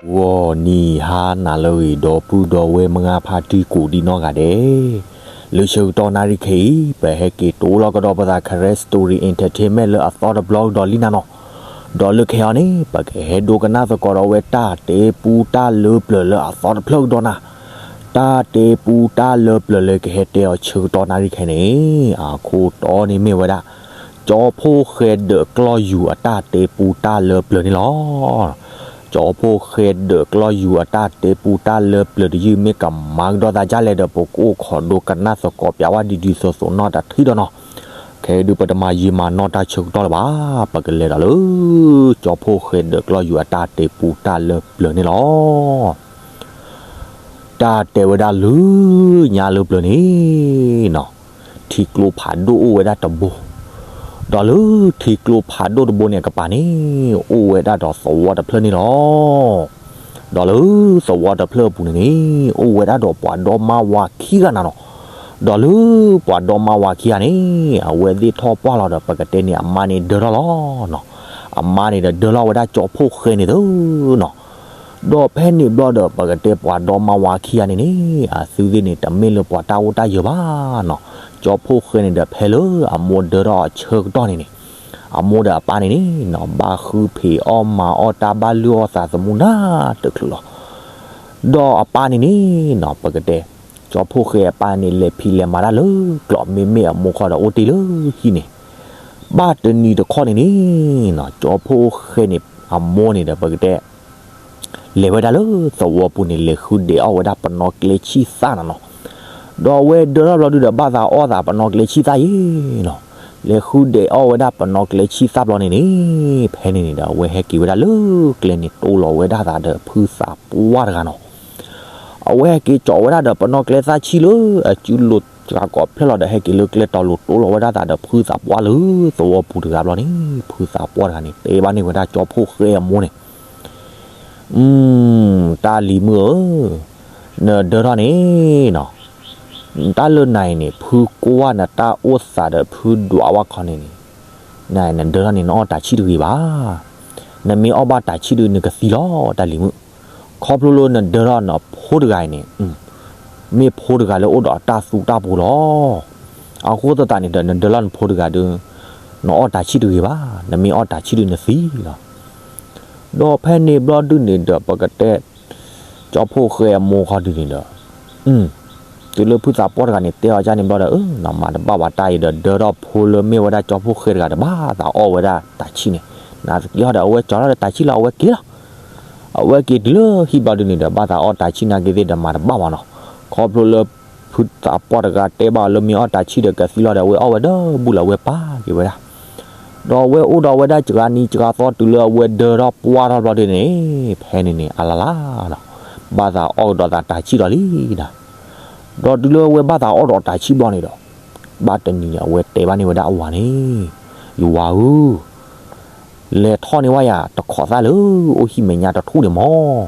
ဂီၤနံၤဟါနၤလၢအဂ့ၤ ဒီပုၢ်ဒီဝဲၢ်မုၢ်ဂၤဖါတံၢ်ကိးဒံနီၢ်ဂၤဒဲး, လၢဆၢကတီၢ်နၣ်ရံၣ်ခဲအံၤ ပဟဲက့ၤတိလီၤကဒီးပသး Karen Story Entertainment လၢအသီတဘျီကဒီးလံနၤနီၤ, ဒီးလၢခဲအံၤန့ၣ် ပကဟဲဒိကနၣ်သကိးဒီးဝဲတၢ်တဲပူတၢ်လၢပျၢၤလၢအသီတဖျၢၣ်ကဒီးနၤ, တၢ်တဲပူတၢ်လၢပျၢၤလၢကဟဲတဲအီၤဆၢကတီၢ်နၣ်ရံၣ်ခဲအံၤန့ၣ် အခိၣ်တီန့ၣ်မ့ၢ်ဝဲဒၣ် ကၠီဖှိၣ်ဃဲဒၢးကျီၢ်ယူၤအတၢ်တဲပူတၢ်လၢပျၢၤန့ၣ်လီၤ. ကၠီဖှိၣ်ဃဲဒၢးကျီၢ်ယူၤအတၢ်တဲပူတၢ်လၢပျၢၤတယုၢ် မ့ၢ်ကမၤကဒီးသးဒ်လဲၣ်ဒီး ပကအိၣ်ခိးဒိကနၣ်သကိးပျးဝဲဒ်ဒ်သိးသိးနီၢ်တထံၣ်ဒီးနီၤ, ခဲအံၤဒုးပတမၤယံာ်မၤနီၢ်တၢ်ဆၢကတီၢ်လၢၤဘၣ်, ပကလဲၤဒီးလၢ ကၠီဖှိၣ်ဃဲဒၢးကျီၢ်ယူၤအတၢ်တဲပူတၢ်လၢပျၢၤန့ၣ်လီၤ. တၢ်တဲဝဲဒၣ်လၢညါလၢပျၢၤန့ၣ်နီၤ, ထံကျိဖးဒိၣ်အိၣ်ဝဲဒၣ်တဘိ, ဒီးလၢထံကျိဖးဒိၣ်တဘိန့ၣ်အကပၤန့ၣ် အိၣ်ဝဲဒၣ်ဒီးသဝီတဖျၢၣ်န့ၣ်လီၤ. ဒီးလၢသဝီတဖျၢၣ်အပူၤန့ၣ်န့ၣ် အိၣ်ဝဲဒၣ်ဒီးပှၤဒီမါဝၤခံဂၤနၤနီၤ, ဒီးလၢပှၤဒီမါဝၤခံဂၤန့ၣ် အဝဲသ့ၣ်ထီၣ်ပှၢ်လီၤဒီး ပကတဲန့ၣ်အမါန့ၣ်ဒၢထီၣ်လီၤနီၤ, အမါန့ၣ်ဒီးဒၢထီၣ်ဝဲဒၣ်ကၠီဖှိၣ်ဃဲန့ၣ်သနီၤ, ဒီးဖဲန့ၣ်ဘျီဒီး ပကတဲပှၤဒီမါဝၤခံဂၤန့ၣ်န့ၣ် အသုသ့ၣ်န့ၣ် တမ့ၢ်လၢပှၤတၢ်အိၣ်တၢ်ယၢၤဘၣ်နီၤ, ကၠီဖှိၣ်ဃဲန့ၣ်ဒီး ဖဲလၢအမိၢ်ဒၢထီၣ်အဆၢကတီၢ်န့ၣ်န့ၣ် အမိၢ်ဒီးအပၢ်န့ၣ်န့ၣ်နီၤ ဘၣ်ဃုဖံးအီၣ်မၤအီၣ်တၢ်ဘၣ်လုၢ်အီၣ်သးသမူနၤတချုးလီၤ. ဒီးအပၢ်န့ၣ်န့ၣ်နီၤ ပကတဲ ကၠီဖှိၣ်ဃဲအပၢ်န့ၣ် လဲၤဖံးလဲၤမၤတၢ်လၢကျိး မ့မ့ၢ်အမိၢ်ခီဒီးအိၣ်တ့ၢ်လၢဟံၣ်န့ၣ်, ဘၣ်တနံၤတခီန့ၣ်န့ၣ်နီၤ ကၠီဖှိၣ်ဃဲန့ၣ် အမိၢ်န့ၣ်ဒီး ပကတဲ လဲၤဝဲဒၣ်လၢသဝီပူၤန့ၣ် လဲၤဃုဒဲးအီၣ်ဝဲဒၣ်ပနီၣ်ကျဲဆံၣ်သၣ်နၤနီၤ, ဒီးအဝဲဒၢထီၣ်ဘျီဒုဒီး ဘၣ်သးအီၣ်သးပနီၣ်ကျဲဆံၣ်သၣ်ယဲနီၤ, လဲၤဃုဒဲးအီၣ်ဝဲဒၣ်ပနီၣ်ကျဲဆံၣ်သၣ်ဘျီန့ၣ်န့ၣ် ဖဲန့ၣ်န့ၣ်ဒီး အဝဲဟဲက့ၤဝဲဒၣ်လၢကျဲန့ၣ် တိလီၤဝဲဒၣ်သးဒီးဖုသးပှၢ်တဂၤနီၤ, အဝဲဟဲက့ၤကၠီးဝဲဒၣ်ဒီးပနီၣ်ကျဲသၣ်ဆံၣ်လၢအစုလိၤစှၤကိးဖျၢၣ်လီၤဒီး ဟဲက့ၤလၢကျဲတီၤလိၤ တိလီၤဝဲဒၣ်သးဒီးဖုသးပှၢ်လၢသဝီပူၤတဂၤဘျီန့ၣ် ဖုသးပှၢ်တဂၤန့ၣ် တဲဘၣ်န့ၢ်ဝဲဒၣ်ကၠီဖှိၣ်ဃဲအမိၢ်န့ၣ် တၢ်လံၤမုၣ်ဧၢ, နဒၢထီၣ်န့ၣ်နီၤ, တၢ်လၢနၤအံၤန့ၣ် ဖုကွၢ်နတၢ်အိၣ်သးဒီးဖုဒွးဝဲခီန့ၣ်န့ၣ်, နဒၢထီၣ်န့ၣ် နအီၣ်တၢ်ဆံၣ်တဂ့ၤဘၣ်, နမ့ၢ်အီၣ်ဘၣ်တၢ်ဆံၣ်ဒီး နကသံလီၤ တၢ်လံၤမုၣ်, ခီဖျိလၢနဒၢထီၣ်နဖိတဂၤအံၤန့ၣ် မ့ၢ်ဖိတဂၤလၢအိၣ်ဒီးအတၢ်သူတၢ်ပှီၤလီၤ. အဃိသတးန့ၣ်ဒီး နဒၢထီၣ်နဖိတဂၤဒီး နအီၣ်တၢ်ဆံၣ်တဂ့ၤဘၣ်, နမ့ၢ်အီၣ်တၢ်ဆံၣ်ဒီးနသံလီၤ. ဒီးဖဲန့ၣ်ဘျီဒုန့ၣ်ဒီး ပကတဲ ကၠီဖှိၣ်ဃဲအမိၢ်ခီဒုန့ၣ်ဒီး တုၤလၢဖုသးပှၢ်တဂၤန့ၣ် တဲအီၤဒ်န့ၣ်ဘျီဒီး နမၤတဘၣ်ဝဲတၢ်အံၤဒီး ဒၢထီၣ်ဖိလၢမ့ၢ်ဝဲဒၣ်ကၠီဖှိၣ်ဃဲတဂၤဒီး ဘၣ်သးအီၣ်ဝဲဒၣ်တၢ်ဆံၣ်န့ၣ်, နသံအီၤဒီး အဝဲကၠီထီၣ်ဒီးတၢ်ဆံၣ်လီၤ အဝဲက့ၤလီၤ. အဝဲက့ၤတုၤလၢဟံၣ်ဘျီဒုန့ၣ်ဒီး ဘၣ်သးအီၣ်တၢ်ဆံၣ်နာ်က့သ့ၣ်ဒီး မၤတဘၣ်ဘၣ်နီၤ, ခီဖျိလၢ ဖုသးပှၢ်တဂၤတဲဘၣ်အီၤလၢမ့ၢ်အီၣ်တၢ်ဆံၣ်ဒီးကသံလီၤဒီး အဝဲအီၣ်ဝဲဒီးဘူးလီၤ အဝဲပာ်က့ၤဝဲဒၣ်, ဒီးအဝဲအိၣ်ဒီးဝဲဒၣ်စှၤနံၤစှၤသီ တုၤလၢအဝဲဒၢထီၣ်ပှၢ်ထီၣ်ဘျီဒုန့ၣ် ဖဲန့ၣ်န့ၣ် အလလးနီၤ, ဘၣ်သးအီၣ်ကဒီးသးတၢ်ဆံၣ်လီၤလံနီၤ, ဒီးတုၤလၢအဝဲဘၣ်သးအီၣ်ဒီးတၢ်ဆံၣ်ဘျီန့ၣ်ဒီး ဘၣ်တနံၤန့ၣ် အဝဲတဲဘၣ်န့ၢ်ဝဲဒၣ်အဝၤန့ၣ်, ယဝၤဧၢ လဲၤထီၣ်န့ၢ်ဝဲယၤတခိးသၣ်လၢအိၣ်ဟံၣ်မဲာ်ညါတထူၣ်န့ၣ်မး,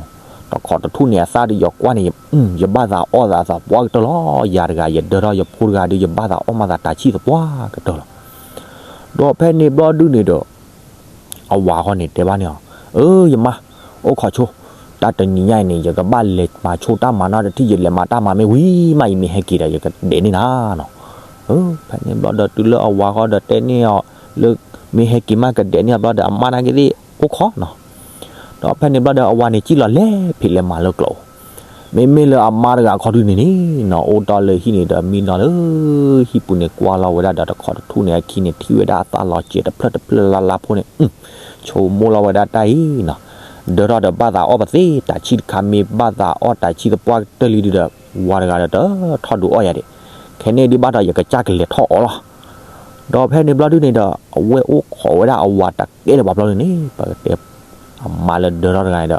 တခိးတထူၣ်န့ၣ်အသၣ်ဒီးယကွၢ်န့ၣ် ယဘၣ်သးအီၣ်သးသပှၢ်ကတၢၢ်လီၤ, ယၤတဂၤယဒၢထီၣ်ယဖိတဂၤဒီး ယဘၣ်သးအီၣ်မးသးတၢ်ဆံၣ်သပှၢ်ကတၢၢ်လီၤ. ဒီးဖဲန့ၣ်ဘျီဒုန့ၣ်ဒီး အဝၤဃီန့ၣ်တဲဘၣ်န့ၢ်အီၤ, အၢ ယမါ, အိၣ်ခိးဆိ, တၢ်တနံၤညါအံၤန့ၣ် ယကဘၣ်လဲၤမၤဆိတၢ်မၤနီတထံၣ် ယလဲၤမၤတၢ်မၤမ့ၢ်ဝံၤမး ယမ့ၢ်ဟဲက့ၤဒီး ယကဒဲးန့ၢ်နၤနီၤ. ဖဲန့ၣ်ဘျီဒီးတုၤလၢအဝၤဃီဒီးတဲန့ၢ်အီၤလၢ မ့ၢ်ဟဲက့ၤမးကဒဲးန့ၢ်အီၤဘျီဒီး အမါနာ်က့သ့ၣ်အိၣ်ခိးနီၤ. ဒီးဖဲန့ၣ်ဘျီဒီးအဝၤန့ၣ် စံၣ်လီၤလဲၤဖံးလဲၤမၤလၢကျိး, မ့မ့ၢ်လၢအမါတဂၤခီဒုန့ၣ်န့ၣ်နီၤ အိၣ်တီၢ်လၢဟံၣ်န့ၣ်ဒီး မံနီၤလၢဟံၣ်ပူၤန့ၣ် ကွၢ်လီၤဝဲဒၣ်ဒီးတခိးတထူၣ်န့ၣ်အခံန့ၣ် ထံၣ်ဝဲဒၣ်အသၣ်လီၤစဲးတဖျၢၣ်တဖျၢၣ်လါလါဖိန့ၣ် ဆိကမိၣ်လီၤဝဲဒၣ်တၢ်အံၤနီၤ, ဒၢထီၣ်ဒီးဘၣ်သးအီၣ်ပသ့ၣ်တၢ်ဆံၣ်တခါ မ့ၢ်ဘၣ်သးအီၣ်တၢ်ဆံၣ်သပှၢ်ကတၢၢ်လံဒုဒီး ဝၤတဂၤဒီးတထီၣ်ဒုးအီၣ်ယၤဒံး, ခဲန့ၣ်ဒုးဘၣ်ဒီး ယကစၢ်ကလဲၤထီၣ်အီၤလီၤ. ဒီးဖဲန့ၣ်ဘျီဒုန့ၣ်ဒီး အဝဲအိၣ်ခိးဝဲဒၣ်အဝၤတကဲလၢၤဘၣ်ဘျီဒုန့ၣ် ပကတဲ အမါလၢဒၢထီၣ်တဂၤန့ၣ်ဒီး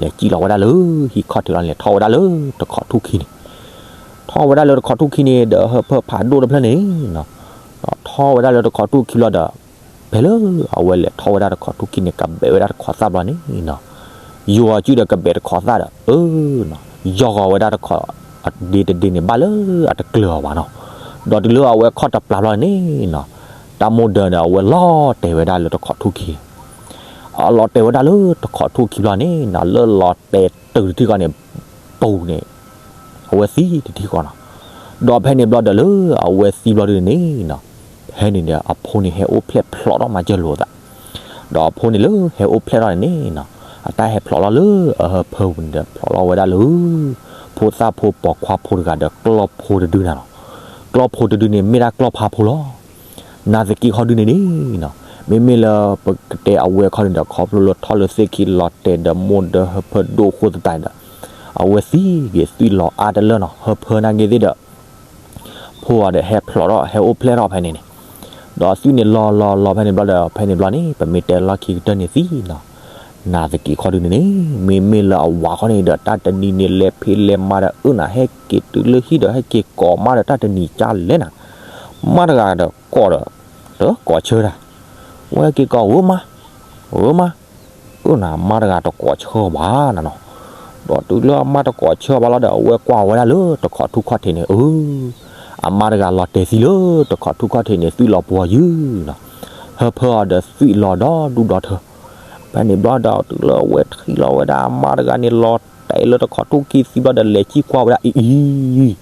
လဲၤစံၣ်လီၤဝဲဒၣ်လၢဟံၣ်ခီၣ်ထံးလီၤန့ၣ် ထီၣ်ဝဲဒၣ်လၢတခိးထူၣ်ခံန့ၣ်, ထီၣ်ဝဲဒၣ်လၢတခိးထူၣ်ခံန့ၣ်ဒီး ဟၢဖၢဖးဒိၣ်တဖျၢၣ်န့ၣ်နီၤ, ဒီးထီၣ်ဝဲဒၣ်လၢတခိးထူၣ်ခံဘျီဒီး ဖဲလၢအဝဲလဲၤထီၣ်ဝဲဒၣ်တခိးထူၣ်ခံန့ၣ် ကဘဲးဝဲဒၣ်တခိးသၣ်ဘျီန့ၣ်နီၤ, ယိၤအီၤစုဒီးကဘဲးတခိးသၣ်ဒီး အၢနီၤ, ယီၤဂီၤဝဲဒၣ်တခိး အဒ့တဒ့န့ၣ် ဘၣ်လၢအတကျၢၤအီၤဘၣ်နီၤ, ဒီးတုၤလၢအဝဲခီၣ်တပျၢ်ဘျီန့ၣ်နီၤ, တၢ်မိၣ်ဒၢဒီးအဝဲလီၤတဲာ်ဝဲဒၣ်လၢတခိးထူၣ်ခံန့ၣ် အလီၤတဲာ်ဝဲဒၣ်လၢတခိးထူၣ်ခံဘျီန့ၣ်နီၤ လၢလီၤတဲာ်တုၤတထံၣ်ဃီန့ၣ် ပူၤန့ၣ် အဝဲသံတထံၣ်ဃီနီၤ. ဒီးဖဲန့ၣ်ဘျီဒီးလၢအဝဲသံဘျီဒုန့ၣ်နီၤ ဖဲန့ၣ်ဒီးအဖိန့ၣ်ဟဲအိၣ်ဖျဲၣ်ဖျိးထီၣ်မၤစၢၤလိာ်သး ဒီးအဖိန့ၣ်လၢဟဲအိၣ်ဖျဲၣ်ထီၣ်န့ၣ်နီၤ အတၢ်ဟဲဖျိးလီၤလၢအဟၢဖၢပူၤန့ၣ်ဒီး ဖျိးလီၤဝဲဒၣ်လၢ ဖိသၣ်ဖိပိာ်ခွါဖိတဂၤဒီးကျီၢ်ဖိတဒုနၤလီၤ. ကျီၢ်ဖိတဒုန့ၣ်မ့ၢ်ဒၣ်ကျီၢ်ဖးဖိလီၤ. နာ်သက့ခီဒုန့ၣ်န့ၣ်နီၤ မ့မ့ၢ်လၢပကတဲအဝဲခီဒုန့ၣ်ဒီး ခီဖျိလၢထီၣ်လၢသ့ၣ်ခံလီၤတဲာ်ဒီးမိၢ်ဒီးဟၢဖၢဒိၣ်အဃိသတးန့ၣ်ဒီး အဝဲသံဂ့ၤသွံၣ်လီၤအါတလၢနီၤ ဟၢဖၢနာ်က့သ့ၣ်ဒီး ဖိအီၤဒီးဟဲဖျိးထီၣ်ဟဲအိၣ်ဖျဲၣ်ထီၣ်ဖဲန့ၣ်န့ၣ် ဒီးသွံၣ်န့ၣ်လီၤလီၤလီၤဖဲန့ၣ်ဘျီဒီး ဖဲန့ၣ်ဘျီန့ၣ် ပမ့ၢ်တဲလီၢ်ခံကတၢၢ်န့ၣ်သံနီၤ နာ်သက့ခီဒုန့ၣ်န့ၣ် မ့မ့ၢ်လၢအဝၤခီန့ၣ်ဒီး တၢ်တနံၤန့ၣ်လဲၤဖံးလဲၤမၤဒီးအၢနၤ ဟဲက့ၤတုၤလၢဟံၣ်ဒီး ဟဲက့ၤကိးမါဒီး တၢ်တနံၤကၢ်လဲၣ်နၤ မါတဂၤဒီးကိးဒီး တကိးဆၢတၢ် ဝဲဟဲက့ၤကိးဧၢမါ ဧၢမါ အၢနၤ မါတဂၤတကိးဆၢဘၣ်နၤနီၤ. ဒီးတုၤလၢအမါတကိးဆၢဘၣ်လီၤဒီး အဝဲကွၢ်ဝဲဒၣ်လၢတခိးထူၣ်ခီၣ်ထံးန့ၣ် အၢ အမါတဂၤလီၤတဲာ်သံလၢတခိးထူၣ်ခီၣ်ထံးန့ၣ် သွံၣ်လီၤပှီၤယုၢ်နီၤ ဟၢဖၢအီၤဒီးသွံၣ်လီၤဒီဒူၣ်ဒီထၢ ဖဲန့ၣ်ဘျီဒီး တုၤလၢအဝဲထံၣ်လီၤဝဲဒၣ်အမါတဂၤန့ၣ် လီၤတဲာ်လၢတခိးထူၣ်ခံသံဘျီဒီး လဲၤစံၣ်ကွၢ်ဝဲဒၣ်အံၤအံၤ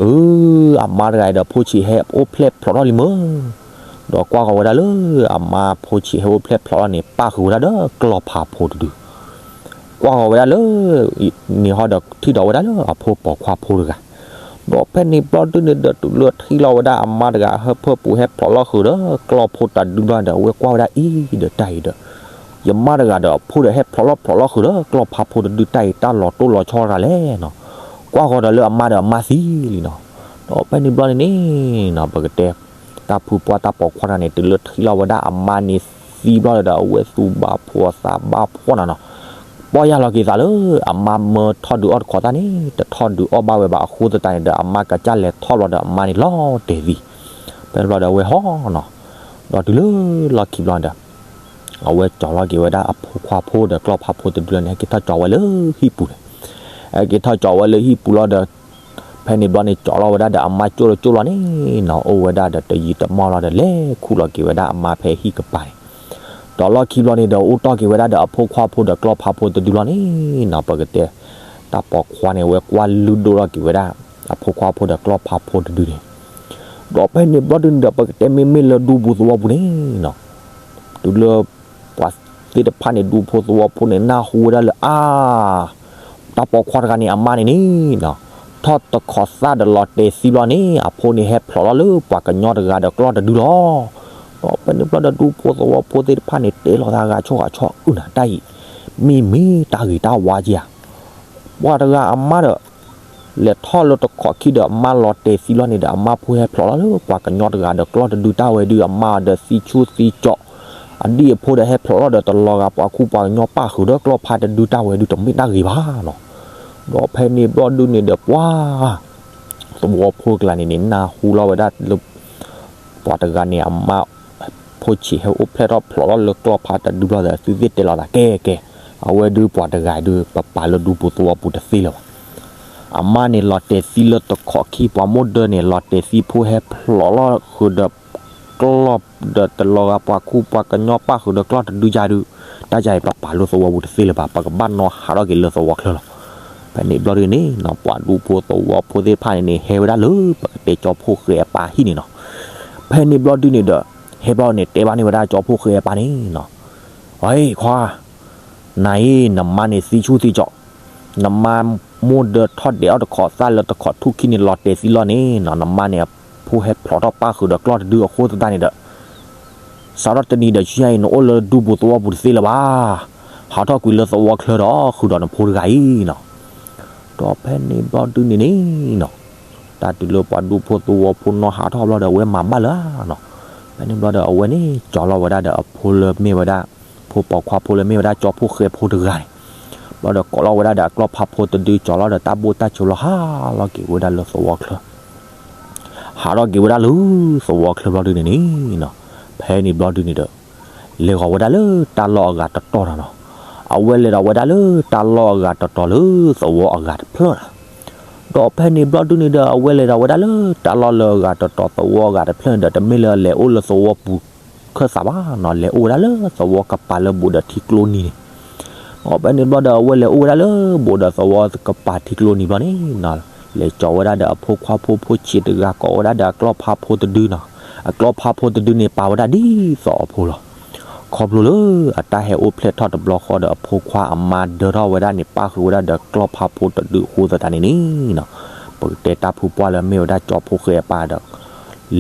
အၢ အမါတဂၤအံၤဒီး ဖိဆံးဟဲအိၣ်ဖျဲၣ်ဖျိးထီၣ်လံမၢ်. ဒီးကွၢ်ဃီၤဝဲဒၣ်လၢအမါဖိဆံးဟဲအိၣ်ဖျဲၣ်ဖျိးထီၣ်န့ၣ် ပၣ်ဃုာ်ဝဲဒၣ်ဒီးကျီၢ်ဖးဖိတဒု ကွၢ်ဃီၤဝဲဒၣ်လၢ န့ၣ်ဟီဒီးထံၣ်ဒီးဝဲဒၣ်လၢအဖိပိာ်ခွါဖိတဂၤ ဒီးဖဲန့ၣ်ဘျီဒုန့ၣ်ဒီး တုၤလၢထံၣ်လီၤဝဲဒၣ်အမါတဂၤ ဟၢဖၢပူၤဟဲဖျိးလီၤဃုာ်ဒီးကျီၢ်ဖိတဒုဘျီဒီး အဝဲကွၢ်ဝဲဒၣ်အံၤဒီးတၢ်အံၤဒီး ယမါတဂၤဒီးအဖိဒီးဟဲဖျိးလီၤဖျိးလီၤဃုာ်ဒီးကျီၢ်ဖးဖိတဒု တၢ်အံၤတၢ်လီၤတိၢ်လီၤဆီတဂၤလဲၣ်နီၤ. ကွၢ်ဃီၤဒီးလၢအမါဒီးအမါသံလံနီၤ. ဒီးဖဲန့ၣ်ဘျီန့ၣ်န့ၣ်နီၤ ပကတဲ တၢ်ဖုပှၢ်တၢ်ပိာ်ခွါတဂၤန့ၣ် တုၤလၢထံၣ်လီၤဝဲဒၣ်အမါန့ၣ်သံဘျီဒီး အဝဲသူၣ်ဘၣ်ဖှီၣ်သးဘၣ်ဖှီၣ်နၤနီၤ. ပီၢ်ယၢ်လီၤက့ၤသးလၢအမါမၢထီၣ်ဒုးအီၣ်တခီသၣ်န့ၣ် တထီၣ်ဒုးအီၣ်ဘၣ်ဝဲဘၣ်အဃိသတးန့ၣ်ဒီး အမါကစၢ်လဲၤထီၣ်ဘျီဒီးအမါန့ၣ်လီၤတဲာ်သံ ဖဲန့ၣ်ဘျီဒီးအဝဲဟီၣ်နီၤ. ဒီးတုၤလၢလီၢ်ခံဘျီဒီး အဝဲကၠီၤလီၤက့ၤဝဲဒၣ်အဖိခွါဖိဒီးကျီၢ်ဖးဖိတဒုလီၤန့ၣ် ဟဲက့ၤထီၣ်ကၠီၤဝဲလၢဟံၣ်ပူၤန့ၣ် ဟဲက့ၤထီၣ်ကၠီၤဝဲလၢဟံၣ်ပူၤလီၤဒီး ဖဲန့ၣ်ဘျီန့ၣ် ကၠီၤလီၤဝဲဒၣ်ဒီးအမါကၠိၣ်လီၤကၠိၣ်လီၤန့ၣ်နီၤ အိၣ်ဝဲဒၣ်ဒီးတယံာ်တမီၢ်လီၤဒီး လဲၤခူၣ်လီၤက့ၤဝဲဒၣ်အမါဖဲဟံၣ်ကပၤန့ၣ် ဒီးလီၢ်ခံဘျီန့ၣ်ဒီး အိၣ်တီၢ်က့ၤဝဲဒၣ်ဒီးအဖိခွါဖိဒီးကျီၢ်ဖးဖိတဒုလီၤန့ၣ်နီၤ ပကတဲ တၢ်ပိာ်ခွါန့ၣ် အဝဲကွၢ်လုၢ်ဒိၣ်ထီၣ်က့ၤဝဲဒၣ် အဖိခွါဖိဒီးကျီၢ်ဖးဖိတဒုန့ၣ် ဒီးဖဲန့ၣ်ဘျီဒုန့ၣ်ဒီး ပကတဲမ့မ့ၢ်လၢဒူပူၤသဝီပူၤန့ၣ်နီၤ တုၤလၢ ပှၤသ့ၣ်တဖၣ်န့ၣ် ဒူဖိသဝီဖိန့ၣ် နၢ်ဟူဝဲဒၣ်လၢအါ တၢ်ပိာ်ခွါတဂၤန့ၣ် အမါန့ၣ်န့ၣ်နီၤ ထီၣ်တခိးသၣ်ဒီးလီၤတဲာ်သံဘျီန့ၣ် အဖိန့ၣ်ဟဲဖျိးလီၤလၢပှၤကညီတဂၤဒီးကျီၢ်တဒုလီၤ. ဒီးဖဲန့ၣ်ဘျီဒီး ဒူဖိသဝီဖိသ့ၣ်တဖၣ်န့ၣ် တဲလီၤသးဂၤဆိၣ်ဂၤဆီၣ် အုၣ်နၤတၢ်အံၤ မ့ၢ်မ့ၢ်တၢ်ဂ့ၤတၢ်ဝါက့ဧါ ပှၤတဂၤအမါဒီး လဲၤထီၣ်လၢတခိးခံဒီး အမါလီၤတဲာ်သံလီၤန့ၣ်ဒီး အမါဖိဟဲဖျိးလီၤလၢပှၤကညီတဂၤဒီးကျီၢ်တဒုတၢ်ဝဲဒု အမါဒီးသံဆူၣ်သံကၠီး အဒံၣ်အဖိဒီးဟဲဖျိးထီၣ်ဒီးတလီၤဂာ်ပှၤခူပှၤကညီပၣ်ဃုာ်ဒီးကျီၢ်ဖးတဒုတၢ်ဝဲဒု တမ့ၢ်တၢ်ဂ့ၤဘၣ်နီၤ. ဒီးဖဲန့ၣ်ဘျီဒုန့ၣ်ဒီးပှၤ သဝီဖိကျါန့ၣ်န့ၣ် နၢ်ဟူလီၤဝဲဒၣ်လၢ ပှၤတဂၤန့ၣ် အမါ ဖိဆံးဟဲအိၣ်ဖျဲၣ်ထီၣ်ဖျိးထီၣ်လၢကျီၢ်ဖးတဒုဘျီဒီး သုသ့ၣ်တဲလီၤသးကဲကဲ အဝဲဒုပှၤတဂၤဒု ပပာ်လၢဒူပူၤသဝီပူၤတသ့လၢၤဘၣ်. အမါန့ၣ်လီၤတဲာ်သံလၢတခိးခံ ပှၤမိၢ်ဒၢန့ၣ် လီၤတဲာ်သံဖိဟဲဖျိးလီၤဃုာ်ဒီး ကျီၢ်ဒီးတလီၤဂာ်ပှၤခူပှၤကညီပၣ်ဃုာ်ဒီးကျီၢ်တဒုယါဒု တၢ်ယါအံၤပပာ်လၢသဝီပူၤတသ့လၢၤဘၣ် ပကဘၣ်နီၣ်ဟးထီၣ်က့ၤလၢသဝီချၢလီၤ. ဖဲန့ၣ်ဘျီဒုန့ၣ်နီၤ ပှၤဒူဖိသဝီဖိသ့ၣ်တဖၣ်န့ၣ်န့ၣ် ဟဲဝဲဒၣ်လၢပကတဲကၠီဖိဃဲအပၢ်ဟံၣ်န့ၣ်နီၤ. ဖဲန့ၣ်ဘျီဒုန့ၣ်ဒီး ဟဲဘျီန့ၣ် တဲဘၣ်န့ၢ်ဝဲဒၣ်ကၠီဖိဃဲအပၢ်န့ၣ်နီၤ အံၤခွါ နၤအံၤ နမါန့ၣ်သံဆူၣ်သံကၠီး, နမါမိၢ်ဒၢထီၣ်ဒဲးအီၣ်တခိးသၣ်လၢတခိးထူၣ်ခံန့ၣ် လီၤတဲာ်သံလီၤန့ၣ်နီၤ, နမါန့ၣ်အဖိဟဲဖျိးထီၣ်ပၣ်ဃုာ်ဒီးကျီၢ်တဒုအဃိသတးန့ၣ်ဒီး စးထီၣ်တနံၤဒီးဆူညါအံၤ နအိၣ်လၢဒူပူၤသဝီပူၤတသ့လၢၤဘၣ်. ဟးထီၣ်ကွံာ်လၢသဝီချၢဒီးဃုာ်ဒီးနဖိတဂၤအံၤနီၤ. ဒီးဖဲန့ၣ်ဘျီဒုန့ၣ်န့ၣ်နီၤ, တၢ်တုၤလၢပှၤဒူဖိသဝီဖိနီၣ်ဟးထီၣ်ဘျီဒီး အဝဲမၤဘၣ်လၢၤနီၤ. ဖဲန့ၣ်ဘျီဒီးအဝဲန့ၣ် ကၠီၤလီၤဝဲဒၣ်ဒီးအဖိလၢမ့ၢ်ဝဲဒၣ် ဖိပိာ်ခွါဖိလၢမ့ၢ်ဝဲဒၣ်ကၠီဖိဃဲဖိတဂၤန့ၣ်, ဘျီဒီးကိးလီၤဝဲဒၣ်ဒီးအကျီၢ်ဖးဖိတဒု ကၠီၤလီၤဒီးတၢ်ဘိၣ်တၢ်ဆိးလီၤ ဟးလီၤက့ၤဝဲဒၣ်လၢသဝီချၢ ဟးထီၣ်က့ၤဝဲဒၣ်လၢသဝီချၢဘျီဒုန့ၣ်န့ၣ်နီၤ, ဖဲန့ၣ်ဘျီဒုန့ၣ်ဒီး လဲၤဃီၤဝဲဒၣ်လၢတၢ်လီၢ်အဂၤတတီၤနီၤနီၤ. အဝဲလဲၤဒီးဝဲဒၣ်လၢတၢ်လီၢ်အဂၤတတီၤလၢသဝီအဂၤတဖျၢၣ်နီၤ. ဒီးဖဲန့ၣ်ဘျီဒုန့ၣ်ဒီး အဝဲလဲၤဒီးဝဲဒၣ်လၢတၢ်လီၢ်လၢအဂၤတတီၤသဝီအဂၤတဖျၢၣ်န့ၣ်ဒီး တမ့ၢ်လၢအလဲၤအိၣ်လၢသဝီပူၤ တၢ်တခၢၣ်သးဘၣ်နီၤ, လဲၤအိၣ်ဝဲဒၣ်လၢသဝီကပၤလၢဘူးဒီးထံကျိနံၤန့ၣ်. ဒီးဖဲန့ၣ်ဘျီဒီး အဝဲလဲၤအိၣ်ဝဲဒၣ်လၢဘူးဒီးသဝီကပၤထံကျိနံၤဘျီန့ၣ်နီၤ, လဲၤကၠီၤဝဲဒၣ်ဒီးအဖိခွါဖိဖိဆံးတဂၤ ကိးဝဲဒၣ်ဒီးအကျီၢ်ဖးဖိတဒုနီၤ. အကျီၢ်ဖးဖိတဒုန့ၣ် ပာ်ဝဲဒၣ်ဒ်သိးအဖိလီၤ. ခီဖျိလၢအတၢ်ဟဲအိၣ်ဖျဲၣ်ထီၣ်တဘျီဃီဒီး အဖိခွါအမါဒၢထီၣ်ဝဲဒၣ်န့ၣ် ပၣ်ဃုာ်ဝဲဒၣ်ဒီးကျီၢ်ဖးဖိတဒုအဃိသတးန့ၣ်န့ၣ်နီၤ, ပကတဲတၢ်ဖုပှၢ်လၢမ့ၢ်ဝဲဒၣ်ကၠီဖှိၣ်ဃဲအပၢ်ဒီး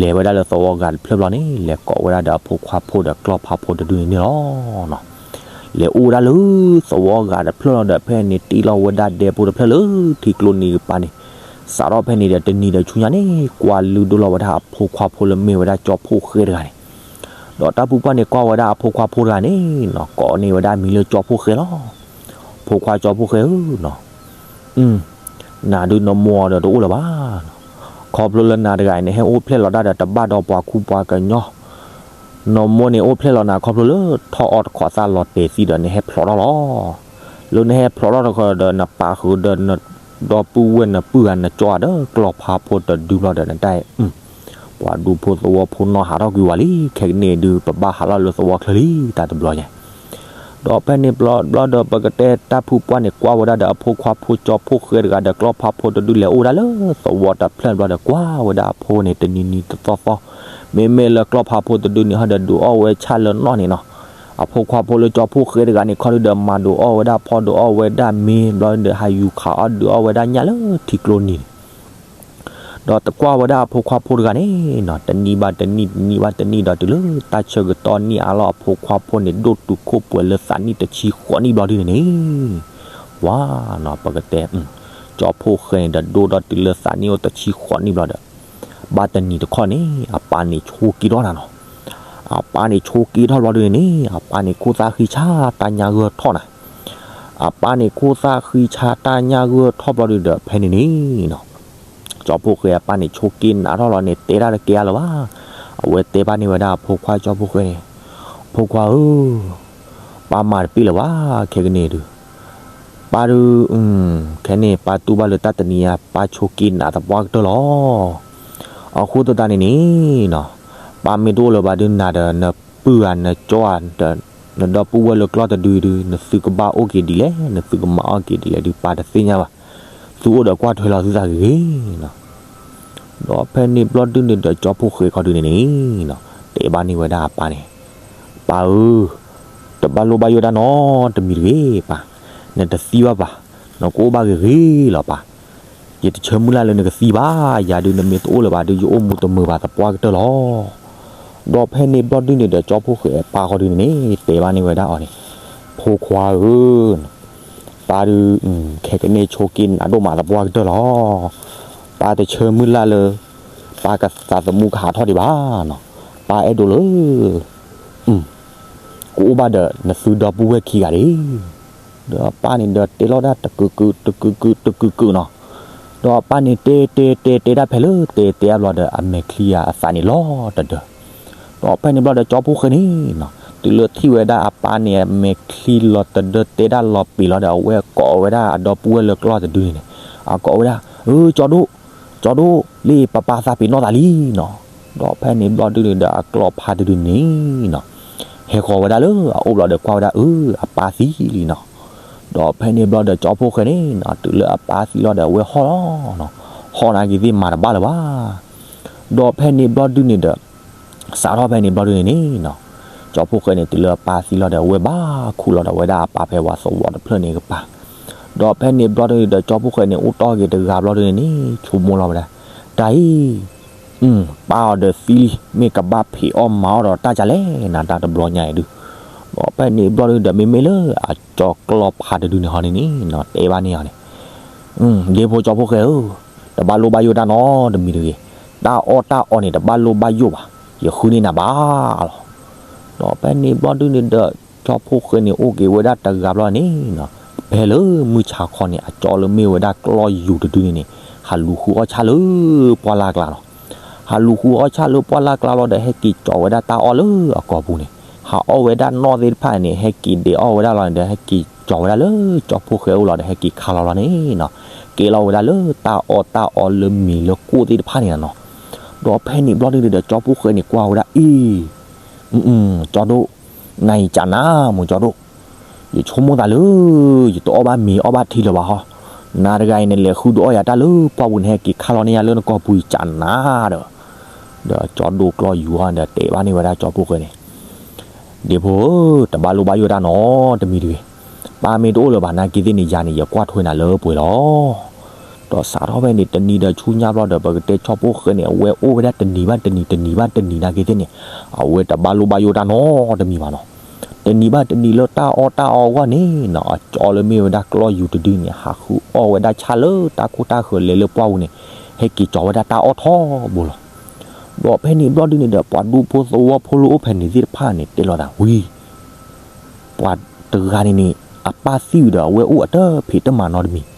လဲၤဝဲဒၣ်လၢသဝီဂၤတဖျၢၣ်ဘျီန့ၣ် လဲၤကိးဝဲဒၣ်ဒီးအဖိခွါဖိဒီးကျီၢ်ဖးဖိတဒုန့ၣ်န့ၣ်လီၤ. လဲၤအိၣ်ဝဲဒၣ်လၢသဝီဂၤတဖျၢၣ်လီၤဒီး ဖဲန့ၣ်တ့လီၤဝဲဒၣ်ဒဲဖိတဖျၢၣ်လၢထံကျိနံၤကပၤန့ၣ်, စးထီၣ်ဖဲန့ၣ်ဒီးတနံၤဒီးဆူညါန့ၣ် ကွၢ်လုၢ်ဒိၣ်လီၤဝဲဒၣ်အဖိခွါဖိလၢမ့ၢ်ဝဲဒၣ်ကၠီဖှိၣ်ဃဲတဂၤန့ၣ်. ဒီးတၢ်ဖုပှၢ်န့ၣ်ကွၢ်ဝဲဒၣ်အဖိခွါဖိတဂၤန့ၣ်နီၤ, ကိးန့ၢ်ဝဲဒၣ်မံၤလၢကၠီဖှိၣ်ဃဲလီၤ. ဖိခွါကၠီဖှိၣ်ဃဲဧၢနီၤ, နၤဒုးနမိၢ်ဒီးတအိၣ်လၢၤဘၣ်နီၤ, ခီဖျိလၢနၤတဂၤအံၤန့ၣ် ဟဲအိၣ်ဖျဲၣ်လီၤတၢ်ဒီးတဘၣ်ဒီးပှၤခူပှၤကညီ, နမိၢ်န့ၣ်အိၣ်ဖျဲၣ်လီၤနၤခီဖျိလၢထီၣ်အီၣ်တခီသၣ်လီၤတဲာ်သံဒီး နဟဲဖျိးထီၣ်လီၤ. လၢနဟဲဖျိးထီၣ်တခီဒီး နပာ်ဃုာ်ဒီးနဒီပုၢ်ဝဲၢ်နပုၢ်ဂၤနကၠီဒီး ကျီၢ်ဖးဖိတဒုဘျီဒီး နတၢ်အံၤ ပှၤဒူဖိသဝီဖိနီၢ်ဟးထီၣ်ကွံာ်ဝဲလံ, ခဲကနံၣ်အံၤဒုး ပဘၣ်ဟးထီၣ်လၢသဝီချၢလံ တၢ်တဘျီညါ. ဒီးဖဲန့ၣ်ဘျီဒီး ပကတဲတၢ်ဖုပှၢ်န့ၣ် ကွၢ်ဝဲဒၣ်ဒီးအဖိခွါဖိကၠီဖှိၣ်ဃဲတဂၤဒီး ကျီၢ်ဖးဖိတဒု လဲၤအိၣ်ဝဲဒၣ်လၢသဝီတဖျၢၣ်ဘျီဒီး ကွၢ်ဝဲဒၣ်အဖိန့ၣ် တနံၤနံၤတသီသီ, မ့မ့ၢ်လၢကျီၢ်ဖးဖိတဒုန့ၣ် ဟီဒီးဒုးအီၣ်ဝဲဆၣ်လၢနီၢ်န့ၣ်နီၤ. အဖိခွါဖိလၢကၠီဖှိၣ်ဃဲတဂၤန့ၣ် ခီဒုးဒီး မၤဒုးအီၣ်ဝဲဒၣ်ဖီဒုးအီၣ်ဝဲဒၣ်မ့ၤဘျီဒီး ဟးယူၤခးအီၣ်ဒုးအီၣ်ဝဲဒၣ်ညၣ်လၢထံကျိနံၤန့ၣ် ဒီးတကွၢ်ဝဲဒၣ်အဖိခွါဖိတဂၤန့ၣ်နီၤ, တနံၣ်ဘၣ်တနံၣ် တနံၣ်ဘၣ်တနံၣ်ဒီး တုၤလၢတၢ်ဆၢကတီၢ်နံၣ်အါလီၤ အဖိခွါဖိန့ၣ် ဒိၣ်တုာ်ခိၣ်ပှဲၤလၢသးနံၣ်တဆံဃိးနံၣ်ဘျီဒုန့ၣ်န့ၣ်, ပှၤနီၤ ပကတဲ ကၠီဖှိၣ်ဃဲန့ၣ်ဒီး ဒိၣ်ဒီးတုၤလၢသးနံၣ်အိၣ်တဆံဃိးနံၣ်ဘျီဒီး ဘၣ်တနံၤတခီန့ၣ် အပၢ်န့ၣ်ဆိးက့ထီၣ်နၤနီၤ. အပၢ်န့ၣ်ဆိးက့ထီၣ်ဘျီဒုန့ၣ်န့ၣ် အပၢ်န့ၣ်ခိၣ်သၣ်ဃံဆါတၢ်ညၣ်ဂၢၢ်ထီၣ်နၤ. အပၢ်န့ၣ်ခိၣ်သၣ်ဃံဆါတၢ်ညၣ်ဂၢၢ်ထီၣ်ဘျီဒုဒီး ဖဲန့ၣ်န့ၣ်နီၤ ကၠီဖှိၣ်ဃဲအပၢ်န့ၣ်ဆိးက့နးထီၣ်လီၤန့ၣ် တဲတၢ်တကဲအါလၢၤဘၣ်. အဝဲတဲဘၣ်န့ၢ်ဝဲဒၣ်အဖိခွါကၠီဖှိၣ်ဃဲန့ၣ်, ဖိခွါဧၢ, ပၢ်မၤတပ့ၢ်လၢၤဘၣ် ခဲကနံၣ်ဒုး ပၢ်ဒုး, ခဲန့ၣ် ပၢ်တူၢ်ဘၣ်လၢတၢ်တနံၤအံၤ ပၢ်ဆိးက့နးသပှၢ်ကတၢၢ်လီၤ. အဃိသတးန့ၣ်န့ၣ်နီၤ, ပၢ်မ့ၢ်တအိၣ်လၢၤဘၣ်ဒုး နၤဒီးနပုၢ်ဧါ နကၠီဧါ ဒီးနဒီပုၢ်ဝဲၢ်လၢကျီၢ်တဒုဒုး နသုကဘၣ်အိၣ်က့ၤဒ်လဲၣ် နသုကမၤအီၣ်က့ၤဒ်လဲၣ်ဒုး ပၢ်တသ့ၣ်ညါဘၣ်. သုအိၣ်ဒီးကွၢ်ထွဲလီၤသုသးဂ့ၤဂ့ၤနီၤ. ဒီးဖဲန့ၣ်ဘျီဒုန့ၣ်ဒီး ကၠီဖှိၣ်ဃဲခီဒုန့ၣ်န့ၣ်နီၤ, တဲဘၣ်န့ၢ်ဝဲဒၣ်အပၢ်န့ၣ်, ပၢ်ဧၢ, တဘၣ်လိၣ်ဘၣ်ယိၣ်တၢ်နီတမံၤတဂ့ၤပၢ်, နတသံဘၣ်ပၢ်, နကအိၣ်ဘၣ်ဂ့ၤဂ့ၤလီၤပၢ်. ယတဆၢမုၢ်လၢ်လၢနကသံဘၣ်, ယၤဒုးနမ့ၢ်တအိၣ်လၢၤဘၣ်ဒုး ယအိၣ်မူတမုာ်ဘၣ်သပှၢ်ကတၢၢ်လီၤ. ဒီးဖဲန့ၣ်ဘျီဒုန့ၣ်ဒီး ကၠီဖှိၣ်ဃဲအပၢ်ခီဒုန့ၣ်န့ၣ် တဲဘၣ်န့ၢ်ဝဲဒၣ်အီၤန့ၣ်, ဖိခွါဧၢ, ပၢ်ဒုး, ခဲကနံၣ်ဆိးက့နးဒိၣ်မးသပှၢ်ကတၢၢ်လီၤ. ပၢ်တဆၢမုၢ်လၢ်လၢ ပၢ်ကသးသမူကဟးထီၣ်ဒံးဘၣ်နီၤ. ပၢ်အဲၣ်ဒိးလၢ ကအိၣ်ဘၣ်ဒီးနသုဒီပုၢ်ဝဲၢ်ခံဂၤဒၣ်. ဒီးအပၢ်န့ၣ်ဒီးတဲလီၤဒၣ်တကုာ်ကုာ် တကုာ်ကုာ် တကုာ်ကုာ်နီၤ. ဒီးအပၢ်န့ၣ်တဲတဲတဲတဲဒၣ်ဖဲလၢတဲတဲအါဘျီဒီး အမဲာ်ချံအသးန့ၣ်လီၤတဒၢ. ဒီးဖဲန့ၣ်ဘျီဒီးကၠီဖှိၣ်ဃဲန့ၣ်နီၤ, တုၤလၢထံၣ်ဝဲဒၣ်အပၢ်န့ၣ် အမဲာ်ချံလီၤတဒၢတဲဒၣ်လီၤပံာ်လီၤဒီး အဝဲကိးဝဲဒၣ်အဒီပုၢ်ဝဲၢ်လၢကျီၢ်တဒုန့ၣ်န့ၣ်, အကိးဝဲဒၣ်, အၢ ကၠီဒိၣ်, ကၠီဒိၣ်, လံ ပၢ်ပၢ်သးပ့ၤနီၣ်သးလံနီၤ. ဒီးဖဲန့ၣ်ဘျီဒုန့ၣ်ဒီး အကျီၢ်ဖးတဒုန့ၣ်နီၤ, ဟဲဃီၤဝဲဒၣ်လၢအအိၣ်ဘျီဒီးကွၢ်ဝဲဒၣ် အၢ အပၢ်သံလံနီၤ. ဒီးဖဲန့ၣ်ဘျီဒီးကၠီဖှိၣ်ဃဲန့ၣ်နီၤ, တုၤလၢအပၢ်သံလီၤဒီးအဝဲဟီၣ်လီၤနီၤ, ဟီၣ်နာ်က့ၤသ့ၣ်မၤတဘၣ်လၢၤဘၣ်. ဒီးဖဲန့ၣ်ဘျီဒုန့ၣ်ဒီး စးထီၣ်ဖဲန့ၣ်ဘျီဒုန့ၣ်န့ၣ်နီၤ, ကၠီဖှိၣ်ဃဲန့ၣ် တုၤလၢအပၢ်သံလီၤဒီး အဝဲဘၣ်ခူၣ်လီၤဒီးဝဲဒၣ်အပၢ်ဖဲပှၤသဝီတဖျၢၣ်န့ၣ်ကပၤ. ဒီးဖဲန့ၣ်ဘျီဒုန့ၣ်ဒီး ကၠီဖှိၣ်ဃဲန့ၣ် အိၣ်တီၢ်က့ၤတဂၤဘျီဒုန့ၣ်န့ၣ် ဆိကမိၣ်လီၤဝဲဒၣ်, တၢ်အံၤ ပၢ်အီၤဒီးသံလံ, မ့ၢ်ကဘၣ်ဖံးအီၣ်မၤအီၣ်ဒီးတၢ်ကလဲၣ်နၤ တၢ်တဘျီညါအံၤဒုး. ဒီးဖဲန့ၣ်ဘျီဒုဒီး မ့မ့ၢ်လၢအကၠီကျီၢ်ဖးတဒုန့ၣ်ဟီန့ၣ်န့ၣ်နီၤ, တဲဘၣ်န့ၢ်အီၤန့ၣ်, ဒ့ဖိကၠီဖှိၣ်ဃဲဧၢ, တဘၣ်လိၣ်ဘၣ်ယိၣ်တၢ်နီတမံၤတဂ့ၤ. တၢ်အီၣ်တၢ်အီန့ၣ် တဘၣ်လိၣ်ဘၣ်ယိၣ်ဘၣ်, ယဃုန့ၢ်နၤဘၣ်လီၤ. ဒီးဖဲန့ၣ်ဘျီဒုန့ၣ်ဒီး ကၠီဖှိၣ်ဃဲန့ၣ် အိၣ်က့ၤဝဲဒၣ်တဂၤဘျီန့ၣ်နီၤ, ဖဲလၢမုၢ်ဆါခီန့ၣ် အကၠီလၢမ့ၢ်ဝဲဒၣ်ကျီၢ်ယူၤတဒုန့ၣ်န့ၣ် ဟးလူၤဃုအီၣ်ဆၣ်လၢပှၢ်လၢ်ကျါလီၤ. ဟးလူၤဃုအီၣ်ဆၣ်လၢပှၢ်လၢ်ကျါလီၤဒီး ဟဲက့ၤကၠီၤဝဲဒၣ်တၢ်အီၣ်လၢအကိာ်ပူၤန့ၣ်, ဟးအီၣ်ဝဲဒၣ်နီၣ်သ့ၣ်တဖၣ်န့ၣ် ဟဲက့ၤဒဲးအီၣ်ဝဲဒၣ်လီၤန့ၣ်ဒီး ဟဲက့ၤကၠီၤဝဲဒၣ်လၢကၠီဖှိၣ်ဃဲအအိၣ်လီၤဒီး ဟဲက့ၤခါလီၤလီၤန့ၣ်နီၤ, ကဲလီၤဝဲဒၣ်လၢတၢ်အီၣ်တၢ်အီလၢမ့ၤလၢကိၣ်သ့ၣ်တဖၣ်န့ၣ်နီၤ. ဒီးဖဲန့ၣ်ဘျီဒုန့ၣ်ဒီး ကၠီဖှိၣ်ဃဲန့ၣ် ကွၢ်ဝဲဒၣ်အံၤ ကၠီဒိၣ်, နအံၤကးနၤမ့ၢ်ကၠီဒိၣ်, ယဆိကမိၣ်သးလၢ ယတအီၣ်ဘၣ်မ့ၤအီၣ်ဘၣ်ထံလၢၤဘၣ်ဟီ, နၤတဂၤအံၤန့ၣ် လဲၤဃုဒုးအီၣ်ယၤတၢ်လၢပှၢ်ပူၤန့ၣ် ဟဲက့ၤခါလီၤန့ၢ်ယၤလၢနကိာ်ပူၤအံၤကးနၤဒီး, ဒီးကၠီဒိၣ်ကျီၢ်ယူၤဟီဒီးတဲဘၣ်န့ၢ်ဝဲဒၣ်ကၠီဖှိၣ်ဃဲန့ၣ်, ဒ့ဖိဧၢ, တဘၣ်လိၣ်ဘၣ်ယိၣ်တၢ်နီတမံၤတဂ့ၤ, ပၢ်မ့ၢ်တအိၣ်လၢၤဘၣ်နာ်က့သ့ၣ်န့ၣ် ယၤန့ၣ် ယကွၢ်ထွဲနၤလၢပှဲၤလီၤ. ဒီးစးထီၣ်ဖဲန့ၣ် တနံၤဒီးဆူညါဘျီဒီး ပကတဲကၠီဖှိၣ်ဃဲန့ၣ် အဝဲအိၣ်ဝဲဒၣ်တနံၤဘၣ်တနံၤ တနံၤဘၣ်တနံၤနာ်က့သ့ၣ်န့ၣ်, အဝဲတဘၣ်လိၣ်ဘၣ်ယိၣ်တၢ်နီတမံၤဘၣ်နီၤ. တနံၤဘၣ်တနံၤလၢတၢ်အီၣ်တၢ်အီအဂီၢ်န့ၣ်နီၤ အကၠီလၢမ့ၢ်ဝဲဒၣ်ကျီၢ်ယူၤတဒုန့ၣ် ဟးဃုအီၣ်ဝဲဒၣ်ဆၣ်လၢတၢ်ခိၣ်တၢ်ဃၢၤလဲၤလၢပှၢ်ပူၤန့ၣ်, ဟဲက့ၤကၠီဝဲဒၣ်တၢ်အီၣ်ထီဘိလီၤ. ဒီးဖဲန့ၣ်ဘျီဒုန့ၣ်ဒီး ပှၤဒူဖိသဝီဖိလၢအိၣ်ဖဲန့ၣ်သ့ၣ်တဖၣ်န့ၣ် တဲလိာ်သးဝံၤ ပှၤတဂၤန့ၣ်န့ၣ် အပၢ်သံဝံၤဒီး အဝဲအိၣ်အတဖံးတမၤနီတမံၤ,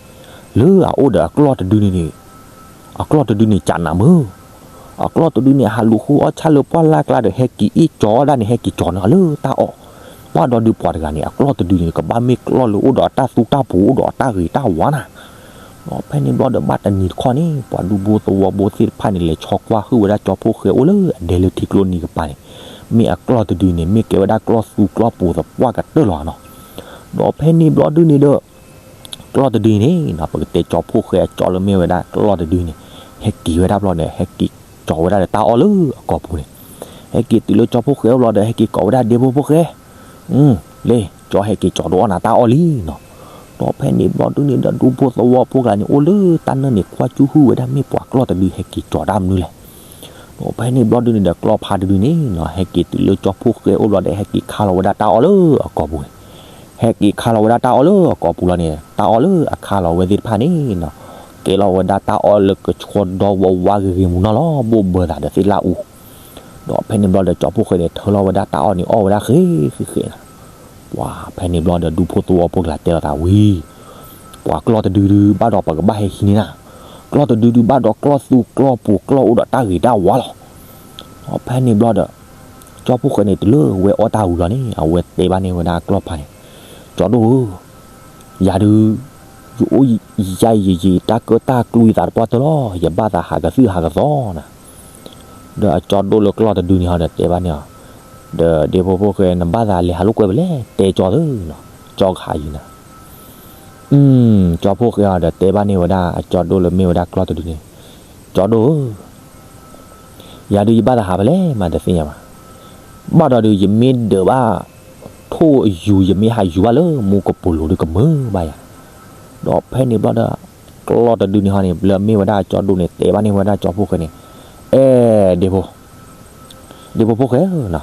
လၢအအိၣ်ဒီးအကျီၢ်တဒုန့ၣ်န့ၣ်, အကျီၢ်တဒုန့ၣ်ကးနၤမုၢ်, အကျီၢ်တဒုန့ၣ် ဟးလူၤဃုအီၣ်ဆၣ်လၢပှၢ်လၢ်ကျါဒီး ဟဲက့ၤအ့ၣ်ကၠီဒၣ်န့ၣ် ဟဲက့ၤကၠီန့ၢ်အီၤလၢတၢ်အီၣ်, ပှၢ်ဒီးဒုးပှၤတဂၤန့ၣ် အကျီၢ်တဒုန့ၣ် ကဘၣ်မ့ၢ်ကျီၢ်လၢအိၣ်ဒီးအတၢ်သူတၢ်ပူၤ အိၣ်ဒီးအတၢ်ဂ့ၤတၢ်ဝါနၤ ဒီးဖဲန့ၣ်ဘျီဒီးဘၣ်တနံၤတခီန့ၣ် ပှၤဒူဖိသဝီဖိသ့ၣ်တဖၣ်န့ၣ် လဲၤဆီကွၢ်ဟုၣ်ဝဲဒၣ်ကၠီဖှိၣ်ဃဲအိၣ်လၢအဒဲလၢထံကျိနံၤကပၤန့ၣ်, မ့ၢ်အကျီၢ်တဒုန့ၣ် မ့ၢ်ကဲဝဲဒၣ်ကျီၢ်သူကျီၢ်ပူၤသပှၢ်ကတၢၢ်လီၤနီၤ. ဒီးဖဲန့ၣ်ဘျီဒုန့ၣ်ဒီး ကျီၢ်တဒုန့ၣ်နီၤ ပကတဲကၠီဖှိၣ်ဃဲအကၠီလၢမ့ၢ်ဝဲဒၣ်ကျီၢ်တဒုန့ၣ်, ဟဲက့ၤဝဲဒၣ်ဘျီဒီး ဟဲက့ၤကၠီဝဲဒၣ်ဒီးတၢ်အီၣ်လၢအကိာ်ပူၤန့ၣ်, ဟဲက့ၤတုၤလၢကၠီဖှိၣ်ဃဲအအိၣ်ဘျီဒီး ဟဲက့ၤကိးဝဲဒၣ်ဒ့ဖိဖှိၣ်ဃဲ, လ့ၣ် ကၠီဟဲက့ၤကၠီတအီၣ်နၤတၢ်အီၣ်လံနီၤ. ဒီးဖဲန့ၣ်ဘျီဒုန့ၣ်ဒီး ဒူဖိသဝီဖိကျါန့ၣ် အိၣ်လၢတၢ်နၢၣ်န့ၣ် ကွၢ်စူၣ်ဟုၣ်ဝဲဒၣ်မ့ၢ်ပှၤကျီၢ်တဒုဟဲက့ၤကၠီတၢ်မနုၤလဲၣ်. ဒီးဖဲန့ၣ်ဘျီဒုန့ၣ်ဒီး ကျီၢ်ဖါတဒုန့ၣ်နီၤ ဟဲက့ၤတုၤလၢကၠီဖှိၣ်ဃဲအအိၣ်ဘျီဒီး ဟဲက့ၤခါလီၤဝဲဒၣ်တၢ်အီၣ်လၢအကိာ်ပူၤန့ၣ်, ဟဲက့ၤခါလီၤဝဲဒၣ်တၢ်အီၣ်လၢအကိာ်ပူၤလီၤန့ၣ် တၢ်အီၣ်လၢအခါလီၤဝဲသ့ၣ်တဖၣ်န့ၣ်နီၤ, ကဲလီၤဝဲဒၣ်တၢ်အီၣ်လၢကဆှီဒီဝဲဝါဂ့ၤဂ့ၤမူနီၤလီၤ ဘိၣ်ဘၢသးဒီးသ့ၣ်လၣ်အူ. ဒီးဖဲန့ၣ်ဘျီဒီး ကၠီဖှိၣ်ဃဲန့ၣ် ထၢလီၤဝဲဒၣ်တၢ်အီၣ်န့ၣ် အီၣ်ဝဲဒၣ်ဃ့ဃ့ဃ့နီၤ. ပှၤဖဲန့ၣ်ဘျီဒီး ဒူဖိသဝီဖိကျါတဲလီၤသးဝံၤ ပှၤကျီၢ်တဒုဒုဘၣ်ဒီးပကဘၣ်ဟဲဟံးန့ၢ်နၤ, ကျီၢ်တဒုဒုဘၣ်ဒီးကျီၢ်သူကျီၢ်ပူၤကျီၢ်အိၣ်ဒီးတၢ်ဂ့ၤတၢ်ဝါလီၤ. ဒီးဖဲန့ၣ်ဘျီဒီး ကၠီဖှိၣ်ဃဲန့ၣ် တုၤလၢဝဲအီၣ်တၢ်ဝံၤလီၤန့ၣ် အဝဲတဲဘၣ်န့ၢ်ဝဲဒၣ်ကျီၢ်ဖါန့ၣ်, ကၠီဒိၣ်ဧၢ, ယၤဒုး ယအိၣ်ယယံာ်ယံာ်တၢ်ကၢၣ်တၢ်ကျူသးတပှၢ်တၢၢ်လီၤ, ယဘၣ်သးဟးကသုၣ်ဟးကသီနၤ. ဒီးအကၠီဒိၣ်လၢကျီၢ်တဒုန့ၣ်ဟီဒီးတဲဘၣ်န့ၢ်အီၤ, ဒီးဒ့ဖိဖှိၣ်ဃဲ နဘၣ်သးလဲၤဟးလိာ်ကွဲဖဲလဲၣ်, တဲကၠီသုနီၤ, ကၠီကဟးယုာ်နၤ. ကၠီဖှိၣ်ဃဲအီၤဒီးတဲဘၣ်န့ၢ်ဝဲဒၣ်အကၠီဒိၣ်လၢမ့ၢ်ဝဲဒၣ်ကျီၢ်တဒုန့ၣ်, ကၠီဒိၣ်ဧၢ, ယၤဒုးယဘၣ်သးဟးဖဲလဲၣ်မးတသ့ၣ်ညါဘၣ်. ဘၣ်ဒီးဒုး ယမ့ၢ်ဒၢးဘၣ်ထိၣ်အယူၤ ယမ့ၢ်ဟးယူၤဘၣ်လၢမူကပိာ်လိၤဒုးကမုာ်ဘၣ်ယၤ. ဒီးဖဲန့ၣ်ဘျီဒီး ကျီၢ်တဒုန့ၣ်ဟီန့ၣ် လၢမ့ၢ်ဝဲဒၣ်ကၠီဒိၣ်န့ၣ် တဲဘၣ်န့ၢ်ဝဲဒၣ်ကၠီဖှိၣ်ဃဲန့ၣ်, အဲၣ်ဒ့ဖိ, ဒ့ဖိဖှိၣ်ဃဲဧၢ,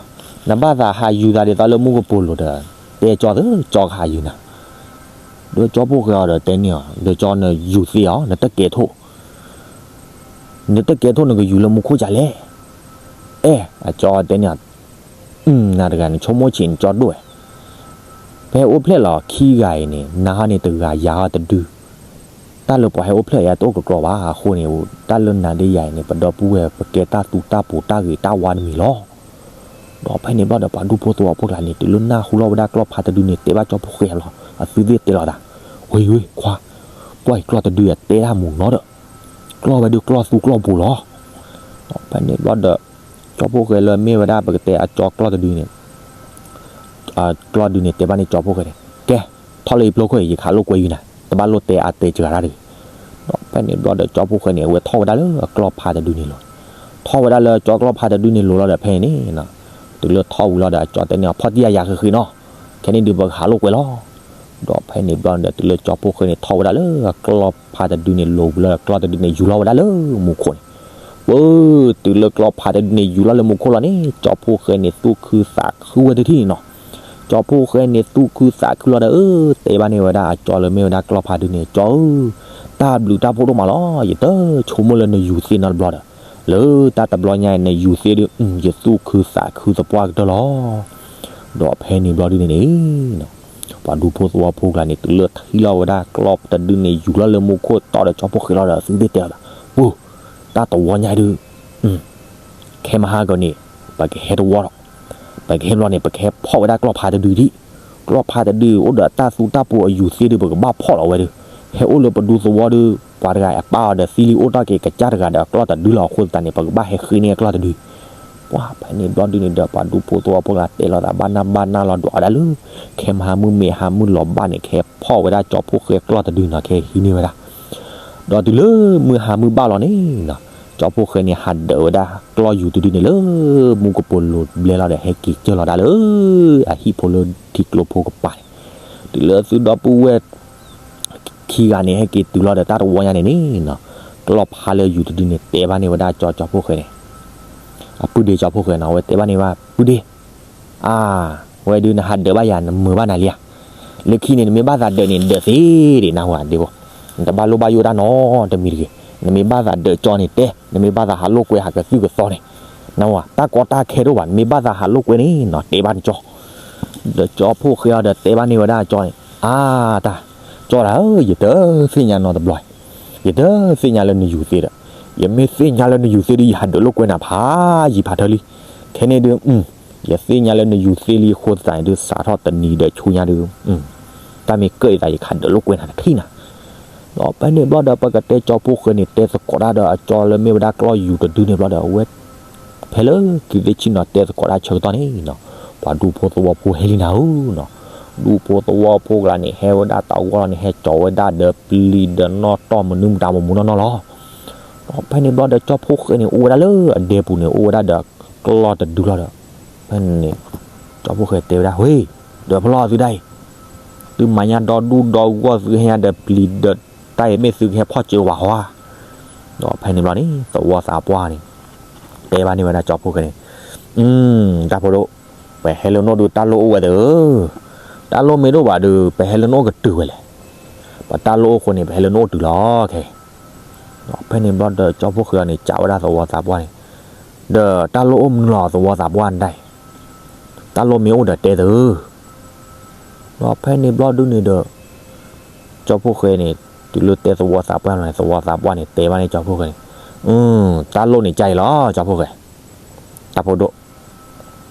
နဘၣ်သးဟးယူၤသးဒ်သိးလၢမူကပိာ်လိၤဒီး တဲကၠီသု ကၠီကဟးယူၤနၤ. ဒီးကၠီဖှိၣ်ဃဲအီၤဒီးတဲန့ၢ်အီၤ, ဒီးကၠီနယူၤသ့အီၤ နတကဲးထိၣ် နတကဲးထိၣ်နကယူၤလၢမူခိၣ်ကလဲၣ်. အဲၣ် အကၠီတဲန့ၢ်အီၤ, နၤတဂၤန့ၣ် ဆိကမိၣ်ဆံးန့ၣ်ကၠီဒိၣ်ဧၢ, ပဟဲအိၣ်ဖျဲၣ်လီၤခံဂၤအံၤန့ၣ် နၤဟီန့ၣ်တဂၤ ယၤဟီတဒု, တၢ်လၢပှၤဟဲအိၣ်ဖျဲၣ်ယၤတအိၣ်ကကျီဘၣ်အဃိန့ၣ် တၢ်လၢနၤဒီးယၤအံၤန့ၣ် ပဒီပုၢ်ဝဲၢ် ပကဲတၢ်သူတၢ်ပူၤတၢ်ဂ့ၤတၢ်ဝါတမံၤလီၤ. ဒီးဖဲန့ၣ်ဘျီဒီး ပှၤဒူဖိသဝီဖိကျါန့ၣ် တုၤလၢနၢ်ဟူလီၤဝဲဒၣ်ကျီၢ်ဖါတဒုန့ၣ် တဲဘၣ်ကၠီဖှိၣ်ဃဲလီၤ, အသုသ့ၣ်တဲလီၤသး, ဝ့ၢ်ဝ့ၢ်ခွါ, ကွၢ်အံၤကျီၢ်တဒုအတဲတၢ်မူနီဒီး, ကျီၢ်ဝဲဒုးကျီၢ်သူကျီၢ်ပူၤလီၤ. ဒီးဖဲန့ၣ်ဘျီဒီး ကၠီဖှိၣ်ဃဲလၢမ့ၢ်ဝဲဒၣ်ပကတဲအကၠီကျီၢ်တဒုန့ၣ် ကျီၢ်ဒုန့ၣ် တဲဘၣ်န့ၣ်ကၠီဖှိၣ်ဃဲန့ၣ်, ကဲ, ထီၣ်လၢယပျိခိၣ်အံၤ ယကဟးလိာ်ကွဲယုာ်နၤ, တဘၣ်လိၣ်တဲအါတဲစှၤတၢ်တဂ့ၤ. ဒီးဖဲန့ၣ်ဘျီဒီး ကၠီဖှိၣ်ဃဲန့ၣ် အဝဲထီၣ်ဝဲဒၣ်လၢအကျီၢ်ဖါတဒုန့ၣ်လီၤ. ထီၣ်ဝဲဒၣ်လၢကၠီကျီၢ်ဖါတဒုန့ၣ်လီၤလီၤဒီး ဖဲန့ၣ်န့ၣ် တုၤလၢထီၣ်ဝံၤလီၤဒီး အကၠီတဲန့ၢ်အီၤ ဖီၣ်တံၢ်ယၤဃ့ဃ့နီၤ, ခဲန့ၣ်ဒုးပကဟးလိာ်ကွဲလီၤ. ဒီးဖဲန့ၣ်ဘျီဒီး တုၤလၢကၠီဖှိၣ်ဃဲန့ၣ် ထီၣ်ဝဲဒၣ်လၢအကျီၢ်ဖါတဒုန့ၣ်လီၤဝံၤလီၤဒီး ကျီၢ်တဒုန့ၣ် ယူၤလီၤဝဲဒၣ်လၢမူခိၣ်န့ၣ် ပၢ်, တုၤလၢကျီၢ်ဖါတဒုန့ၣ် ယူၤလီၤလၢမူခိၣ်လီၤန့ၣ် ကၠီဖှိၣ်ဃဲန့ၣ် သူၣ်ခုသးခုဝဲတထံၣ်န့ၣ်နီၤ. ကၠီဖှိၣ်ဃဲန့ၣ် သူၣ်ခုသးခုလီၤဒီး အၢ တဲဘၣ်န့ၢ်ဝဲဒၣ်အကၠီလၢမ့ၢ်ဝဲဒၣ်ကျီၢ်ဖါတဒုန့ၣ် ကၠီဧၢ, တၢ်ဘျုးတၢ်ဖှိၣ်ဒိၣ်မးလီၤ. ယတဆိကမိၣ်လၢနယူၤသ့နီတဘျီဒီး လၢတၢ်တဘျီညါအံၤ နယူၤသ့ဒီး ယသူၣ်ခုသးခုသပှၢ်ကတၢၢ်လီၤ. ဒီးဖဲန့ၣ်ဘျီဒုန့ၣ်န့ၣ် ပှၤဒူဖိသဝီဖိကျါန့ၣ် တုၤလၢထံၣ်လီၤဝဲဒၣ်ကျီၢ်တဒုန့ၣ် ယူၤလီၤလၢမူခိၣ်တီၢ်ဒီး ကၠီဖှိၣ်ဃဲလီၤဒီး သုသ့ၣ်တဲလီၤသး, ပၢ်, တၢ်တဝီညါဒုး ခဲမဟါကန့ၣ် ပကဟဲတဝီဒီး ပကဟဲဘျီန့ၣ် ပကဟဲဖီၣ်ဝဲဒၣ်ကျီၢ်ဖါတဒုဒံး, ကျီၢ်ဖါတဒု အိၣ်ဒီးတၢ်သူတၢ်ပူၤအယူၤသ့ဒုး ပကဘၣ်ဖီၣ်လီၤဝဲဒုး, ဟဲအိၣ်လၢပဒူသဝီဒုး ပှၤတဂၤအပၢ်အီၤဒီးသံလံ အိၣ်တ့ၢ်က့ၤကစၢ်တဂၤဒီးအကျီၢ်တဒုလီၤ. အဃိသတးန့ၣ် ပကဘၣ်ဟဲဃ့န့ၢ်အကျီၢ်တဒု, ပ ပှၤဖဲန့ၣ်ဘျီဒုန့ၣ်ဒီး ပှၤဒူဖိသဝီဖိကျါတဲလိာ်သးဘၣ်နၢ်ဘၣ်နၢ်လီၤဒွးဝဲဒၣ်လၢ ခဲမုၢ်ဟါမုၢ်မ့ၢ်ဟါမုၢ်လီၤဘၣ်န့ၣ် ကဟဲဖီၣ်ဝဲဒၣ်ကၠီဖှိၣ်ဃဲကျီၢ်တဒုနီၤ ကဟဲဟံးန့ၢ်ဝဲဒၣ် ဒီးတုၤလၢမုၢ်ဟါမုၢ်ဘၣ်လီၤန့ၣ်နီၤ ကၠီဖှိၣ်ဃဲန့ၣ် ဟးဒၢးဝဲဒၣ်ကျီၢ်ယူၤတဒုန့ၣ်လၢ မူကပိာ်လိၤဘျဲလီၤဒီး ဟဲက့ၤကၢၢ်လီၤဒၣ်လၢ အဟံၣ်ဖိလၢထံကျိဖိကပၤန့ၣ် တုၤလၢသုဒီပုၢ်ဝဲၢ် ခံဂၤန့ၣ် ဟဲက့ၤတုၤလီၤဒီးတၢ်တဝီညါန့ၣ်န့ၣ်နီၤ ကျီၢ်ဖးလၢယူၤတဒုန့ၣ် တဲဘၣ်န့ၢ်ဝဲဒၣ်ကၠီ ကၠီဖှိၣ်ဃဲန့ၣ် အပုၢ်ဒ့ကၠီဖှိၣ်ဃဲနီၤ အဝဲတဲဘၣ်န့ၢ်ဘၣ် ပုၢ်ဒ့ အါ ဝဲဒုးနဟးဒၢးဘၣ်ယၤ နမုာ်ဘၣ်နၤလံဧါ, လၢခံန့ၣ် နမ့ၢ်ဘၣ်သးဒၢးန့ၣ် ဒၢးသ့ဒံး နၢ်ဟူဧါ ဒ့ဖိ, နတဘၣ်လိၣ်ဘၣ်ယိၣ်တၢ်နီတမံၤတဂ့ၤ, နမ့ၢ်ဘၣ်သးဒၢးကၠီန့ၣ်တဲ, နမ့ၢ်ဘၣ်သးဟးလိာ်ကွဲဟးကသုၣ်ကသီန့ၣ်, နၢ်ဟူဧါ တၢ်ကီတၢ်ခဲတအိၣ်ဘၣ်, နမ့ၢ်ဘၣ်သးဟးလိာ်ကွဲန့ၣ်နီၤ တဲဘၣ်နကၠီ, ဒီးကၠီဖှိၣ်ဃဲအီၤဒီးတဲဘၣ်န့ၢ်ဝဲဒၣ်ကၠီန့ၣ် အါတၢ်, ကၠီတၢ်ဧၢ, ယတသ့ၣ်ညါနီတဘျီ, ယတသ့ၣ်ညါလၢနယူၤသ့ဒီး, ယမ့ၢ်သ့ၣ်ညါလၢနယူၤသ့ဒီး ယဟးဒၢးလိာ်ကွဲနၤဖးယံၤဖးထၢလံ, ခဲန့ၣ်ဒုး ယသ့ၣ်ညါလၢနယူၤသ့လံအဃိသတးန့ၣ်ဒုး စးထီၣ်တနံၤဒီးဆူညါဒုး, တၢ်မ့ၢ်ကၢၣ်ယသး ယကဟးဒၢးလိာ်ကွဲနၤတထံၣ်နၤ, ဒီးဖဲန့ၣ်ဘျီဒီး ပကတဲကၠီဖှိၣ်ဃဲန့ၣ် တဲသကိးတၢ်ဒီးအကၠီလၢမ့ၢ်ဝဲဒၣ်ကျီၢ်ယူၤတဒုန့ၣ်ဘျီဒီး အဝဲ ဖဲလၢခံသ့ၣ်ဆံနီၤ တဲသကိးတၢ်ဆၢကတီၢ်န့ၣ်နီၤ, ပှၤဒူဖိသဝီဖိဟဲလံနၤဧၢနီၤ, ဒူဖိသဝီဖိကျါန့ၣ် ဟဲဝဲဒၣ်တၢ်ဂီၢ်လီၤန့ၣ် ဟဲကၠီၤဝဲဒၣ်ဒီးပျံၤဒီးနီၣ်တီၢ်မနုၤမတၤမူးမူးနီၢ်နီၢ်လီၤ. ဒီးဖဲန့ၣ်ဘျီဒီး ကၠီဖှိၣ်ဃဲန့ၣ် အိၣ်ဝဲဒၣ်လၢအဒဲပူၤန့ၣ် အိၣ်ဝဲဒၣ်ဒီးကျီၢ်တဒုလီၤဒီး, ဖဲန့ၣ် ကၠီဖှိၣ်ဃဲတဲဝဲဒၣ် ဝ့ၢ်, ဒၢးဖျီၣ်သုဒၣ်အံၤ, သုမၤညါဒီဒူၣ်ဒီဂီၢ် သုဟဲညါဒီးပျံၤဒီးတၢ်အံၤ မ့ၢ်သုကဟဲဖီၣ်စၢၤပှၤဟီဧါ. ဒီးဖဲန့ၣ်ဘျီန့ၣ် သဝီသးပှၢ်န့ၣ် တဲဘၣ်န့ၢ်ဝဲဒၣ်ကၠီဖှိၣ်ဃဲန့ၣ်, တၢ်ဖိဒိၣ်, ပဟဲလၢနအိၣ်ဒုး တၢ်လိၣ်အိၣ်ဝဲသ့ၣ်ဧၢ, တၢ်လိၣ်မ့ၢ်တအိၣ်ဘၣ်ဒီး ပဟဲလၢနအိၣ်ကတုၤဝဲလဲၣ်, ပတၢ်လိၣ်အိၣ်အဃိန့ၣ် ပဟဲလၢနအိၣ်တုၤလီၤခဲအံၤ. ဒီးဖဲန့ၣ်ဘျီဒီး ကၠီဖှိၣ်ဃဲအံၤန့ၣ် စံးဝဲဒၣ်သဝီသးပှၢ်န့ၣ်, ဒီးတၢ်လိၣ်အိၣ်မနုၤလီၤ သဝီသးပှၢ်နဒၣ်အံၤ, တၢ်လိၣ်မ့ၢ်အိၣ်ဒီးတဲသ့ၣ်ဧၢ. ဒီးဖဲန့ၣ်ဘျီဒုန့ၣ်ဒီး ကၠီဖှိၣ်ဃဲန့ၣ် တုၤလၢတဲသဝီသးပှၢ်လီၤန့ၣ် သဝီသးပှၢ်န့ၣ် တဲဘၣ်န့ၢ်ကၠီဖှိၣ်ဃဲန့ၣ်, တၢ်လိၣ်န့ၣ်ကါအံၤလီၤ ကၠီဖှိၣ်ဃဲ, တၢ်ဖိဒိၣ်,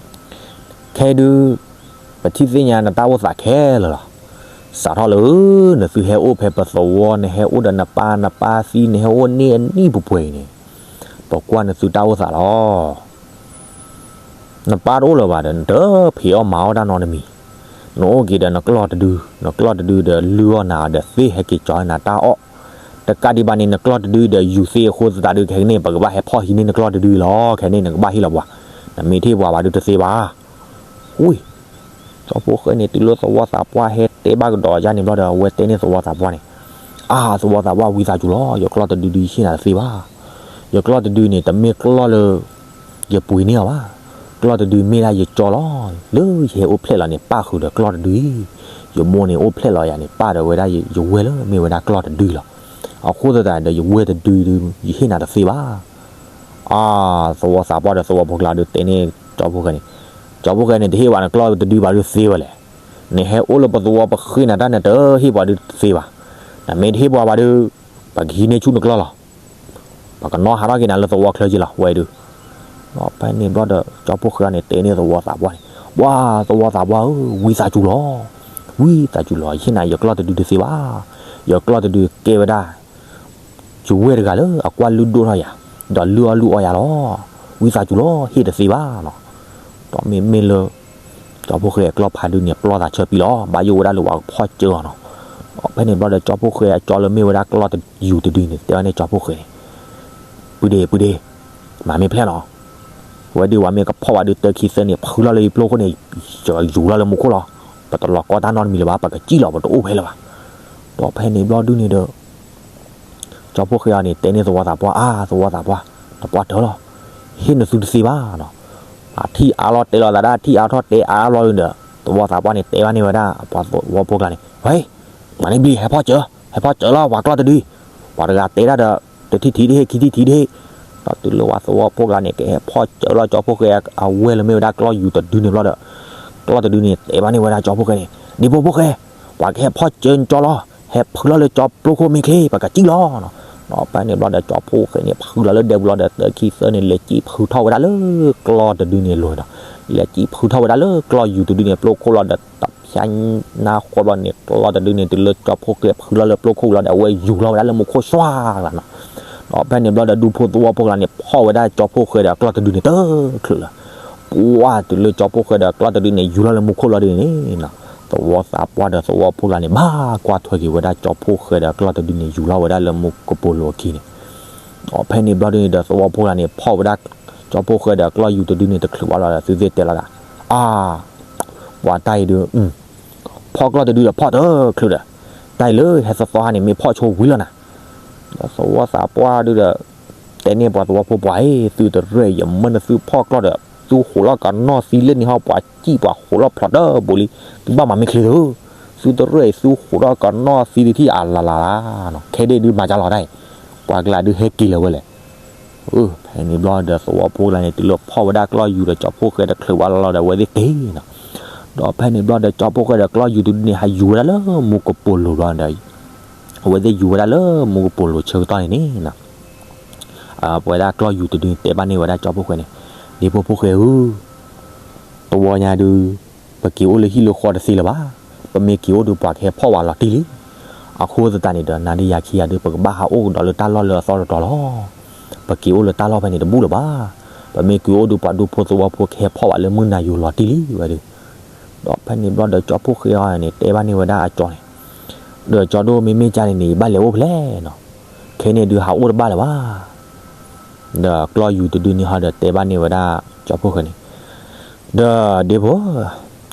ခဲအံၤဒုး ပထံၣ်သ့ၣ်ညါနတၢ်အိၣ်သးခဲလၢာ်လီၤ. စးထီၣ်လၢ နသုဟဲအိၣ်ဖဲပသဝီ နဟဲအိၣ်ဒီးနပၢ်နပၢ်သံ နဟဲအိၣ်န့ၢ်အနံၣ်ပှဲၤပှဲၤအံၤန့ၣ်, ပကွၢ်နသုတၢ်အိၣ်သးလီၤ. နပၢ်တအိၣ်လၢၤဘၣ်ဒီး နတဖံးအီၣ်မၤအီၣ်တၢ်နီတမံၤ, နအိၣ်က့ၤဒီးနကျီၢ်တဒု, နကျီၢ်တဒုဒီးလုၢ်အီၣ်နၤဒီးသ့ၣ်ဟဲက့ၤကၠီၤနၤတၢ်အီၣ်, တကးဒံးဘၣ်န့ၣ် နကျီၢ်တဒုဒီးယူၤသ့အဃိသတးဒုး ခဲကနံၣ် ပကဘၣ်ဟဲဖီၣ်ဟံးန့ၢ်နကျီၢ်တဒုလီၤ. ခဲကနံၣ် နကဘၣ်ဟ့ၣ်လီၤပှၤ, နမ့ၢ်တဟ့ၣ်ပှၤဘၣ်ဒုးတသ့ဘၣ်. ဝံၤ ကၠီဖှိၣ်ဃဲန့ၣ် တုၤလၢသဝီသးပှၢ်ဟဲတဲဘၣ်ကဒီးယၤန့ၣ်ဘျီဒီး အဝဲတဲန့ၢ်သဝီသးပှၢ်န့ၣ်, အါ သဝီသးပှၢ် ဝံသးစူၤလီၤ, ယကျီၢ်တဒုဒုးယဟ့ၣ်နၤတသ့ဘၣ်. ယကျီၢ်တဒုန့ၣ် တမ့ၢ်ကျီၢ်လၢ ယပှ့ၤန့ၢ်အီၤဘၣ်. ကျီၢ်တဒုမ့ၢ်ဒၣ်ယကၠီလီၤ. လၢယဟဲအိၣ်ဖျဲၣ်လီၤန့ၣ် ပၣ်ဃုာ်ဒီးကျီၢ်တဒုအံၤ, ယမိၢ်န့ၣ်အိၣ်ဖျဲၣ်လီၤယၤန့ၣ် ပၣ်ဒီးဝဲဒၣ်ယဝဲၢ်လၢမ့ၢ်ဝဲဒၣ်ကျီၢ်တဒုလီၤ. အဃိသတးဒီး ယဝဲၢ်တဒုဒုး ယဟ့ၣ်နၤတသ့ဘၣ်. အါ သဝီသးပှၢ်ဒီးသဝီဖိကျါဒုးတဲန့ၢ်ကၠီဖှိၣ်ဃဲန့ၣ်, ကၠီဖှိၣ်ဃဲန့ၣ် တဟ့ၣ်ဘၣ်နကျီၢ်တဒုဘၣ်ဒုးသ့ဝဲလဲၣ်. နဟဲအိၣ်လၢပသဝီပဃ့နၤတၢ်န့ၣ် တဟ့ၣ်ပှၤဒုးတသ့ဘၣ်. နမ့ၢ်တဟ့ၣ်ပှၤဘၣ်ဒုး ပကဟံးန့ၢ်ဆူၣ်နကျီၢ်လီၤ. ပကနီၣ်ဟးထီၣ်က့ၤနၤလၢသဝီချၢက့ၤလီၤ ဝဲဒုး. ဖဲန့ၣ်ဘျီဒီး ကၠီဖှိၣ်ဃဲန့ၣ် တဲန့ၢ်သဝီသးပှၢ်န့ၣ်, ပှၤသဝီသးပှၢ်ဧၢ, ဝံသးစူၤလီၤ. ဝံသးစူၤလီၤ, ယဟ့ၣ်နၤယကျီၢ်တဒုတသ့ဘၣ်. ယကျီၢ်တဒုကဲဝဲဒၣ် ယဝဲၢ်တဂၤလၢအကွၢ်လုၢ်ဒိၣ်ထီၣ်ယၤ, ဒီးလုၢ်အီၣ်လုၢ်အီယၤလီၤ. ဝံသးစူၤလီၤ, ဟ့ၣ်တသ့ဘၣ်နီၤ. ဒီးမ့မ့ၢ်လၢ ကၠီဖှိၣ်ဃဲအကျီၢ်ဖးဒုန့ၣ် ပျီသးဆၢပံလီၤ. ဘၣ်ယိၣ်ဝဲဒၣ်လၢပှၤကဖီၣ်စၢအီၤနီၤ. ဒီးဖဲန့ၣ်ဘျီဒီး ကၠီဖှိၣ်ဃဲအကၠီလၢမ့ၢ်ဝဲဒၣ်ကျီၢ်ယူၤတဒုန့ၣ် တဲဝဲန့ၣ်ကၠီဖှိၣ်ဃဲန့ၣ်, ပုၢ်ဒ့ ပုၢ်ဒ့, မၤမ့ၢ်ဖျဲၣ်နီၤ. ဝဲဒုး ပှၤမ့ၢ်ကဖီၣ်ဘၣ်ဒုး တၢခံသၢန့ၣ် ဖုလီၤလၢယပျိခိၣ်န့ၣ်, ယူၤလီၤလၢမူခိၣ်လီၤ. ပတလီၤကီတၢ်နီတမံၤလၢၤဘၣ်, ပကစံၣ်လီၤ, ပတအိၣ်ဖဲလၢၤဘၣ်. ဒီးဖဲန့ၣ်ဘျီဒုန့ၣ်ဒီး ကၠီဖှိၣ်ဃဲအံၤန့ၣ် တဲန့ၢ်သဝီသးပှၢ်, အါ သဝီသးပှၢ်, တပှၢ်တၢၢ်လီၤ. ဟ့ၣ်နသုတသ့ဘၣ်နီၤ. အထံၣ်အါလီၤ တဲလီၤသးဒၣ် ထံၣ်အါထီၣ်တဲအါလီၤဒီး သဝီသးပှၢ်န့ၣ် တဲဘၣ်န့ၢ်ဝဲဒၣ် ပှၤသဝီဖိကျါန့ၣ်, ဝဲ, မၤန့ၢ်ဘျံး ဟဲဖီၣ်စၢၤ, ဟဲဖီၣ်စၢၤလီၤ ပှၤကျီၢ်တဒု, ပှၤတဂၤတဲဒၣ်ဒီး တထံၣ်ထံၣ်တဟ့ၣ် ခံထံၣ်ထံၣ်တဟ့ၣ်. ဒီးတုၤလၢပှၤသဝီဖိကျါန့ၣ် ကဟဲဖီၣ်စၢၤလီၤကၠီဖှိၣ်ဃဲအဝဲၢ်လၢမ့ၢ်ဝဲဒၣ်ကျီၢ်ယူၤတဒုန့ၣ်ဘျီဒီး ကျီၢ်တဒုန့ၣ် တဲဘၣ်န့ၢ်ဝဲဒၣ်ကၠီဖှိၣ်ဃဲန့ၣ်, ဒ့ဖိဖှိၣ်ဃဲ, ပှၤကဟဲဖီၣ်စၢၤနကၠီလီၤ. ဟဲဖုလီၤလၢကၠီပျိခိၣ်မ့ၢ်ချ့ ပကစံၣ်လီၤ. ဒီးဖဲန့ၣ်ဘျီဒီး ကၠီဖှိၣ်ဃဲန့ၣ် ဖုလီၤလၢဒဲပူၤလီၤဒီး တၢခံသၢန့ၣ် လဲၤစံၣ်ဖုထီၣ်ဝဲဒၣ်လၢကျီၢ်တဒုန့ၣ်အလိၤဒီး လဲၤစံၣ်ဖုထီၣ်ဝဲဒၣ်လၢကျီၢ်ယူၤတဒုန့ၣ် ပျိခိၣ်လီၤဒီး တဖျါနါဃီဘျီန့ၣ် ကျီၢ်တဒုန့ၣ် တုၤလၢကၠီဖှိၣ်ဃဲဖုလီၤလၢပျိခိၣ်လီၤဒီး အဝဲယူၤလီၤဝဲဒၣ်လၢမူခိၣ်စွါလီၤနီၤ. ဒီး ဒီးဖဲန့ၣ်ဘျီဒီး ဒူဖိသဝီဖိကျါန့ၣ် ဖီၣ်ဝဲဒၣ်ကၠီဖီၣ်ဃဲဒီးအကျီၢ်တဒုန့ၣ်တချုးလၢၤ, ပှၢ်တုၤလၢကၠီဖီၣ်ဃဲဒီးအကျီၢ်တဒုန့ၣ် ယူၤလီၤလၢမူခိၣ်လီၤဒုန့ၣ်နီၤ, သဝီသးပှၢ်ဒီးသဝီဖိကျါန့ၣ် ဘၣ်ကွၢ်ထွဲက့ၤဝဲဒၣ်ကၠီဖီၣ်ဃဲဒီးအကျီၢ်တဒုန့ၣ် ယူၤလီၤဝဲဒၣ်လၢမူကပိာ်လိၤအခံန့ၣ်, ဒီးဖဲန့ၣ်ဘျီဒုန့ၣ်ဒီး သဝီဖိကျါန့ၣ် ဖီၣ်ဝဲဒၣ်ကၠီဖီၣ်ဃဲဒီးအကျီၢ်ယူၤတဒုန့ၣ် တချုးဘၣ်လီၤဒီး သုသ့ၣ်တဲလီၤဒၣ်, အါ ပှၤတၢ်အံၤဒု ဖီၣ်ကျီၢ်တဒုဒီးဖီၣ်တချုးဒီး, တၢ်အံၤလၢဟဲသီသီဟါန့ၣ် မ့ၢ်ဖီၣ်ဆိဝံၤလီၤနၤ, ဒီးသဝီသးပှၢ်ဒုဒီး တဲန့ၢ်ပှၤသဝီဖိပှၤအံၤ သုတရဲၣ်အံၤ ယမၢနသုဖီၣ်ကျီၢ်ဒီး သုဟိးလီၤကနီၢ်သံလၢန့ၣ်ဟီ ပှၤစံၣ်ပှၤဟိးလီၤဖျိးတဘိလံ, သုဘၣ်မၤမ့ၢ်ချ့သု, သုတရဲၣ်အံၤ သုဟိးထီၣ်ကနီၢ်သံတထံၣ်အလၤလၤလၤနီၤ, ခဲဒ့ၣ်ဒုမၤကၢ်လီၤဒၣ်အံၤ, ပှၤကျါဒုဟဲက့ၤလၢၤဝဲလဲၣ် ဖဲန့ၣ်ဘျီဒီးသဝီဖိကျါန့ၣ် တုၤလၢဖီၣ်ဝဲဒၣ်ကျီၢ်ယူၤဒီးကၠီဖီၣ်ဃဲတချုးဘၣ်လီၤလီၤဒီး အဝဲသ့ၣ်က့ၤနီၤ, ဒီးဖဲန့ၣ်ဘျီဒီးကၠီဖီၣ်ဃဲဒီးကျီၢ်ယူၤတဒုန့ၣ် ဟးယူၤဝဲဒၣ်လၢမူကပိာ်လိၤဘျီဒီး အဝဲသ့ၣ်ယူၤဝဲဒၣ်လၢမူကပိာ်လိၤဆၢကတီၢ်န့ၣ်န့ၣ် ပဝဲဒၣ်ကျီၢ်ယူၤတဒုန့ၣ် တဲဘၣ်န့ၢ်ဝဲဒၣ်ကၠီဖီၣ်ဃဲန့ၣ်, ဒ့ဖိဖိဃဲဧၢ, တဝီညါဒု ပက့ၤအိၣ်လၢဟံၣ်လၢဃီတသ့လၢၤဘၣ်, ပမ့ၢ်က့ၤအိၣ်ဒုပှၤကဟဲဖီၣ်ဝဲလီၤတံၢ်လံ, အဃိသတးန့ၣ်ဒီး နၤဒီးယၤခံဂၤဒု ပကဘၣ်ဟးအိၣ်ကဒီးလၢတၢ်လီၢ်လၢအသီတတီၤလီၤ, ပက့ၤအိၣ်လၢတၢ်လီၢ်ဖဲန့ၣ်တဘူၣ်လၢၤဘၣ်, ပမ့ၢ်က့ၤအိၣ်ဒုပှၤဒူဖိသဝီဖိကဟဲဖီၣ်ဝဲလၢမုၢ်နၤယိၤလီၤတံၢ်လံဝဲဒု, ဒီးဖဲန့ၣ်ဘျီဒီးကၠီဖီၣ်ဃဲအံၤန့ၣ် တဲဘၣ်န့ၢ်ဝဲဒၣ်အကၠီန့ၣ်, ဒီးကၠီဒိၣ်မ့မ့ၢ်ကၢ်န့ၣ်န့ၣ် ယဘၣ်လဲၤအိၣ်ဖဲလဲၣ်နီၤ, ခဲန့ၣ်ဒုဟးအိၣ်တဘၣ်လၢၤဘၣ် ဒီးကျီၢ်ယူၤတဒုန့ၣ်ဟီဒီးတဲဘၣ်န့ၢ်ဝဲဒၣ်ကၠီဖီၣ်ဃဲန့ၣ်, ဒီးဒ့ဖိ,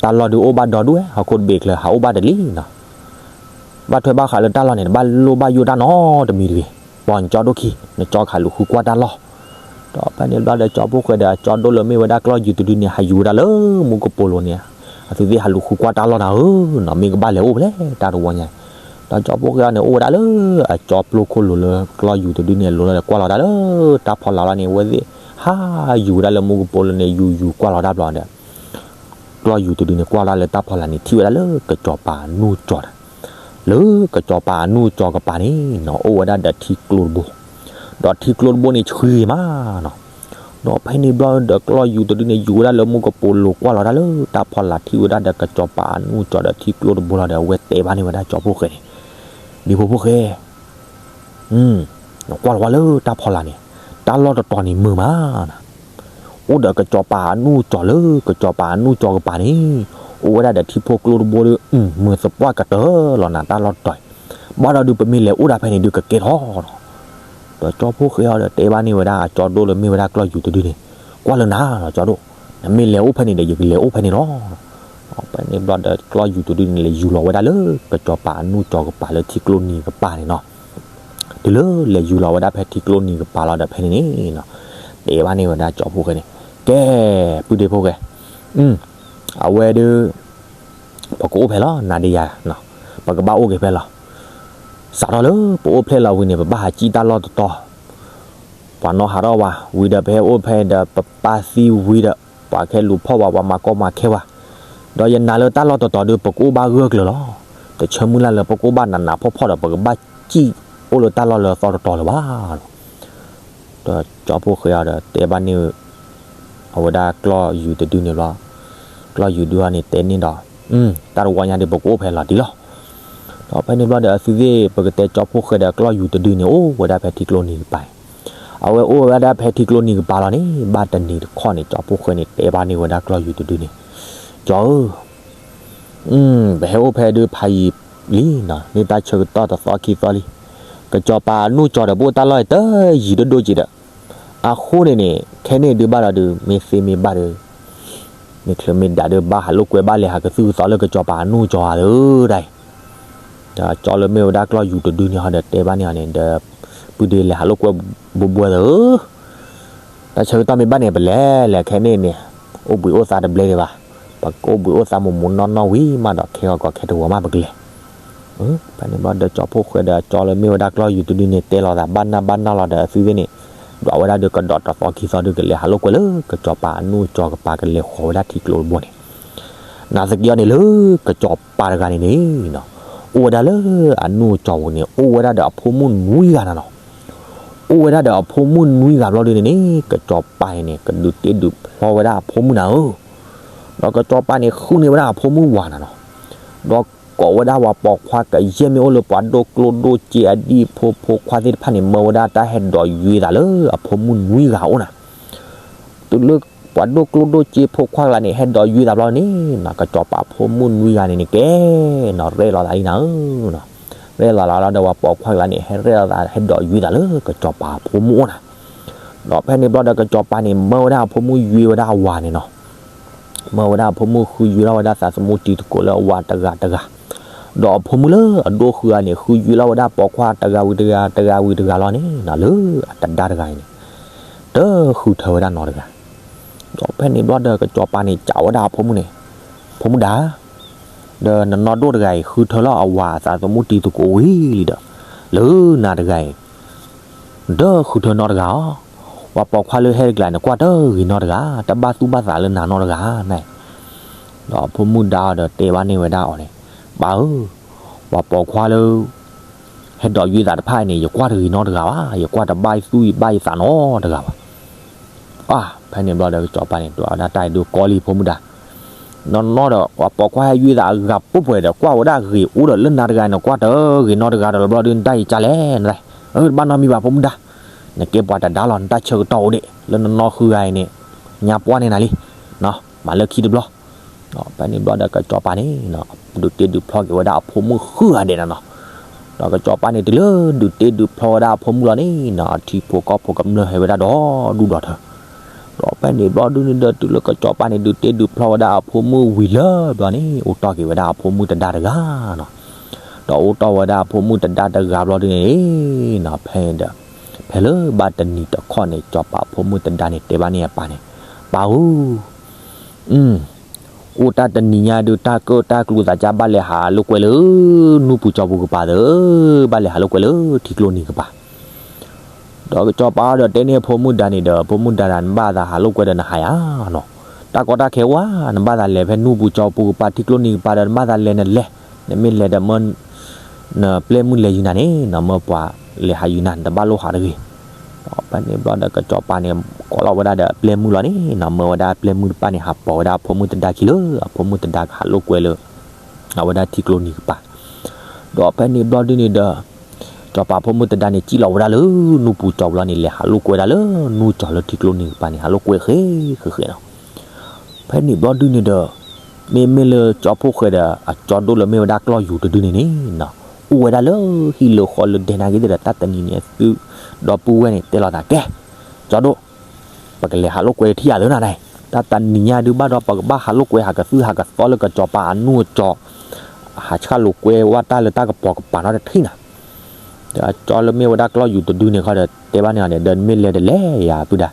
တၢ်လီၢ်ဒုအိၣ်ဘၣ်ဒီဒူၣ်ဝဲ ဟီၣ်ခိၣ်တဘ့ၣ်ချၢ ဟးအိၣ်ဘၣ်တလံနီၤ, ဘၣ်ထွဲဘၣ်ဃးလၢတၢ်လီၢ်န့ၣ် တဘၣ်လိၣ်ဘၣ်ယိၣ်တၢ်နီတမံၤတဂ့ၤ, ပိာ်နကၠီဒိၣ်ခံ နကၠီကဟးလူၤဃုကွၢ်တၢ်လီၢ်, ဒီးဖဲန့ၣ်ဘျီဒီးကၠီဖီၣ်ဃဲဒီး အကၠီဒိၣ်လၢမ့ၢ်ဝဲဒၣ်ကျီၢ်ယူၤတဒုန့ၣ် ဟးယူၤဝဲဒၣ်လၢမူကပိာ်လိၤန့ၣ်, အသုသ့ၣ်ဟးလူၤဃုကွၢ်တၢ်လီၢ်နၤဧၢနီၤ, မ့ၢ်ကဘၣ်လဲၤအိၣ်ဖဲလဲၣ် တၢ်တဝီညါ, ဒီးကၠီဖီၣ်ဃဲအံၤန့ၣ် အိၣ်ဝဲဒၣ်လၢအကၠီပျိခိၣ်လိၤလၢကျီၢ်ယူၤတဒုန့ၣ်အလိၤဒီး ကွၢ်လီၤဒၣ်လၢတၢ်ဖီလာ်လီၤန့ၣ် အဝဲသ့ၣ်ဟးယူၤဝဲဒၣ်လၢမူကပိာ်လိၤန့ၣ် ယူၤယူၤကွၢ်လီၤတၢ်ဘျီဒီး ကျီၢ်ယူၤတဒုန့ၣ် ကွၢ်လီၤဒၣ်လၢတၢ်ဖီလာ်န့ၣ် ထံၣ်ဝဲဒၣ်လၢကစီၤပၤအနူၢ်ကၠီၤဒီး လၢကစီၤပၤအနူၢ်ကၠီၤကပၤန့ၣ်နီၤ အိၣ်ဝဲဒၣ်ဒီးထံကျိတဘိ, ဒီးထံကျိတဘိန့ၣ်ဆှံဂ့ၤမးနီၤ, ဒီးဖဲန့ၣ်ဘျီဒီးကျီၢ်ယူၤတဒုန့ၣ် ယူၤဝဲဒၣ်လၢမူကပိာ်လိၤကွၢ်လီၤဒၣ်လၢတၢ်ဖီလာ် ထံၣ်ဝဲဒၣ်ဒီးကစီၤပၤအနူၢ်ကၠီၤဒီးထံကျိတဘိလီၤဒီး အဝဲတဲဘၣ်န့ၢ်ဝဲဒၣ်ကၠီဖီၣ်ဃဲန့ၣ်, ဒ့ဖိဖိဃဲ ကွၢ်လီၤဝဲလၢတၢ်ဖီလာ်န့ၣ်, တၢ်လီၢ်တတီၤန့ၣ်မုာ်မးနီၤ, အိၣ်ဒီးကစီၤပၤအနူၢ်ကၠီၤလၢကစီၤပၤအနူၢ်ကၠီၤကပၤန့ၣ်, အိၣ်ဝဲဒၣ်ဒီးထံဖိကျိတဘိဒီး မုာ်သပှၢ်ကတၢၢ်လီၤနၤ တၢ်လီၢ်တတီၤအံၤ, ဘၣ်ဒီးဒုးပမ့ၢ်လဲၤအိၣ်ဒၣ်ဖဲန့ၣ်ဒုးကကဲထီၣ်နီၤ, ဒီးကၠီဖီၣ်ဃဲအံၤဒီးတဲဘၣ်န့ၢ်ဝဲဒၣ်အကၠီဒိၣ်လၢမ့ၢ်ဝဲဒၣ်ကျီၢ်ယူၤတဒုန့ၣ်, ကွၢ်လၢနၤနီၤကၠီဒိၣ်, နမ့ၢ်လဲၤအိၣ်ဖဲန့ၣ်ဒီး ယကလဲၤအိၣ်ဖဲန့ၣ်လီၤ. ဖဲန့ၣ်ဘျီဒီးကျီၢ်ယူၤတဒုန့ၣ် လဲၤယူၤလီၤဝဲဒၣ်လၢကစီၤပၤအနူၢ်ကၠီၤကပၤလၢထံကျိနံၤကပၤန့ၣ်နီၤ, တုၤလၢလဲၤယူၤလီၤဝဲဒၣ်ဖဲထံကျိနံၤကပၤလီၤဒီးဖဲန့ၣ်န့ၣ်နီၤ, တဲဘၣ်န့ၢ်ဝဲဒၣ်ကၠီဖီၣ်ဃဲန့ၣ်, ကဲ, ပုၢ်ဒ့ဖိဃဲ, အဝဲဒုး ပကအိၣ်ဖဲလီၤ နၤဒီးယၤ, ပကဘၣ်အိၣ်က့ၤဖဲလီၤ. စးထီၣ်လၢပအိၣ်ဖျဲၣ်လီၤဝံၤန့ၣ် ပဘၣ်ဟးစံၣ်တၢ်လီၢ်တတီၤ, ပှၤနီၣ်ဟးထီၣ်ဝဲ, ဝံၤဒီးပဟဲအိၣ်ဖဲဒီး ပပၢ်သံဝံၤဒီး ပှၤကဟဲလူၤဖီၣ်ဝဲ, ပှၤမၤကီမၤခဲဝဲ, ဒီးယနာ်လၢတၢ်လီၢ်တတီၤဒီး ပကအိၣ်ဘၣ်ဂၢၢ်ကျၢၤလီၤ. တဆၢမုၢ်လၢ်လၢပကအိၣ်ဘၣ်နးနးဖှီၣ်ဖှီၣ်ဒီး ပကဘၣ်စံၣ်အိၣ်လၢတၢ်လီၢ်လၢအသီတတီၤလၢၤဘၣ်. ဒီးကၠီဖီၣ်ဃဲအံၤဒီးတဲဘၣ်န့ၢ် အဝဲဒၣ်ကျီၢ်ယူၤတဒုန့ၣ်ဘျီ, ကျီၢ်ယူၤဒုန့ၣ်တဲန့ၢ်ဒီး, တၢ်တဝီညါဒီး ပကအိၣ်ဖဲလီၤတံၢ်လီၤ. ဒီးဖဲန့ၣ်ဘျီဒီး အသုသ့ၣ် ပကတဲကၠီဖီၣ်ဃဲဒီးကျီၢ်ယူၤတဒုန့ၣ် အိၣ်ဝဲဒၣ်ဖဲထံကျိနံၤကပၤန့ၣ်, အဝဲအိၣ်ဝဲဒၣ်ဖဲထံကျိနံၤကပၤလီၤန့ၣ် ဘၣ်တနံၤတခီန့ၣ် ကၠီဖီၣ်ဃဲန့ၣ် တဲဘၣ်န့ၢ်ဝဲဒၣ်ကျီၢ်ယူၤတဒုန့ၣ်, ကၠီဧၢ ပဟဲအိၣ်ဖဲဒုးဖးယံာ်လံနီၤ, န့ၢ်တၢ်ဆၢကတီၢ်တသီခံသီလံ. ကစီၤပၤအနူၢ်ကၠီၤဒီးပအိၣ်တၢ်လီၢ်အံၤတယံာ်ဒိၣ်ဒိၣ်က့ၤဒီး, အဃိန့ၣ်န့ၣ် ခဲန့ၣ်ဒုးဘၣ်ဒီးဒုး မ့ၢ်သ့မ့ၢ်ဘၣ်ဒီး မ့ၢ်ချုးမ့ၢ်ဒၣ်ဒီး ဘၣ်ဟးလိာ်ကွဲဘၣ်လဲၤဟးကသုၣ်ကသီလၢကစီၤပၤအနူၢ်ကၠီၤဧါဧၢဒၣ်အံၤ. ဒီးကၠီလၢမ့ၢ်ဝဲဒၣ်ကျီၢ်ယူၤတဒုန့ၣ်ဟီဒီးတဲဘၣ်န့ၢ်အီၤန့ၣ်ဒီး, ပုၢ်ဒ့လဲၤဟးလိာ်ကွဲဘိဘိသၢဧၢ, တၢ်ဆၢကတီၢ်မ့ၢ်ဘၣ်န့ၣ် ပလဲၤလဲၤခဲန့ၣ်န့ၣ်, အိၣ်ဘှံးအိၣ်သါတဘျဲဒံးဘၣ်, ပကအိၣ်ဘှံးအိၣ်သါမူးမူးနီၢ်နီၢ်ဝံၤမးဒီး ခဲဂီၤကီးခဲတဝီၤမးပကလဲၤ ဖဲန့ၣ်ဘျီဒီးကၠီဖီၣ်ဃဲဒီးကၠီလၢမ့ၢ်ဝဲဒၣ်ကျီၢ်ယူၤတဒုန့ၣ် တဲလီၤသးဘၣ်နၢ်ဘၣ်နၢ်လီၤဒီးအသုသ့ၣ်န့ၣ်, ဒွးဝဲဒၣ်ဒီးကဒီးတသီခံသီဒုးကလဲၤဟးလိာ်ကွဲလၢကစီၤပၤအနူၢ်ကၠီၤကပၤကလဲၤဃီၤဝဲဒၣ်ထံကျိတဘိန့ၣ်, နာ်သက့အီၤန့ၣ်လၢကစီၤပၤတဂၤန့ၣ်န့ၣ်နီၤ, အိၣ်ဝဲဒၣ်လၢအနူၢ်ကၠီၤပူၤန့ၣ် အိၣ်ဝဲဒၣ်ဒီးအဖိမုၣ်နွံဂၤနၤနီၤ အိၣ်ဝဲဒၣ်ဒီးအဖိမုၣ်နွံဂၤဘျီဒုန့ၣ်န့ၣ် ကစီၤပၤန့ၣ်န့ၣ် ကဒုးတ့ဒုးဖျီဝဲဒၣ်အဖိမုၣ်နၤဧၢ, ဒီးကစီၤပၤန့ၣ်ဃုန့ၢ်ဝဲဒၣ်အဖိမုၣ်ဝၤနၤနီၤ, ဒီး ကိးဝဲဒၣ်ဝၤပိာ်ခွါကယဲၢ်မ့ၢ်အိၣ်လၢပှၤဒိၣ်ကျိၣ်ဒိၣ်စ့အဒံၣ်ဖိဖိခွါသ့ၣ်တဖၣ်န့ၣ် မၢဝဲဒၣ်တၢ်ဟဲဒိးယွ့သးလၢအဖိမုၣ်နွံဂၤအိၣ်နၤ. တုၤလၢပှၤဒိၣ်ကျိၣ်ဒိၣ်စ့ဖိခွါကလါန့ၣ် ဟဲဒိးယွ့သးဘျီန့ၣ်နီၤ ကစီၤပၤဖိမုၣ်နွံဂၤန့ၣ်န့ၣ် ကဲနီၤ ရဲၣ်လီၤသးလံနၤဧၢနီၤ. ရဲၣ်လီၤလီၤလီၤဒီး ဝၤပိာ်ခွါကလါန့ၣ် ဟဲရဲၣ်လီၤသး ဟဲဒိးယွ့သးလၢကစီၤပၤဖိမုၣ်အိၣ်နၤ. ဒီးဖဲန့ၣ်ဘျီဒီး ကစီၤပၤန့ၣ် မၢဝဲဒၣ်အဖိမုၣ်ယွ့ဝဲဒၣ်အဝၤန့ၣ်နီၤ. မၢဝဲဒၣ်အဖိမုၣ်ဃုယွ့လီၤဝဲဒၣ်သးသမူတံၤသကိးလၢအဝၤတဂၤတဂၤ, ဒီးအဖိမုၣ်လၢအဒိၣ်ဃုဂၤန့ၣ် ဃုယွ့လီၤဝဲဒၣ်ပိာ်ခွါတဂၤဝံၤတဂၤ တဂၤဝံၤတဂၤလီၤန့ၣ်နီၤ လၢအတဒါတဂၤအံၤန့ၣ် တဃုထၢဝဲဒၣ်နီတဂၤ. ဒီးဖဲန့ၣ်ဘျီဒီး ကစီၤပၤန့ၣ် စံးဝဲဒၣ်အဖိမုၣ်န့ၣ်, ဖိမုၣ်ဒါ, ဒီးနနီၢ်ဒိၣ်တဂၤအံၤ ဃုထၢလီၤအဝၤအသးသမူတံၤသကိးဝံၤလံဒီး, လၢနၤတဂၤအံၤ နတဃုထၢနီတဂၤအီၤ, ပှၤပိာ်ခွါလၢဟဲတကျါန့ၣ် ကွၢ်တဂ့ၤနီတဂၤ, တဘၣ်သူၣ်ဘၣ်သးလၢနၤနီတဂၤန့ၣ်. ဒီးဖိမုၣ်ဒါအီၤဒီးတဲဘၣ်န့ၢ်ဝဲဒၣ်အီၤန့ၣ်, ပၢ်ဧၢ, ပှၤပိာ်ခွါလၢ ဟဲဒိးယွ့သးတဖၣ်အံၤန့ၣ် ယကွၢ်တဂ့ၤနီတဂၤဘၣ်, ယကွၢ်တဘၣ်သူၣ်ယဘၣ်ယသးနီတဂၤဘၣ်. အါ, ဖဲန့ၣ်ဘျီဒီး ကစီၤပၤန့ၣ် ဒွးဝဲဒၣ်တၢ်အံၤဒုးကီလံဖိမုၣ်ဒါ, နီၢ်နီၢ်ဒီး ပှၤပိာ်ခွါဟဲယွ့သးအဂၤပူၤပှဲၤဒီး ကွၢ်ဝဲဒၣ်ဂ့ၤအိၣ်ဒီးလၢနၤတဂၤန့ၣ် ကွၢ်တဂ့ၤနီတဂၤဒီး ဘျီဒုးနတၢ်အံၤကလဲၣ်, တဘၣ်နီတမံၤဘၣ်ဖိမုၣ်ဒါ, နကဲပှၤတဒါလီၤ နတၢ်ဆၢကတီၢ်အိၣ်ဒံး လၢနနီၢ်ဃုဂၤအံၤန့ၣ်, ညါပှၢ်န့ၢ်နၤလံ, မၤလၢခံတဘျီ. ဖဲန့ၣ်ဘျီဒီး ကစီၤပၤန့ၣ် ဒုးတ့ဒုးဖျီက့ၤဝဲဒၣ်အဖိမုၣ်ဃုဂၤဒဲးနၤနီၤ. ဒီးကစီၤပၤန့ၣ် တုၤလၢဒုးတ့ဒုးဖျီဝဲဒၣ်အဖိမုၣ်လီၤန့ၣ်နီၤ အထံဖိကီၢ်ဖိကမျၢၢ်ဟဲဝဲဒၣ်ဒီဒူၣ်ဒီထၢ. ဒီးဖဲန့ၣ်ဘျီဒုန့ၣ်ဒီး တုၤလၢကစီၤပၤန့ၣ် ဒုးတ့ဒုးဖျီဝဲဒၣ်အဖိမုၣ်ဝံၤလၢဘျီန့ၣ် အိၣ်တီၢ်က့ၤဝဲဒၣ်အဖိမုၣ်တဒါတဂၤနီၤ. ဒီးအိၣ်တီၢ်ဝဲဒၣ်အဖိမုၣ်တဒါတဂၤဘျီဒုန့ၣ်နီၤ ဖဲန့ၣ်ဒီး ဖဲလၢဘၣ်တနံၤတခီန့ၣ် စီၤပၤဖိမုၣ်တဒါန့ၣ် တဲဘၣ်န့ၢ်အပၢ်န့ၣ်, ပၢ်ဧၢ, အိၣ်တၢ်တနံၤညါဒုး တၢ်ကၢၣ်တၢ်ကျူသးကါ ဘၣ်လဲၤဟးလိာ်ကွဲလၢ နူၢ်ပူၤစီၤပူၤကပၤသၢ, ဘၣ်လဲၤဟးလိာ်ကွဲလၢထံကျိနံၤကပၤ. ဒီးကစီၤပၤဒီးတဲန့ၢ်အဖိမုၣ်ဒါန့ၣ်ဒီး ဖိမုၣ်ဒါဒၣ် နဘၣ်သးဟးလိာ်ကွဲဒီးနဟးယါနီၤ. တၢ်ကီတၢ်ခဲဝါ နဘၣ်သးလဲၤဖဲနူၢ်ပူၤစီၤပူၤကပၤ ထံကျိနံၤကပၤဒီး နဘၣ်သးလဲၤနလဲၤ, နမ့ၢ်လဲၤဒီးမၢ နပျဲၢ်မုၢ်လဲၤယုာ်နၤန့ၣ်နီၤ မၢပှၤလဲၤဟးယုာ်နၤ နတဘၣ်လိၣ်ဟးတဂ့ၤ. ဒီးဖဲန့ၣ်ဘျီဒီး ကစီၤပၤန့ၣ် ကိးလီၤဝဲဒၣ်ဒီးပျဲၢ်မုၢ်လီၤန့ၣ်နီၤ မၢဝဲဒၣ်ပျဲၢ်မုၢ်တဖၣ်န့ၣ် ဟးပိာ်ဝဲဒၣ်အဖိမုၣ်တဒါခံလၢ အဖိမုၣ်တဒါကဟးလိာ်ကွဲလၢ အဝဲဒၣ်ထံကျိနံၤကပၤ. ဒီးဖဲန့ၣ်ဘျီဒုန့ၣ်ဒီး စီၤပၤဖိမုၣ်တဒါန့ၣ် စံၣ်လီၤဝဲဒၣ်လၢနူၢ်ပူၤစီၤပူၤလီၤန့ၣ် လဲၤဟးလိာ်ကွဲဒၣ်လၢနူၢ်စီၤလၢထံကျိနံၤကပၤန့ၣ် ဟးလိာ်ကွဲဃဲဃဲဃဲနီၤ. ဖဲန့ၣ်ဘျီဒုန့ၣ်ဒီး မ့မ့ၢ်လၢကၠီဖှိၣ်ဃဲဒီး အကၠီဒိၣ်လၢမ့ၢ်ဝဲဒၣ်ကျီၢ်ယူၤတဒုန့ၣ်န့ၣ်နီၤ အိၣ်ဝဲဒၣ်လၢဟံၣ်လၢဃီလၢဒဲနာ်က့ၤသ့ၣ်ဒီး တၢ်တနံၤန့ၣ်အသု ဒီပုၢ်ဝဲၢ်န့ၣ် တဲလီၤသးကဲ ကၠီဒိၣ် ပကလဲၤဟးလိာ်ကွဲထံၣ်ယၤသ့နီၤန့ၣ်, တၢ်တနံၤညါဒုးဘၣ်ဒီး ပကဘၣ်ဟးလိာ်ကွဲဟးကသုၣ်ဟးကသီလၢကစီၤပၤအနူၢ်အကၠီ, ဟးဆှၣ်လိာ်ကွဲဝဲတၢ်လၢတၢ်ကပီၤကပၤနီတထံၣ်နၤ. ဒီးကၠီလၢမ့ၢ်ဝဲဒၣ်ကျီၢ်ယူၤတဒုန့ၣ်ခီဒီး တဲဘၣ်န့ၢ်အီၤန့ၣ် ဒီးမ့ၢ်လဲၤတလဲၤယၤပုၢ်ဒၣ်.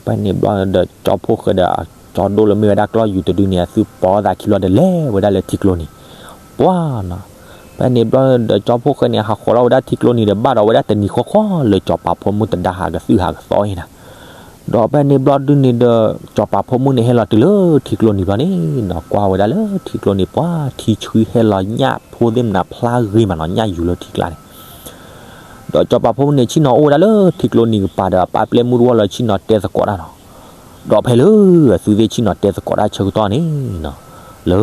ဖဲန့ၣ်ဘျီဒီး ကၠီဖှိၣ်ဃဲဒီး ကၠီဒိၣ်လၢမ့ၢ်ဝဲဒၣ်ကျီၢ်ယူၤတဒုန့ၣ် အသုပိာ်သးခံလီၤဒီးလဲၤဝဲဒၣ်လၢထံကျိနံၤ, ပှၤနီၤ. ဖဲန့ၣ်ဘျီဒီး ကၠီဖှိၣ်ဃဲန့ၣ် ဟးဃီၤလီၤဝဲဒၣ်ထံကျိနံၤဒီး ဘၣ်ဒီးဝဲဒၣ်တနံၤဃီဃီလၢစီၤပၤဖိမုၣ်တဒါဟးကသုၣ်ဟးကသီအံၤနၤ. ဒီးဖဲန့ၣ်ဘျီဒုန့ၣ်ဒီး စီၤပၤဖိမုၣ်န့ၣ်ဟဲလီၤတုၤလၢထံကျိနံၤဘျီန့ၣ်နီၤ ကွၢ်ဝဲဒၣ်လၢထံကျိနံၤ ပှၤထံဆှံဟဲလီၤညၣ်ဖိသ့ၣ်မနုၤဖျါဂ့ၤမးနီၤ ညၣ်ယူၤလၢထံကျါန့ၣ် ဒီးစီၤပၤဖိမုၣ်န့ၣ် ဆ့ၣ်နီၤအိၣ်ဝဲဒၣ်လၢထံကျိနံၤကပၤဒီး အပၢ်ပျဲၢ်မုၢ်တဝီလၢဆ့ၣ်နီၤတဲသကိးတၢ်နီၤ. ဒီးဖဲလၢအသုသ့ၣ်ဆ့ၣ်နီၤတဲသကိးတၢ်ဆၢကတီၢ်န့ၣ်နီၤ လၢ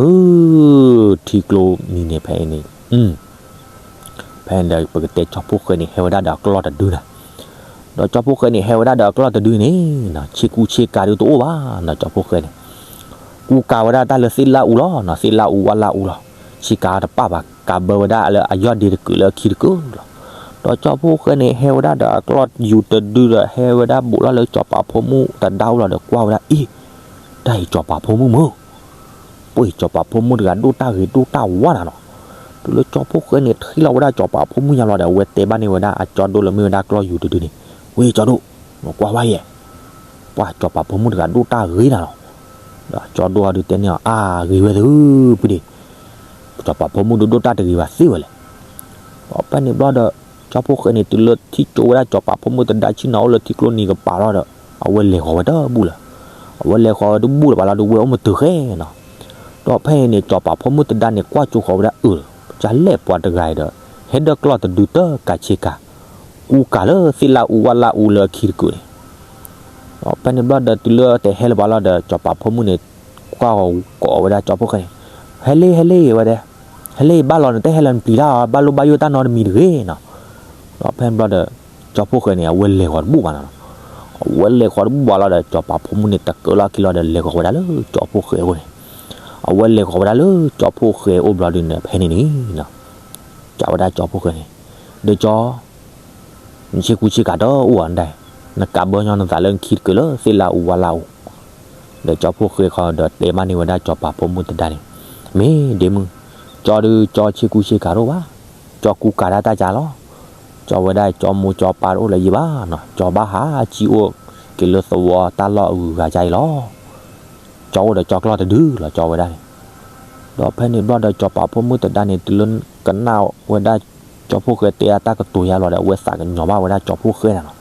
ထံကျိနံၤန့ၣ်ဖဲအံၤန့ၣ် ဖဲန့ၣ်ဒီး ပကတဲကၠီဖှိၣ်ဃဲန့ၣ် ဟဲဝဲဒၣ်ဒီးအကျီၢ်တဒုနၤ. ဒီးကၠီဖှိၣ်ဃဲန့ၣ် ဟဲဝဲဒၣ်ဒီးအကျီၢ်တဒုန့ၣ်နီၤ ဆ့ကူဆ့ကၤဒုးတအိၣ်ဘၣ်နီၤ ကၠီဖှိၣ်ဃဲန့ၣ် ကူကၤဝဲဒၣ်တၢ်လၢသ့ၣ်လၣ်အူလီၤနီၤ သ့ၣ်လၣ်အူဝၣ်လၣ်အူလီၤ ဆ့ကၤတပၣ်ဘၣ် ကၤဘၢဝဲဒၣ်လၢအယီၢ်ဒ့တကုာ်လၢအခံတကုာ်လီၤ. ဒီးကၠီဖှိၣ်ဃဲန့ၣ် ဟဲဝဲဒၣ်ဒီးအကျီၢ်ယူၤတဒုဒီး ဟဲဝဲဒၣ်ဘူးလီၤလၢစီၤပၤဖိမုၣ်တဒါအူလီၤဒီး ကွၢ်ဝဲဒၣ်အ့ၣ် တၢ်အံၤစီၤပၤဖိမုၣ်မုၢ် ပှ့ၤစီၤပၤဖိမုၣ်တဂၤဒိၣ်တၢ်ဂ့ၤဒိၣ်တၢ်ဝါနၤနီၤ. တုၤလၢကၠီဖှိၣ်ဃဲန့ၣ် ထံၣ်လီၤဝဲဒၣ်စီၤပၤဖိမုၣ်ညါလီၤဒီး အဝဲတဲဘၣ်န့ၢ်ဝဲဒၣ်အကၠီဒိၣ်လၢမ့ၢ်ဝဲဒၣ်ကျီၢ်ယူၤတဒုန့ၣ် ဝ့ၢ်ကၠီဒိၣ် နကွၢ်ဝဲယဲၢ် ပှၤစီၤပၤဖိမုၣ်တဂၤဒိၣ်တၢ်ဂ့ၤနၤလီၤ. ဒီးကၠီဒိၣ်အီၤဒုးတဲန့ၢ်အီၤ အါဂ့ၤဝဲသု ပုၢ်ဒ့ၣ် စီၤပၤဖိမုၣ်ဒုးဒိၣ်တၢ်တဂ့ၤဘၣ်သ့ဝဲလဲၣ်. ဒီးဖဲန့ၣ်ဘျီဒီး ကၠီဖှိၣ်ဃဲန့ၣ် တုၤလၢထံၣ်ကၠိဝဲဒၣ်စီၤပၤဖိမုၣ်တဒါဆ့ၣ်နီၤအိၣ်လၢထံကျိနံၤကပၤလီၤဒီး အဝဲလဲၤဃီၤဝဲတဘူၣ်လၢၤ. အဝဲလဲၤဃီၤဝဲတဘူၣ်လၢၤဘၣ်လီၤဒီး ဝဲအိၣ်မုာ်တၢ်ဃဲနီၤ. ဒီးဖဲအံၤန့ၣ် စီၤပၤဖိမုၣ်တဒါန့ၣ် ကွၢ်ကၠိဃီၤဝဲဒၣ်အၢၣ် ကလဲၣ်ပှၤတဂၤအံၤဒီး ဟဲဒၢကျီၢ်တဒုတကၤဆ့ကၤ ကူကၤလၢသ့ၣ်လၣ်အူဝၣ်လၣ်အူလၢအခံတကုာ်န့ၣ် ဒီးဖဲန့ၣ်ဘျီဒီး တုၤလၢတဲဟဲလၢၤဘၣ်လီၤဒီး စီၤပၤဖိမုၣ်န့ၣ် ကွၢ်ဂီၤကိးဝဲဒၣ်ကၠီဖှိၣ်ဃဲန့ၣ် ဟဲလံ ဟဲလံ ဝဲဒၣ်. ဟဲလၢယဘၣ်လီၤ နတဟဲလၢနပျံၤတၢ်အီၤ ဘၣ်လိၣ်ဘၣ်ယိၣ်တၢ်နီတမံၤတဂ့ၤနီၤ. ဒီးဖဲန့ၣ်ဘျီဒီး ကၠီဖှိၣ်ဃဲန့ၣ် အဝဲလဲၤဃီၤတဘူၣ်ဘၣ်နီၤ. အဝဲလဲၤဃီၤတဘူၣ်ဘၣ်လီၤဒီး ကၠီၤပၤဖိမုၣ်န့ၣ် တကၢလီၢ်ခံလီၤဒီး လဲၤဃီၤဝဲဒၣ်လၢကၠီဖှိၣ်ဃဲအအိၣ်န့ၣ်, အဝဲလဲၤဃီၤဝဲဒၣ်လၢကၠီဖှိၣ်ဃဲအအိၣ်ဘျီဒုန့ၣ် ဖဲန့ၣ်န့ၣ် ကးဝဲဒၣ်ကၠီဖှိၣ်ဃဲန့ၣ်, ဒီးကၠီ နဆ့ကူဆ့ကၤတအိၣ်ဧါဒၣ်, နကးဘၢညီနသးလၢနခံတကၢလၢသ့ၣ်လၢအူဝါလၢအူ, ဒီးကၠီဖှိၣ်ဃဲခီဒီးတဲဘၣ်န့ၢ်ဝဲဒၣ်ကၠီၤပၤဖိမုၣ်တဒါန့ၣ်, မ့ၢ်ဒ့မုၣ်, ကၠီဒုးကၠီဆ့ကူဆ့ကၤတအိၣ်ဘၣ်, ကၠီကူကၤဒၣ်တၢ်ကါလီၤ. ကၠီဝဲဒၣ်ကၠီမိၢ်ကၠီပၢ်တအိၣ်လၢၤယံၤဘၣ်နီၤ, ကၠီဘၣ်ဟးစံၣ်အိၣ်က့ၤလၢသဝီတၢ်လီၢ်အဂုၤအဂၤကါအံၤလီၤ. ကၠီအိၣ်ဒီးကၠီကျီၢ်တဒုလီၤ ကၠီဝဲဒၣ်န့ၣ်. ဒီးဖဲန့ၣ်ဘျီဒီးကၠီၤပၤဖိမုၣ်တဒါန့ၣ် တုၤလၢကနၣ်ဝဲဒၣ်ကၠီဖှိၣ်ဃဲတဲအတၢ်ကတိၤယါလီၤဒီး အဝဲသးကညီၤဘၣ်ဝဲဒၣ်ကၠီဖှိၣ်ဃဲန့ၣ်လီၤ.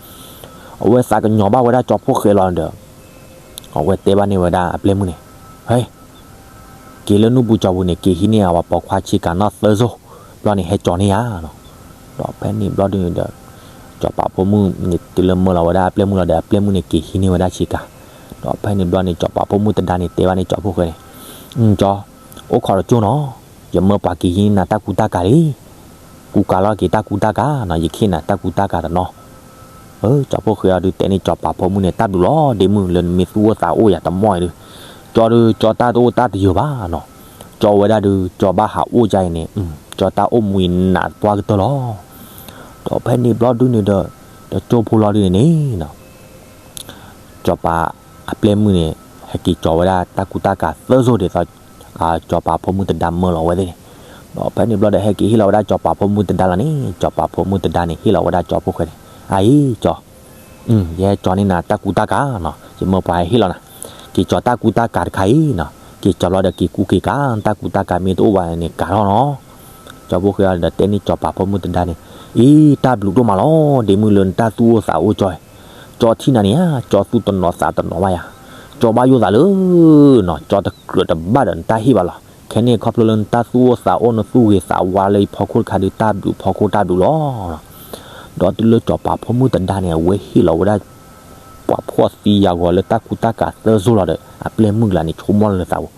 အဝဲသးကညီၤဘၣ်ဝဲဒၣ်ကၠီဖှိၣ်ဃဲလီၤဒီး အဝဲတဲဘၣ်န့ၢ်ဝဲဒၣ်အပျဲၢ်မုၣ်န့ၣ်, ဟဲ, က့ၤလၢနူၢ်ပူၤကၠီပူၤန့ၣ် က့ၤဟံးန့ၢ်အဝဲပိာ်ခွါဆ့ကၤနီၢ်သၢစိၢ်, ဘျီန့ၣ်ဟဲကၠီၤန့ၢ်ဧါနီၤ. ဒီးဖဲန့ၣ်ဘျီဒုန့ၣ်ဒီး ကၠီၤပၤဖိမုၣ်န့ၣ် တုၤလၢမၢလီၤဝဲဒၣ်အပျဲၢ်မုၣ်လီၤဒီး အပျဲၢ်မုၣ်န့ၣ်က့ၤဟံးန့ၢ်ဝဲဒၣ်ဆ့ကၤ, ဒီးဖဲန့ၣ်ဘျီန့ၣ် ကၠီၤပၤဖိမုၣ်တဒါန့ၣ် တဲဘၣ်န့ၢ်ကၠီဖှိၣ်ဃဲန့ၣ်, ကၠီ, အိၣ်ခိးတကၠိၢ်နီၤ, ယမၢပှၤက့ၤဟံးန့ၢ်နၤတၢ်ကူတၢ်ကၤလံ, ကူကၤလီၤက့ၤတၢ်ကူတၢ်ကၤနီၤ, ယကဟ့ၣ်နၤတၢ်ကူတၢ်ကၤတနီၤ. ကၠီဖှိၣ်ဃဲအီၤဒုးတဲန့ၢ်ကၠီၤပၤဖိမုၣ်န့ၣ် တၢ်ဘျုးလီၤဒ့မုၣ် လၢနမ့ၢ်သူၣ်အိၣ်သးအိၣ်ယၤတမီၢ်အံၤဒုး, ကၠီဒုးကၠီတၢ်တအိၣ်တၢ်တယၢၤဘၣ်နီၤ, ကၠီဝဲဒၣ်ဒုး ကၠီဘၣ်ဟးအိၣ်ကါအံၤန့ၣ် ကၠီတၢ်အိၣ်မူအံၤနးသပှၢ်ကတၢၢ်လီၤ. ဒီးဖဲန့ၣ်ဘျီဒုန့ၣ်ဒီး တကၠိဖိလီၤဒုန့ၣ်န့ၣ်နီၤ ကၠီၤပၤအပျဲၢ်မုၣ်န့ၣ် ဟဲက့ၤကၠီၤဝဲဒၣ်တၢ်ကူတၢ်ကၤသၢစိၢ်ဒ်သိး ကၠီၤပၤဖိမုၣ်တဒါမၢလီၤဝဲသ့ၣ်န့ၣ်, ဒီးဖဲန့ၣ်ဘျီဒီး ဟဲက့ၤဟ့ၣ်လီၤဝဲဒၣ်ကၠီၤပၤဖိမုၣ်တဒါလီၤန့ၣ် ကၠီၤပၤဖိမုၣ်တဒါန့ၣ် ဟ့ၣ်လီၤဝဲဒၣ်ကၠီဖှိၣ်ဃဲန့ၣ်, အအံၤကၠီၤ, ယဟဲကၠီၤန့ၢ်နၤတၢ်ကူတၢ်ကၤနီၤ, ယမၢပှၤဟဲဟ့ၣ်လီၤနၤ, က့ၤကၠီၤတၢ်ကူတၢ်ကၤတခါအံၤနီၤ, က့ၤကၠီၤလီၤဒီးက့ၤကူက့ၤကၤ တၢ်ကူတၢ်ကၤမ့ၢ်တအိၣ်ဘၣ်န့ၣ် ကၤထီၣ်နီၤ. ကၠီၤဖိၣ်ဃဲအီၤဒီးတဲန့ၢ်ကၠီၤပၤဖိမုၣ်တဒါန့ၣ်, အံၤ တၢ်ဘျုးဒိၣ်မးလီၤ ဒ့မုၣ်လၢနတၢ်သူၣ်အိၣ်သးအိၣ်ကၠီ, ကၠီထံၣ်နၤန့ၣ်ဧါ ကၠီသူၣ်တနီၤသးတနီၤဘၣ်ယၤ, ကၠီဘၣ်ယိၣ်သးလၢနီၤ ကၠီတကြၢးတဘၣ်ဒီးနတၢ်ဟ့ၣ်ဘၣ်လီၤ. ခဲန့ၣ်ခီဖျိလၢနတၢ်သူၣ်အိၣ်သးအိၣ် နသူၣ်ဂ့ၤသးဝါလၢယဖီခိၣ်တခါဒုး တၢ်ဘျုးဖီခိၣ်တၢ်ဘျုးလီၤ. ဒီးတုၤလၢကၠီၤပၤဖိမုၣ်တဒါန့ၣ် အဝဲဟ့ၣ်လီၤဝဲဒၣ် ပှၤဖှီၣ်သံယာ်ဂီၤလၢတၢ်ကူတၢ်ကၤသၢစိၢ်လီၤဒီး အပျဲၢ်မုၣ်ကျါန့ၣ် ဆိကမိၣ်လၢသးပူၤ,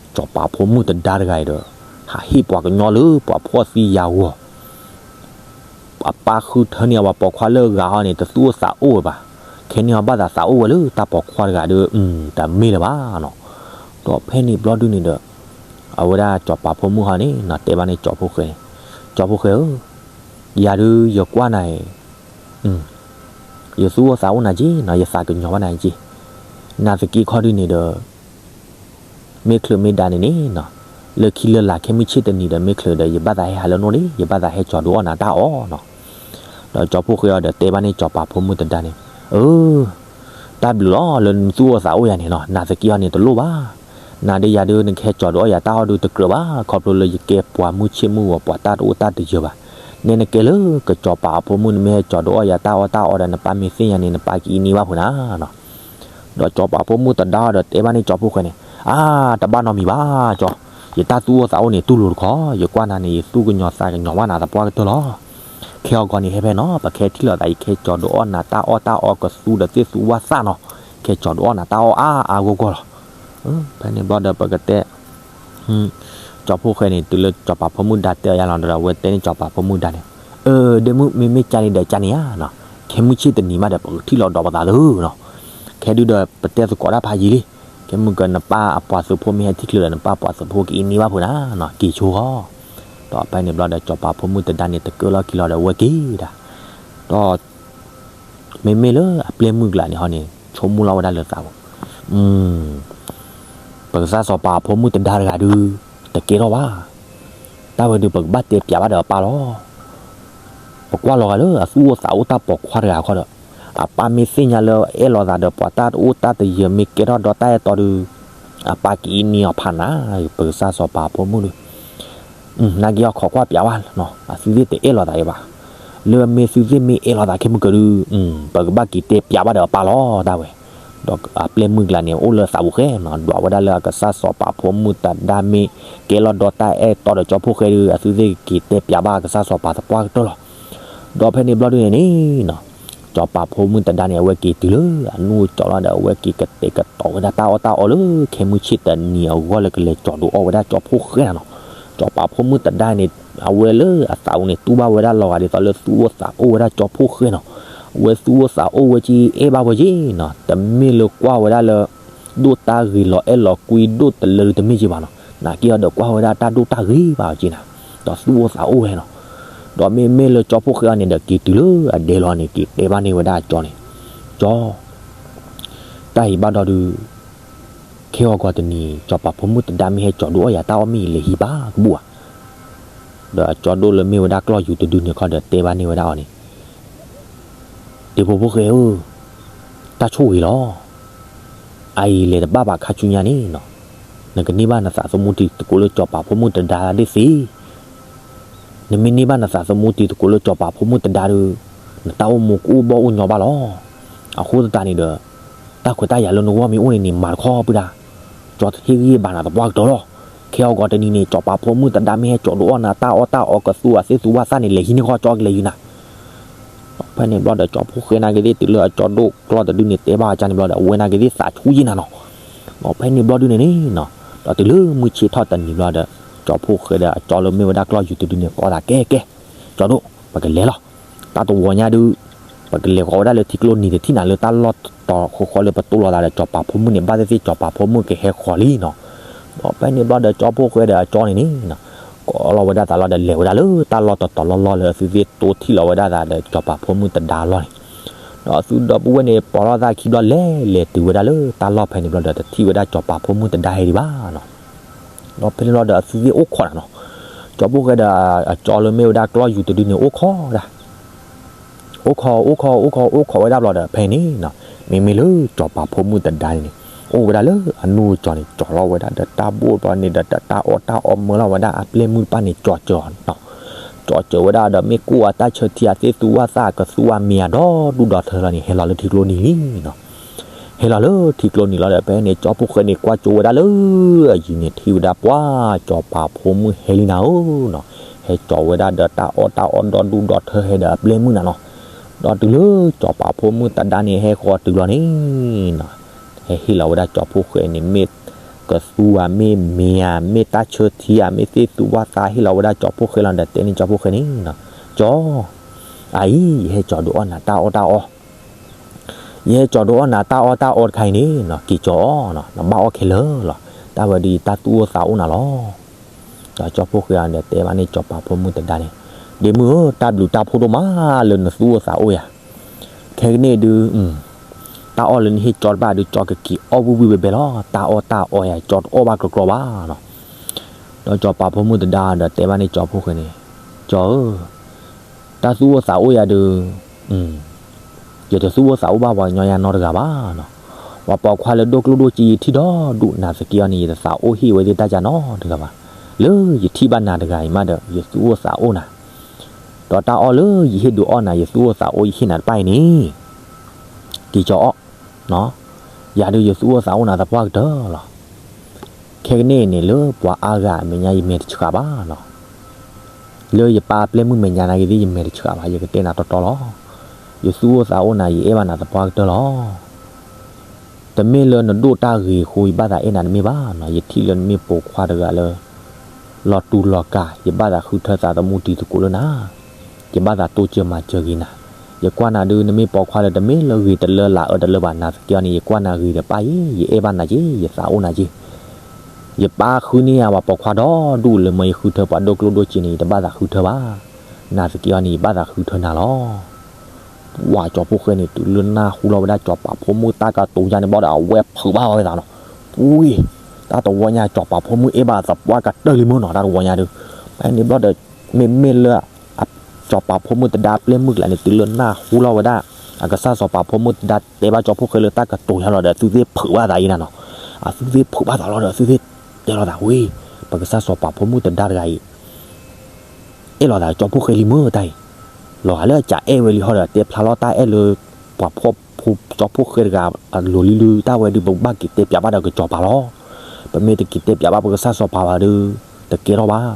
ကၠီၤပၤဖိမုၣ်တဒါတဂၤအံၤဒီး ဟးဟ့ၣ်ပှၤကညီလၢပှၤဖှီၣ်သံယာ်ဂီၤ အပၢ်ဃုထၢန့ၢ်အဝဲပိာ်ခွါလၢအဂၤဟီန့ၣ် တသူၣ်အိၣ်သးအိၣ်ဝဲဘၣ်. ခဲန့ၣ်အီၤဘၣ်သးသးအိၣ်ဝဲလၢတၢ်ပိာ်ခွါတဂၤဒီး တမ့ၢ်လၢၤဘၣ်နီၤ. ဒီးဖဲန့ၣ်ဘျီဒုန့ၣ်ဒီး အဝဲဒၣ်ကၠီၤပၤဖိမုၣ်ဟီန့ၣ်နီၤ တဲဘၣ်န့ၣ်ကၠီၤဖိၣ်ဃဲန့ၣ်, ကၠီၤဖိၣ်ဃဲဧၢ, ယၤဒုးယကွၢ်နၤအံၤ ယသူၣ်အိၣ်သးအိၣ်နၤက့နီၤ, ယသးကညီၤဘၣ်နၤက့, နာ်သက့ခီဒုန့ၣ်ဒီး မ့ၢ်ချုးမ့ၢ်ဒါန့ၣ်န့ၣ်နီၤ, လၢခံလၢလာ်ခဲမုၢ်ဆ့ၣ်တနံၤဒီး မ့ၢ်ချုးဒီး ယဘၣ်သးဟဲဟးလၢနအိၣ်န့ၣ် ယဘၣ်သးဟဲကၠီၤဒုးအီၣ်နၤတၢ်အီၣ်နီၤ. ဒီးကၠီၤဖိၣ်ဃဲအီၤဒီးတဲဘၣ်န့ၣ်ကၠီၤပၤဖိမုၣ်တဒါန့ၣ်, အၢ တၢ်ဘျုးလီၤလၢနသူၣ်အိၣ်သးအိၣ်ယၤန့ၣ်နီၤ, နာ်သက့အီၤန့ၣ်တလိၣ်ဘၣ်. နၤဒီးယၤဒုး နကဟဲကၠီၤဒုးအီၣ်ယၤတၢ်အီၣ်ဒုးတကြၢးဘၣ်, ခီဖျိလၢယကဲပှၤမုၢ်ဆ့ၣ်မုၢ်ဂီၤ ပှၤတၢ်တအိၣ်တၢ်တယၢၤဘၣ်. နဲနကဲလၢကၠီၤပၤအဖိမုၣ် နမ့ၢ်ဟဲကၠီၤဒုးအီၣ်ယၤတၢ်အီၣ်တၢ်အီဒီး နပၢ်မ့ၢ်သ့ၣ်ညါန့ၣ် နပၢ်ကအံးန့ၢ်ဘၣ်ဖုးနၤနီၤ. ဒီးကၠီၤပၤဖိမုၣ်တဒါဒီးတဲဘၣ်န့ၣ်ကၠီၤဖိၣ်ဃဲန့ၣ်, အါ တဘၣ်နီတမံၤဘၣ်ကၠီၤ, ယတၢ်သူၣ်အိၣ်သးအိၣ်န့ၣ်တူၢ်လိာ်တခီ, ယကွၢ်နၤန့ၣ် ယသူၣ်ကညီၤသးကညီၤဘၣ်နၤသပှၢ်ကတၢၢ်လီၤ. ခဲအံၤကီးန့ၣ် ဟဲဖဲနီၤ ပကဟဲထံၣ်လိာ်သး ယကဟဲကၠီၤဒုးအီၣ်နၤတၢ်အီၣ်တၢ်အီကသူဒီးသ့ၣ်သူဝၣ်သၣ်နီၤ, ကဟဲကၠီၤဒုးအီၣ်နၤတၢ်အီၣ်အါအါဂီၢ်ဂီၢ်လီၤ. ဖဲန့ၣ်ဘျီဒီးပကတဲ ကၠီၤဖိၣ်ဃဲန့ၣ် တုၤလၢကၠီၤပၤဖိမုၣ်ဒါတဲအီၤယါလီၤဒီး အဝဲတဲန့ၣ်ကၠီၤပၤဖိမုၣ်ဒါန့ၣ်, အၢ ဒ့မုၣ် မ့မ့ၢ်ကါန့ၣ်ဒီးကါန့ၣ်ဧါနီၤ, ခဲမုၢ်ဆ့ၣ်တနံၤမးဒီး ပကထံၣ်လီၤဒီးပသးလၢနီၤ, ခဲဒုဒီးပတဲသကိးတၢ်ဖးယံာ်လံ, ခဲမုၢ်ကနပၢ်အပှၤသုးဖိမ့ၢ်ဟဲထံၣ်ချုးဒီး နပၢ်ပှၤသုးဖိကအံးန့ၢ်ဘၣ်ဖုးနၤနီၤ က့ၤဆိဃီ. ဒီးဖဲန့ၣ်ဘျီဒီး ကၠီၤပၤဖိမုၣ်တဒါန့ၣ် တကၢလီၤခံလီၤဒီး အဝဲက့ၤဒၣ်, ဒီး မ့မ့ၢ်လၢအပျဲၢ်မုၣ်ကျါန့ၣ်ဟီန့ၣ် ဆိကမိၣ်လီၤဝဲဒၣ်လၢသးပူၤ, ပကစၢ်စီၤပၤအဖိမုၣ်တဒါတဂၤဒုး တကဲထီၣ်ဘၣ်, တၢ်ဝဲဒုး ပကဘၣ်တဲပျးဘၣ်ဒီးအပၢ်လီၤ. ပကွၢ်လီၤဂာ်လၢအသူၣ်အိၣ်သးအိၣ်တၢ်ပိာ်ခွါတဂၤခီဒီး အပၢ်မ့ၢ်သ့ၣ်ညါလၢအဲၣ်လီၤသးဒီးပှၤတၢ်တအိၣ်တၢ်တယၢၤ မ့ၢ်ကဲထီၣ်ဒီးတၢ်အဲၣ်တီဒုး အပၢ်ကအံးန့ၢ်အီၤဖးနၤ, ပကစၢ်စီၤပၤအဖိမုၣ်ဒုး နာ်က့အီၤခိးကွၢ်ပျးဘၣ်နီၤ အသုသ့ၣ်တအဲၣ်လီၤသးဒံးဘၣ်, လၢမ့ၢ်သုသ့ၣ်မ့ၢ်အဲၣ်လီၤသးခဲမုၢ်ကဒုး ပကဘၣ်က့ၤတဲပျးဘၣ်ဒီးအပၢ်လီၤ တၢ်ဝဲ. ဒီးအပျဲၢ်မုၣ်ကျါန့ၣ် အိၣ်လၢသးပူၤဃဲနီၤ ဒွးဝဲဒၣ်လၢအကစၢ်စီၤပၤဖိမုၣ်တဒါမ့ၢ်ကဲလီၤဒီးတၢ်အဲၣ်တီဒီးကၠီၤဖိၣ်ဃဲဒုး အသုသ့ၣ်က့ၤတဲပျးဘၣ်အကစၢ်စီၤပၤသပှၢ်ကတၢၢ်လီၤ. ဒီးဖဲန့ၣ်ဘျီဒုန့ၣ်န့ၣ်နီၤ ကၠီၤပၤဖိမုၣ်တဒါန့ၣ် အဝဲက့ၤတုၤလၢအနူၢ်ကၠီလီၤဒီး အဝဲက့ၤကတဲာ်ကတီၤဝဲဒၣ်တၢ်အီၣ်တၢ်အီလၢခဲမုၢ်ဆ့ၣ်တနံၤအဂီၢ်လၢကလဲၤကၠီၤဒုးအီၣ်ဝဲဒၣ်ကၠီၤဖိၣ်ဃဲနၤနီၤ. စီၤပၤဖိမုၣ်တဒါန့ၣ် အဝဲလၢအသးပူၤန့ၣ် တူၢ်ဘၣ်ဝဲဒၣ်လီၤဂာ်ဒ်သိးလၢသူၣ်အိၣ်သးအိၣ်ဝဲဒၣ်ကၠီဖှိၣ်ဃဲနီၤ. အဝဲသူၣ်အိၣ်သးအိၣ်ဝဲက့ အဲၣ်ဘၣ်ဝဲက့နီၤ. တမ့ၢ်လၢကွၢ်ဝဲဒၣ်လၢ ဒိၣ်တၢ်ဂ့ၤလီၤအဲၣ်လီၤကွံဒိၣ်တလၢတမ့ၢ်က့ဘၣ်နီၤ. နာ်က့အီၤဒီးကွၢ်ဝဲဒၣ်တၢ်ဒိၣ်တၢ်ဂ့ၤဘၣ်အီၤက့နီၤ. ဒီးသူၣ်အိၣ်သးအိၣ်ဝဲနီၤ. ဒီးမ့မ့ၢ်လၢကၠီဖှိၣ်ဃဲအီၤန့ၣ်ဒီး က့ၤတုၤလၢအဒဲလီၤန့ၣ် က့ၤတဲဘၣ်န့ၢ်ဝဲဒၣ်အကၠီန့ၣ်, ကၠီ တၢ်အံၤဘၣ်ဒီးဒုး ခဲအံၤဂီၤတနံၤ စီၤပၤဖိမုၣ်တဒါမ့ၢ်ဟဲကၠီၤဒိၣ်အီၣ်ယၤတၢ်အီၣ်မ့ၢ် ယလဲၤဟံးဘၣ်ကဘူၣ်ဧါ. ဒီးအကၠီဒိၣ်လၢမ့ၢ်ဝဲဒၣ်ကျီၢ်ယူၤတဒုန့ၣ်ခီဒီးတဲဘၣ်န့ၢ်ဝဲဒၣ်အီၤန့ၣ်, ဒ့ဖိဖိဃဲဧၢ, တၢ်ဆိၣ်ဂ့ၤလီၤ. အအံၤလဲၤတဘၣ်ဘၣ်ခါဆူညါန့ၣ်နီၤ, နကန့ၢ်ဘၣ်နသးသမူတံၤသကိးလၢစီၤပၤဖိမုၣ်တဒါဒၣ်သ့ နမ့ၢ်န့ၢ်ဘၣ်နသးသမူတံၤသကိးလၢစီၤပၤဖိမုၣ်တဒါဒီး နတၢ်အိၣ်မူကအိၣ်ဘီၣ်အိၣ်ညီဘၣ်လီၤ. အဃိသတးန့ၣ်ဒီး တၢ်ခွဲးတၢ်ယာ်လၢနဂီၢ်မ့ၢ်အိၣ်န့ၣ်န့ၣ် မၤတခီပှၤဒၣ်, ကၠီဟ့ၣ်ဂံၢ်ဘါနၤသပှၢ်ကတၢၢ်လီၤ. ခဲအံၤဂီၤတနံၤန့ၣ် စီၤပၤဖိမုၣ်တဒါမ့ၢ်ဟဲကၠီၤဒိၣ်အီၣ်နၤတၢ်အီၣ်တၢ်အီကသူအသ့ၣ်သူဝၣ်သၣ်န့ၣ် လဲၤဟံးန့ၢ်ဃီ ကၠီကလဲၤဟံးနၤ. ဖဲန့ၣ်ဘျီဒီးကၠီဖိဃဲနာ်က့သ့ၣ်တုၤလၢအကၠီဒိၣ်ကျီၢ်တဒုန့ၣ်တဲဘၣ်အီၤန့ၣ်ဘျီဒီး အဝဲနာ်က့သ့ၣ်သးဆူၣ်ယံၤနၤနီၤ. ဖဲန့ၣ်ဘျီဒုန့ၣ်န့ၣ်နီၤ, ဒီးတုၤလၢမုၢ်ဆ့ၣ်ထီၣ်တနံၤဘျီဒီး ကၠီဖိဃဲဒီးအကၠီလၢမ့ၢ်ဝဲဒၣ်ကျီၢ်ယူၤတဒုန့ၣ် ကိးသးကဲကဲ, ကၠီဒိၣ် ပကလဲၤလီၤ. တၢ်တဝီညါဒုး ပကလဲၤဃီၤဝဲဒၣ်လၢထံကျိနံၤတထံၣ်နၤလၢတၢ်လီၢ်တတီၤဃီဃီလၢပတိၢ်လီၤသးဒီးစီၤပၤဖိမုၣ်န့ၣ် ဘၣ်သ့ၣ်သ့ၣ်စီၤပၤဖိမုၣ်ကဟဲဃီၤလံနီၤ. ဒီးဖဲန့ၣ်ဘျီဒီးကၠီဖိဃဲဒီးအကၠီန့ၣ်န့ၣ်နီၤ, ကိးလီၤဝဲဒၣ်သးလီၤဒီးလဲၤဝဲဒၣ်လၢတၢ်လီၢ်တတီၤလီၢ်လီၢ်လၢအသုသ့ၣ်တိထံၣ်လီၤဝဲဒၣ်သးဒီးစီၤပၤဖိမုၣ်တဒါအလီၢ်န့ၣ်, ဒီးအသုဒီပုၢ်ဝဲၢ်န့ၣ် ပိာ်ထီၣ်သးခံဘျီ လဲၤလဲၤတုၤဝဲဒၣ်လၢတၢ်လီၢ်ဖဲန့ၣ်ဘျီဒီး တထံၣ်ဝဲဒၣ်စီၤပၤဖိမုၣ်တဒါဟဲဒံးဘၣ်နီၤ. ဒီးဖဲန့ၣ်ဘျီဒီးအသုသ့ၣ်အိၣ်ခိးနၤနီၤ, ကၠီဖိဃဲဒီးအကၠီလၢမ့ၢ်ဝဲဒၣ်ကျီၢ်ယူၤတဒုန့ၣ် အိၣ်ခိးဝဲဒၣ် အိၣ်ခိး အိၣ်ခိး အိၣ်ခိး အိၣ်ခိးဝဲဒၣ်ဘျီဒီးဖဲန့ၣ်နီၤ, မ့မ့ၢ်လၢစီၤပၤဖိမုၣ်တဒါန့ၣ်န့ၣ် အိၣ်ဝဲဒၣ်လၢအနူၢ်ကၠီန့ၣ် ကၠီလီၤဝဲဒၣ်ဒီးတၢ်ဘိၣ်ဘျီန့ၣ်ဒီး တၢ်အီၣ်တၢ်အီမၢလီၤဝဲဒၣ်အပျဲၢ်မုၣ်တဖၣ်န့ၣ် ကၠီစၢၤနီၤ, ကၠီစၢၤဝဲဒၣ်ဒီးမ့ၢ်ကိၢ်အတၢ်ဆၢထံအသ့ၣ်သူဝၣ်သၣ်အကသူဝၣ်မ့ၤအဒီဒူၣ်ဒီထၢလီၤန့ၣ် ဟဲလီၤလၢထံကျိနံၤလံနီၤ. ဟဲလီၤလၢထံကျိနံၤလီၤဒီး ဖဲန့ၣ် ကၠီဖိဃဲန့ၣ် ကွၢ်ကၠိဝဲဒၣ်လၢအယံၤန့ၣ် ထံၣ်ဝဲဒၣ်ပှၤ စီၤပၤဖိမုၣ်ဟဲလံနၤဧၢနီၤ, ဟဲကၠီဝဲဒၣ်ဒီးတၢ်အီၣ်တၢ်အီဒီဒူၣ်ဒီထၢဟဲဒီးအပျဲၢ်မုၣ်နၤနီၤ. ဒီးတုၤလၢစီၤပၤဖိမုၣ်တဒါန့ၣ် ဟဲဃီၤတုၤလီၤန့ၣ်နီၤ, ဟဲဟ့ၣ်လီၤဝဲဒၣ်ကၠီဖိဃဲန့ၣ် မ့ၢ်ကသူဧါ မ့ၢ်မ့ၤဧါ မ့ၢ်တၢ်ဆၢထံဧါ မ့ၢ်သ့ၣ်သူဝၣ်သၣ် ဟ့ၣ်လီၤဝဲဒၣ်ကၠီဖိဃဲလီၤဒီး တဲန့ၢ်ကၠီဖိဃဲန့ၣ်နီၤ, ကၠီ အအံၤ ယဟဲကၠီဒုးအီၣ်နၤတၢ်အီၣ်တၢ်အီ ယဟဲကၠီဒုးအီၣ်နၤတၢ်အီၣ်တၢ်အီတခါအံၤန့ၣ်နီၤ က့ၤကၠီအီၣ်နီၤ, နဘၣ်အီၣ်ခဲလၢာ်လီၤ. တၢ်ဝဲဒ်အံၤ တၢ်သူၣ်အိၣ်သးအိၣ်နၤလီၤ. ဒီးကၠီဖိဃဲအံၤဒီးတဲဘၣ်န့ၣ် စီၤပၤဖိမုၣ်တဒါန့ၣ်, ဒ့မုၣ်ဧၢ, တၢ်ဘျုးတၢ်ဖှိၣ်ဒိၣ်မးလၢနသူၣ်အိၣ်သးအိၣ်ယၤ, ခဲကနံၣ်အံၤဒုး တၢ်အီၣ်လၢနဟ့ၣ်ကၠီတဖၣ်ဒုး ကၠီကက့ၤအီၣ်ဝံၣ်ဝံၣ်ဘဲဘဲလီၤ. တၢ်အီၣ်တၢ်အီယၤ ကၠီတအီၣ်ဘၣ်ကြီကြီဘၣ်နီၤ. ဒီးစီၤပၤဖိမုၣ်တဒါဒီးတဲဘၣ်န့ၣ် ကၠီဖိဃဲန့ၣ်, ကၠီဧၢ, တၢ်သူၣ်အိၣ်သးအိၣ်ယၤဒုး ယတသူၣ်အိၣ်သးအိၣ်ဘၣ်ပှၤကညီယၤနီတဂၤဘၣ်နီၤ. ပှၤပိာ်ခွါလၢဒိၣ်ကျိၣ်ဒိၣ်စ့ယထံၣ်ဒီဒူၣ် နာ်သက့အီၤန့ၣ် ယတသးအိၣ်ဟ့ၣ်ဝဲသ့ၣ်တၢ်ကၢနီတဂၤဘၣ်. လၢယထံၣ်ဘၣ်နၤတဂၤအံၤမးဒီး ယသူၣ်အိၣ်သးအိၣ်နၤ, ဒီးတၢ်အီၣ်လၢယဟ့ၣ်ဒုးအီၣ်နၤ ယသူၣ်အိၣ်သးအိၣ်ယဟ့ၣ်နၤတဖၣ်အံၤန့ၣ် က့ၤကၠီအီၣ်, ယၤဒုးယသူၣ်အိၣ်သးအိၣ်နၤသပှၢ်ကတၢၢ်လီၤ. ခဲကနံၣ်အံၤန့ၣ် လၢပှၤအါဂၤအမဲာ်ညါယမဲာ်တဆှးဘၣ်နီၤ. လၢယပၢ်အပျဲၢ်မုၣ်မဲာ်ညါနာ်က့ၤသ့ၣ် ယမဲာ်တဆှးဘၣ် ယကတဲနၤတီတီလီၤ. ယသူၣ်အိၣ်သးအိၣ်နၤ ယအဲၣ်ဘၣ်နၤသပှၢ်ကတၢၢ်လီၤ. တမ့ၢ်လၢနဒိၣ်တၢ်ဂ့ၤအဃိ ယဘၣ်သးအဲၣ်နၤတမ့ၢ်ဘၣ်နီၤ. ယထံၣ်လၢနမ့ၢ်ပိာ်ခွါတဂၤလၢ လီၤတူာ်လီၤကာ် ယဘၣ်သးဃုထၢသးသမူတံၤသကိးလၢနၤ, ယဘၣ်သးတိစၢၤမၤစၢၤဂ့ၤနၤ. ယကွၢ်နၤဒုး နမ့ၢ်ပိာ်ခွါလၢတမ့ၢ်လၢဂ့ၤတလၢလၢအၢတလၢဘၣ် နာ်သက့အီၤန့ၣ် ယကွၢ်နၤဂ့ၤဒီးပၢ်ယ့ ယအဲၣ်ဘၣ်နၤက့ၤ ယသးအိၣ်နၤက့ၤ ယပၢ်ဃုန့ၢ်ယၤပှၤပိာ်ခွါဒီဒူၣ်လၢမၢယဃုထၢပှၤဒိၣ်ကျိၣ်ဒိၣ်စ့န့ၣ် ယတဘၣ်သးဃုထၢဘၣ်. နာ်သက့အီၤန့ၣ် ယဘၣ်သးဃုထၢနၤလီၤ. ပှၤကၠီဖိဃဲန့ၣ် တုၤလၢနၢ်ဟူလီၤဝဲဒၣ်စီၤပၤဖိမုၣ်တၢ်ကတိၤယါန့ၣ်ဘျီဒီး အဝဲဖုးဘၣ်ဝဲသးနီၤ. ပှ့ၤ တၢ်တဝီညါ စီၤပၤဖိမုၣ်အဲၣ်ဘၣ်သပှၢ်ကတၢၢ်လံမၢနီၤ တၢ်တဝီညါဒုး. ဖဲန့ၣ်ဘျီဒီး မ့မ့ၢ်လၢ စီၤပၤဖိမုၣ်တဒါပျဲၢ်မုၣ်ကျါန့ၣ် တုၤလၢနၢ်ဟူလီၤဝဲဒၣ် အကစၢ်စီၤပၤဖိမုၣ်တဒါတဲဘၣ်ကၠီဖိဃဲလၢတၢ်ကတိၤယါလီၤဒီး အသုသ့ၣ်ဖုးဘၣ်သးအံၤနၤနီၤ. အသုသ့ၣ်ဖုးဘၣ်သးလီၤဒီး အသုသ့ၣ်တဲလီၤသးဝံၤ ပကစၢ်စီၤပၤဖိမုၣ်တဒါတဂၤအံၤ အဲၣ်လီၤသးကၠီဖိဃဲလံမၢတၢ်အံၤ, လီၤဂာ်လၢအကအဲၣ်ဝဲလံဟီဒီး တဲဖျါလီၤတၢ်အဲၣ်လၢ ပှၤဖှီၣ်ဖိကၠီဖိဃဲတဂၤအလိၤလံဒုး တၢ်ဝဲဒုးပကဘၣ်က့ၤတဲပၠးဘၣ်ဒီးကစီၤပၤလီၤ. ပမ့ၢ်တက့ၤတဲပၠးဘၣ်ပကစၢ်စီၤပၤဘၣ်ဒီး တကဲထီၣ်ဘၣ်.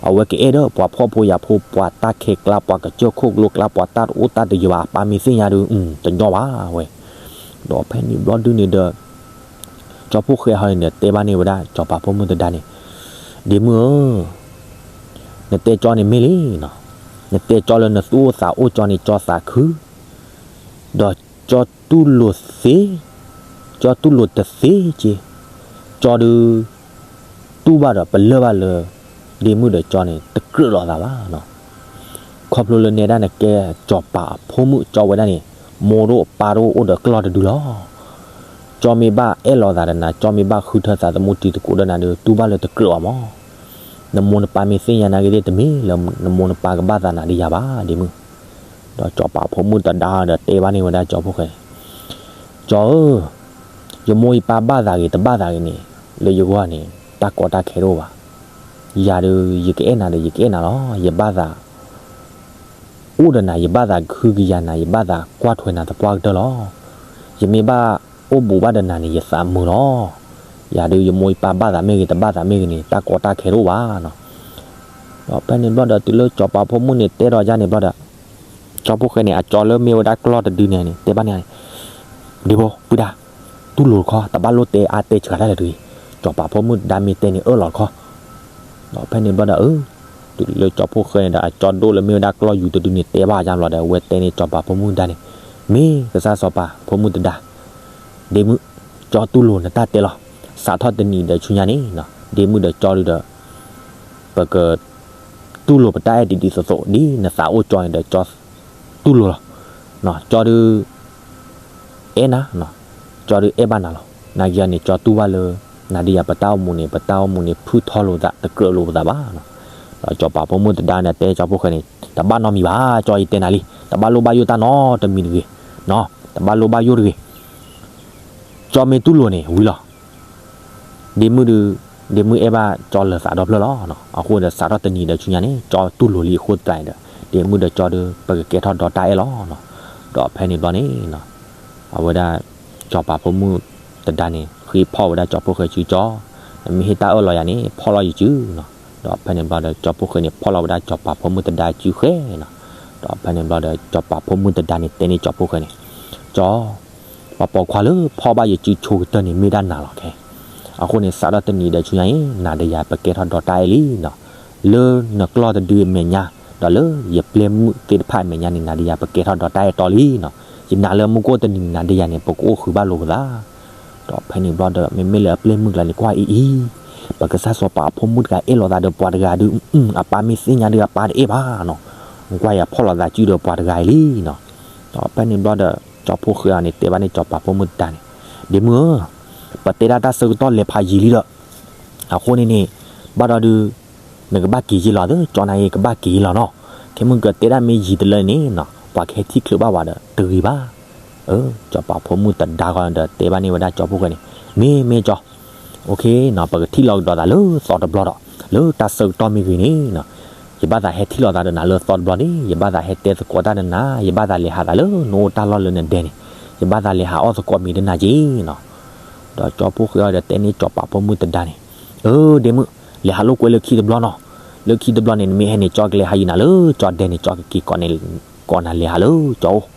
အဝဲကအဲၣ်ဒီးပှၤဖှီၣ်ဖိယာ်ဖိ ပှၤတၢ်ခဲကျါ ပှၤကစၢၢ်ခိၣ်ကျိကျါ ပှၤတၢ်တအိၣ်တၢ်တယၢၤဘၣ် အပၢ်မ့ၢ်သ့ၣ်ညါဒုး တညီဘၣ်ဝဲ. ဒီးဖဲန့ၣ်ဘျီဒုန့ၣ်ဒီး ကၠီဖိဃဲဟီန့ၣ်ဒီး တဲဘၣ်န့ၢ်ဝဲဒၣ် စီၤပၤဖိမုၣ်တဒါန့ၣ်, ဒ့မုၣ်ဧၢ, နတဲကၠီန့ၣ်မ့ၢ်လံနီၤ, နတဲကၠီလၢနသူၣ်အိၣ်သးအိၣ်ကၠီန့ၣ် ကၠီသးခု, ဒီးကၠီတူၢ်လိာ်သ့, ကၠီတူၢ်လိာ်တသ့က့, ကၠီဒုး တူၢ်ဘၣ်ဒီးပလၢၢ်ဘၣ်လၢ ဒ့မုၣ်ဒီးကၠီန့ၣ် တကြၢးလိာ်သးဘၣ်နီၤ. ခီဖျိလၢနဲဒၣ်နကဲ စီၤပၤအဖိမုၣ်ကၠီဝဲဒၣ်န့ၣ် မိၢ်ဒိၣ်ပၢ်ဒိၣ်အိၣ်ဒီးကျီၢ်တဒုလီၤ. ကၠီမ့ၢ်ဘၣ်အဲၣ်လိာ်သးဒီးနၤ, ကၠီမ့ၢ်ဘၣ်ဃုထၢသးသမူတံၤသကိးဒီးနၤဒီး တူၢ်ဘၣ်လၢတကြၢးဘၣ်မး. နမိၢ်နပၢ်မ့ၢ်သ့ၣ်ညါနၤဂ့ၤသ့ၣ်တမ့ၢ်လၢ နမိၢ်နပၢ်ကဘၣ်သးနၤဒီးယၤဘၣ် ဒ့မုၣ်. ဒီးစီၤပၤဖိမုၣ်တဒါဒီးတဲဘၣ်န့ၢ်ဝဲဒၣ်ကၠီဖိၣ်ဃဲန့ၣ်, ကၠီဧၢ, ယမိၢ်ယပၢ်ဘၣ်သးဂ့ၤတဘၣ်သးဂ့ၤန့ၣ် လၢယဂီၢ်န့ၣ် တၢ်ကီတၢ်ခဲတအိၣ်ဘၣ်. ယၤဒီး ယကအဲၣ်နၤဒီးယကအဲၣ်နၤလီၤ. ယဘၣ်သး အိၣ်ဒီးနၤ ယဘၣ်သးကဟုကယာ်နၤ, ယဘၣ်သးကွၢ်ထွဲနၤသပှၢ်ကတၢၢ်လီၤ. ယမ့ၢ်ဘၣ်အိၣ်ဘူးဘၣ်ဒီးနၤန့ၣ် ယသးမုာ်လီၤ. ယၤဒီးယမိၢ်ယပၢ်ဘၣ်သးမ့ၢ်ဂ့ၤ တဘၣ်သးမ့ၢ်ဂ့ၤန့ၣ် တၢ်ကီတၢ်ခဲတအိၣ်ဘၣ်နီၤ. ဒီးဖဲန့ၣ်ဘျီဒီးတုၤလၢစီၤပၤဖိမုၣ်န့ၣ်တဲဒီးယၤန့ၣ်ဘျီဒီး ကၠီဖိၣ်ဃဲန့ၣ် အကၠီလၢမ့ၢ်ဝဲဒၣ်ကျီၢ်တဒုန့ၣ်န့ၣ် တဲဘၣ်န့ၢ်န့ၣ်, ဒ့ဖိ ပုၢ်ဒါ, တူၢ်လိာ်တခီ, တဘၣ်လိၣ်တဲအါတဲဆှးတၢ်လၢၤတဂ့ၤ. စီၤပၤဖိမုၣ်တဒါမ့ၢ်တဲန့ၣ်အၢၣ်လီၤတခီ. ဒီးဖဲန့ၣ်ဘျီဒီး အၢ တုၤလၢကၠီဖိၣ်ဃဲန့ၣ်ဒီး အကၠီဒိၣ်လၢမ့ၢ်ဝဲဒၣ်ကျီၢ်ယူၤတဒုန့ၣ် တဲဘၣ်ယါဘျီဒီး အဝဲတဲန့ၢ်စီၤပၤဖိမုၣ်တဒါန့ၣ်, မ့ၢ်ကစၢ်စီၤပၤဖိမုၣ်တဒါ, ဒ့မုၣ်, ကၠီတူၢ်လိာ်နတၢ်တဲလီၤ. စးထီၣ်တနံၤဒီးဆူညါန့ၣ် ဒ့မုၣ်ဒီးကၠီဒုဒီး ပက တူၢ်လိာ်ပတၢ်အဲၣ်ဒ်သိးသိး ဒ်နသးအိၣ်ကၠီန့ၣ်ဒီး ကၠီတူၢ်လိာ်လီၤ. ကၠီဒု အဲၣ်နၤ, ကၠီဒုအဲၣ်ဘၣ်နၤလီၤ. နာ်က့န့ၣ် ကၠီတူၢ်ဘၣ်လၢ နၤဒီးယၤပတၢ်အိၣ်မူန့ၣ် ပတၢ်အိၣ်မူန့ၣ် ဖုၣ်ထီၣ်လိာ်သး တကြၢးလိာ်ပသးဘၣ်နီၤ. ဒီးစီၤပၤဖိမုၣ်တဒါန့ၣ် တဲကၠီဖိၣ်ဃဲန့ၣ် တဘၣ်နီတမံၤဘၣ်, ကၠီယတဲနၤလံ, တဘၣ်လိၣ်ဘၣ်ယိၣ်တၢ်နီတမံၤတဂ့ၤ, တဘၣ်လိၣ်ဘၣ်ယိၣ်တဂ့ၤ. ကၠီမ့ၢ်တူၢ်လိာ်န့ၣ် ဝံၤလီၤ. ဒ့မုၣ်ဒု, ဒ့မုၣ်အဲၣ်ဘၣ်ကၠီလၢသးဒီဖျၢၣ်လီၤ. အဃိဒီးစးထီၣ်တနံၤဒီးဆူညါန့ၣ် ကၠီတူၢ်လိာ်လံအဃိသတးန့ၣ်ဒီး ဒ့မုၣ်ဒီးကၠီဒု ပကကဲထီၣ်ဒီးတၢ်အဲၣ်လီၤ. ဒီးဖဲန့ၣ်ဘျီန့ၣ် အဝဲဒၣ် စီၤပၤဖိမုၣ်တဒါန့ၣ် ဃ့ဖီၣ်ဝဲဒၣ်ကၠီဖိၣ်ဃဲစုကၠီ, နမ့ၢ်ဟ့ၣ်တၢ်အၢၣ်လီၤယၤန့ၣ် ဖီၣ်လီၤယစုနီၤ. ဒီးဖဲန့ၣ်ဘျီဒီး ကၠီဖိၣ်ဃဲန့ၣ် ဖီၣ်လီၤဝဲဒၣ်စီၤပၤဖိမုၣ်တဒါစုဃဲနီၤ. ဒီးဖဲန့ၣ်ဘျီဒီး စီၤပၤဖိမုၣ်တဒါန့ၣ် တဲန့ၢ်ကၠီဖိၣ်ဃဲန့ၣ်, ကၠီ ပှၤပိာ်ခွါလၢဖီၣ်ဘၣ်ယစုဆိကတၢၢ်န့ၣ် မ့ၢ်ဒၣ်နၤလီၤခဲ. အဃိန့ၣ် စးထီၣ်တနံၤဒီးဆူညါအံၤ နၤဒီးယၤပကဲထီၣ်ဒီးတၢ်အဲၣ်လံနီၤ. လၢနကျီၢ်တဒုအမဲာ်ညါ ဒီးလၢယပျဲၢ်မုၣ်သ့ၣ်တဖၣ်အမဲာ်ညါန့ၣ် နၤဒီးယၤပကဲထီၣ်ဒီးတၢ်အဲၣ်တီလံနီၤ. ယနာ်လၢမုၢ်ကအိၣ်တနံၤန့ၣ် နၤဒီးယၤန့ၣ် ပကအိၣ်ဃုာ်ဘၣ်လိာ်ပသး. ဒီးဖဲန့ၣ်ဘျီဒီး မ့မ့ၢ်လၢအပျဲၢ်မုၣ်ကျါန့ၣ် ကွၢ်အံၤအံၤ, ပကစၢ်စီၤပၤအဖိမုၣ်တဂၤအဲၣ်လိာ်သးဒီးပှၤတဂၤဒု, အပၢ်မ့ၢ်သ့ၣ်ညါဒု အပၢ်တအဲၣ်ဘၣ်နီၤ. ကွၢ်ယၤဖီၣ်လိာ်သးစုဒီးပှၤတဂၤအံၤလံနီၤ. ဒီးဖဲန့ၣ်ဘျီဒီး ကၠီဖိၣ်ဃဲအံၤန့ၣ် တဲဘၣ်န့ၣ်ကၠီပၤဖိမုၣ်တဒါန့ၣ်, ဒ့မုၣ်ဧၢ, ပတဲဒၣ်တၢ်ဆၢကတီၢ်လဲၤဖးယံာ်လံဒီး အဃိန့ၣ်န့ၣ် ဘၣ်ဒီးဒု နကဘၣ်က့ၤယ့လီၤသ့, ကၠီနၤအံၤကဘၣ်က့ၤယ့လီၤနီၤ. ခဲမုၢ်ကတဲဒၣ်မ့ၢ်ယံာ်တလၢန့ၣ်နီၤ ပှၤကဟဲထံၣ်ချုးဘၣ်ဝဲဒီးတဂ့ၤဘၣ်. အၢ ကၠီပၤဖိမုၣ်တဒါဂီၢ်ဒီးတဲဘၣ်န့ၢ်ဝဲဒၣ်ကၠီဖိၣ်ဃဲန့ၣ်, မ့ၢ်မ့ၢ်ကၠီ, ပကထံၣ်လိာ်ကဒီးသးလၢသီတဘျီဒီး လၢတၢ်ဆၢကတီၢ်မ့ၢ်ဂ့ၤန့ၣ်နီၤ ယဘၣ်သးဟဲထံၣ်လိာ်သးဒီးနၤလၢသီတဘျီန့ၣ် ယဘၣ်သးဟဲတဲသကိးတၢ်ဒီးနၤ, ယဘၣ်သးလဲၤဟးသးလၢနအိၣ်တၢ်လီၢ်လၢနဒဲန့ၣ်, ယဘၣ်သးလဲၤဟးအီၣ်သကိးမ့ၤဒီးနၤက့ၤနီၤ. ဒီးကၠီဖိၣ်ဃဲအံၤဒီးတဲန့ၢ်ကၠီပၤဖိမုၣ်တဒါန့ၣ်, အၢ ဒ့မုၣ်, လဲၤဟးလိာ်ကွဲလၢခံတဘျီနီၤ. လၢခံတဘျီန့ၣ် နမ့ၢ်ဟဲန့ၣ် ကၠီကလဲၤဟးယံၤနၤလၢကၠီဒဲန့ၣ် ကၠီကက့ၤကိးနၤလဲၤဟးလၢကၠီအိၣ်.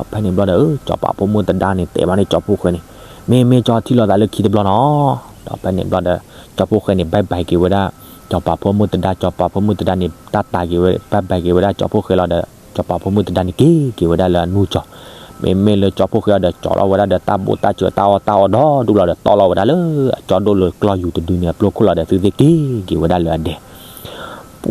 ဒီးဖဲန့ၣ်ဘျီဒီး ကၠီပၤဖိမုၣ်တဒါန့ၣ် တဲဘၣ်န့ၣ်ကၠီဖိၣ်ဃဲန့ၣ်, မ့ၢ်မ့ၢ်ကၠီထံၣ်လိာ်သးလၢခံတဘျီနီၤ. ဒီးဖဲန့ၣ်ဘျီဒီး ကၠီဖိၣ်ဃဲန့ၣ် bye bye က့ၤဝဲဒၣ် ကၠီပၤဖိမုၣ်တဒါ, ကၠီပၤဖိမုၣ်တဒါန့ၣ် တၢ်တာ်က့ၤဝဲ bye bye က့ၤဝဲဒၣ်ကၠီဖိၣ်ဃဲလီၤဒီး ကၠီပၤဖိမုၣ်တဒါန့ၣ် က့ၤက့ၤဝဲဒၣ်လၢအနူၢ်ကၠီၤ. မ့မ့ၢ်လၢကၠီဖိၣ်ဃဲအံၤဒီး ကၠီလီၤဝဲဒၣ်ဒီးတၢ်ဘိၣ်တၢ်စၢၤတၢ်အီၣ်တၢ်အီဒီဒူၣ်လီၤဒီး တီၢ်လီၤဝဲဒၣ်လၢအကၠီဒိၣ်လၢကျီၢ်ယူၤတဒုန့ၣ် အပျိခိၣ်လီၤဒီး သုသ့ၣ်က့ၤက့ၤဝဲဒၣ်လၢအဒဲ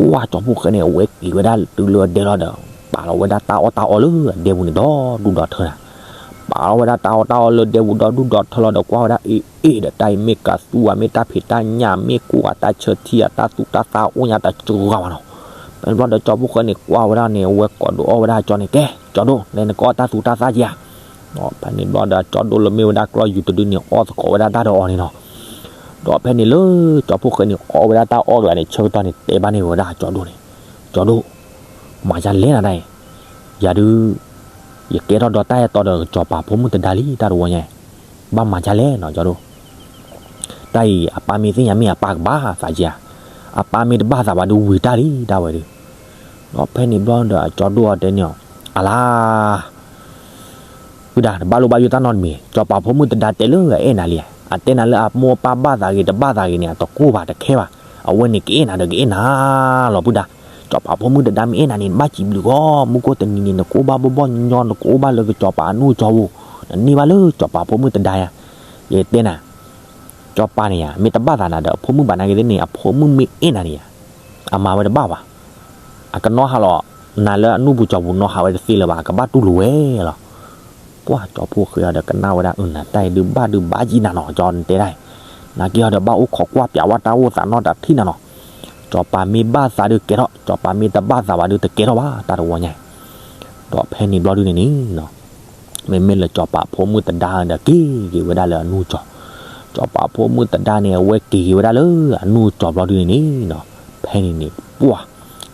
ပှၢ်ကၠီဖိၣ်ဃဲန့ၣ် အဝဲက့ၤဝဲဒၣ်တုၤလၢအဒဲလီၤဒီး ပာ်လီၤဝဲဒၣ်တၢ်အီၣ်တၢ်အီလၢအဒဲပူၤန့ၣ် ဒီဒူၣ်ဒီထၢနၤ. ပာ်လီၤဝဲဒၣ်တၢ်အီၣ်တၢ်အီလၢဒဲပူၤဒီဒူၣ်ဒီထၢလီၤဒီး ကွၢ်ဝဲဒၣ်အ့ၣ်အ့ၣ် ဒီးတၢ်အံၤမ့ၢ်ကးသူဝဲ မ့ၢ်တၢ်ဖံးတၢ်ညၣ် မ့ၢ်ကွၢ်တၢ်ဆၢထံဧါ တၢ်သူတၢ်သၣ်အိၣ်ညါတစှၤဘၣ်နီၤ. ဖဲန့ၣ်ဘျီဒီးကၠီဖိၣ်ဃဲန့ၣ် ကွၢ်ဝဲဒၣ်န့ၣ် အဝဲကိးဒိးအီၣ်ဝဲဒၣ်ကၠီန့ၣ် ကဲ ကၠီဒိၣ် နဲနကအီၣ်တၢ်သူတၢ်သၣ်က့ဧါ. ဒီးဖဲန့ၣ်ဘျီဒီးကၠီဒိၣ်လၢမ့ၢ်ဝဲဒၣ်ကျီၢ်ယူၤတဒုန့ၣ် အီၣ်သကိးဝဲဒၣ်တၢ်ဒီးအီၤန့ၣ်နီၤ. ဒီးဖဲန့ၣ်လၢကၠီဖိၣ်ဃဲန့ၣ် အီၣ်ဝဲဒၣ်တၢ်အီၣ်ကျါန့ၣ် ဆၢကတီၢ်န့ၣ် တဲဘၣ်န့ၢ်ဝဲဒၣ်ကၠီဒိၣ်န့ၣ်, ကၠီဒိၣ် မၤယါလဲၣ်နၤဒၣ်အံၤ, ယၤဒုး ယကဲထီၣ်ဒီးတၢ်အဲၣ်တီဒီးကၠီပၤဖိမုၣ်တဒါလံ တၢ်တဝီညါအံၤ, ဘၣ်မၤယါလဲၣ်နီၤ ကၠီဒိၣ်. တၢ်အံၤ အပၢ်မ့ၢ်သ့ၣ်ညါမ့ၢ်အပၢ်ကဘၣ်သးက့ဧါ, အပၢ်မ့ၢ်တဘၣ်သးဘၣ်ဒုးဝံၤတၢ်လံ တၢ်ဝဲဒုး. ဒီးဖဲန့ၣ်ဘျီဒီး ကၠီဒိၣ်အီၤတဲန့ၢ်အီၤ, အလါ ဝံၤဒၣ် တဘၣ်လိၣ်ဘၣ်ယိၣ်တၢ်နီတမံၤ, ကၠီပၤဖိမုၣ်တဒါတဲလၢအအဲၣ်နၤလံ, အတဲနၤလၢအမိၢ်အပၢ်ဘၣ်သးဂ့ၤ တဘၣ်သးဂ့ၤန့ၣ် အတကိၢ်ဘၣ်တခဲဘၣ်. အဝဲန့ၣ်ကအဲၣ်နၤဒီးကအဲၣ်နၤလီၤ ပုၢ်ဒါ, စီၤပၤဖိမုၣ်တဒါမ့ၢ်အဲၣ်နၤန့ၣ် နဘၣ်စံးဘျုးဂီၢ်, မုၢ်ကိၢ်တနံၤန့ၣ် နကအိၣ်ဘၣ်ဘီၣ်ဘီၣ်ညီညီ နကအိၣ်ဘၣ်လၢကစီၤပၤအနီၢ်ကၠီပူၤ, နန့ၢ်ဘၣ်လၢစီၤပၤဖိမုၣ်တဒါယၤ, ယတဲနၤ, စီၤပၤန့ၣ်ယၤ မ့ၢ်တဘၣ်သးနၤဒီးအဖိမုၣ်ဘၣ်နာ်က့သ့ၣ်န့ၣ် အဖိမုၣ်မ့ၢ်အဲၣ်နၤန့ၣ်ယၤ, အမၤဝဲတဘၣ်ဘၣ်, အကနီၣ်ဟးလီၤနၤလၢအနီၢ်ပူၤကၠီပူၤ နီၣ်ဟးဝဲတသ့လၢၤဘၣ် အကဘၣ်တူၢ်လိာ်ဝဲလီၤ. ပှၢ်ကၠီဖှိၣ်ဃဲအီၤဒီးကနၣ်ဝဲဒၣ် အၢ နတၢ်အံၤဒုးဘၣ်ဒုးဘၣ်ကံနၤနီၤ ကၠီနတဲဒၣ်အံၤ, နာ်က့အီၤဒီးဘၣ်အိၣ်ခိးကွၢ်ပၠးဝဲတၢ်အိၣ်သးနီတထံၣ်နၤနီၤ, စီၤပၤမ့ၢ်ဘၣ်သးဒုးကဲထီၣ် စီၤပၤမ့ၢ်တဘၣ်သးဘၣ်ဒုးတကဲထီၣ်ဘၣ် တၢ်တဝီညါအံၤ, ဒီးဖဲန့ၣ်ဘျီဒုန့ၣ်န့ၣ် မ့မ့ၢ်လၢစီၤပၤဖိမုၣ်တဒါဒီးက့ၤက့ၤဝဲဒၣ်လၢအနီၢ်ကၠီ, စီၤပၤဖိမုၣ်တဒါန့ၣ် အဝဲက့ၤက့ၤဝဲဒၣ်လၢအနီၢ်ကၠီဘျီဒုန့ၣ်န့ၣ်, ဖဲန့ၣ်န့ၣ် ပှၢ်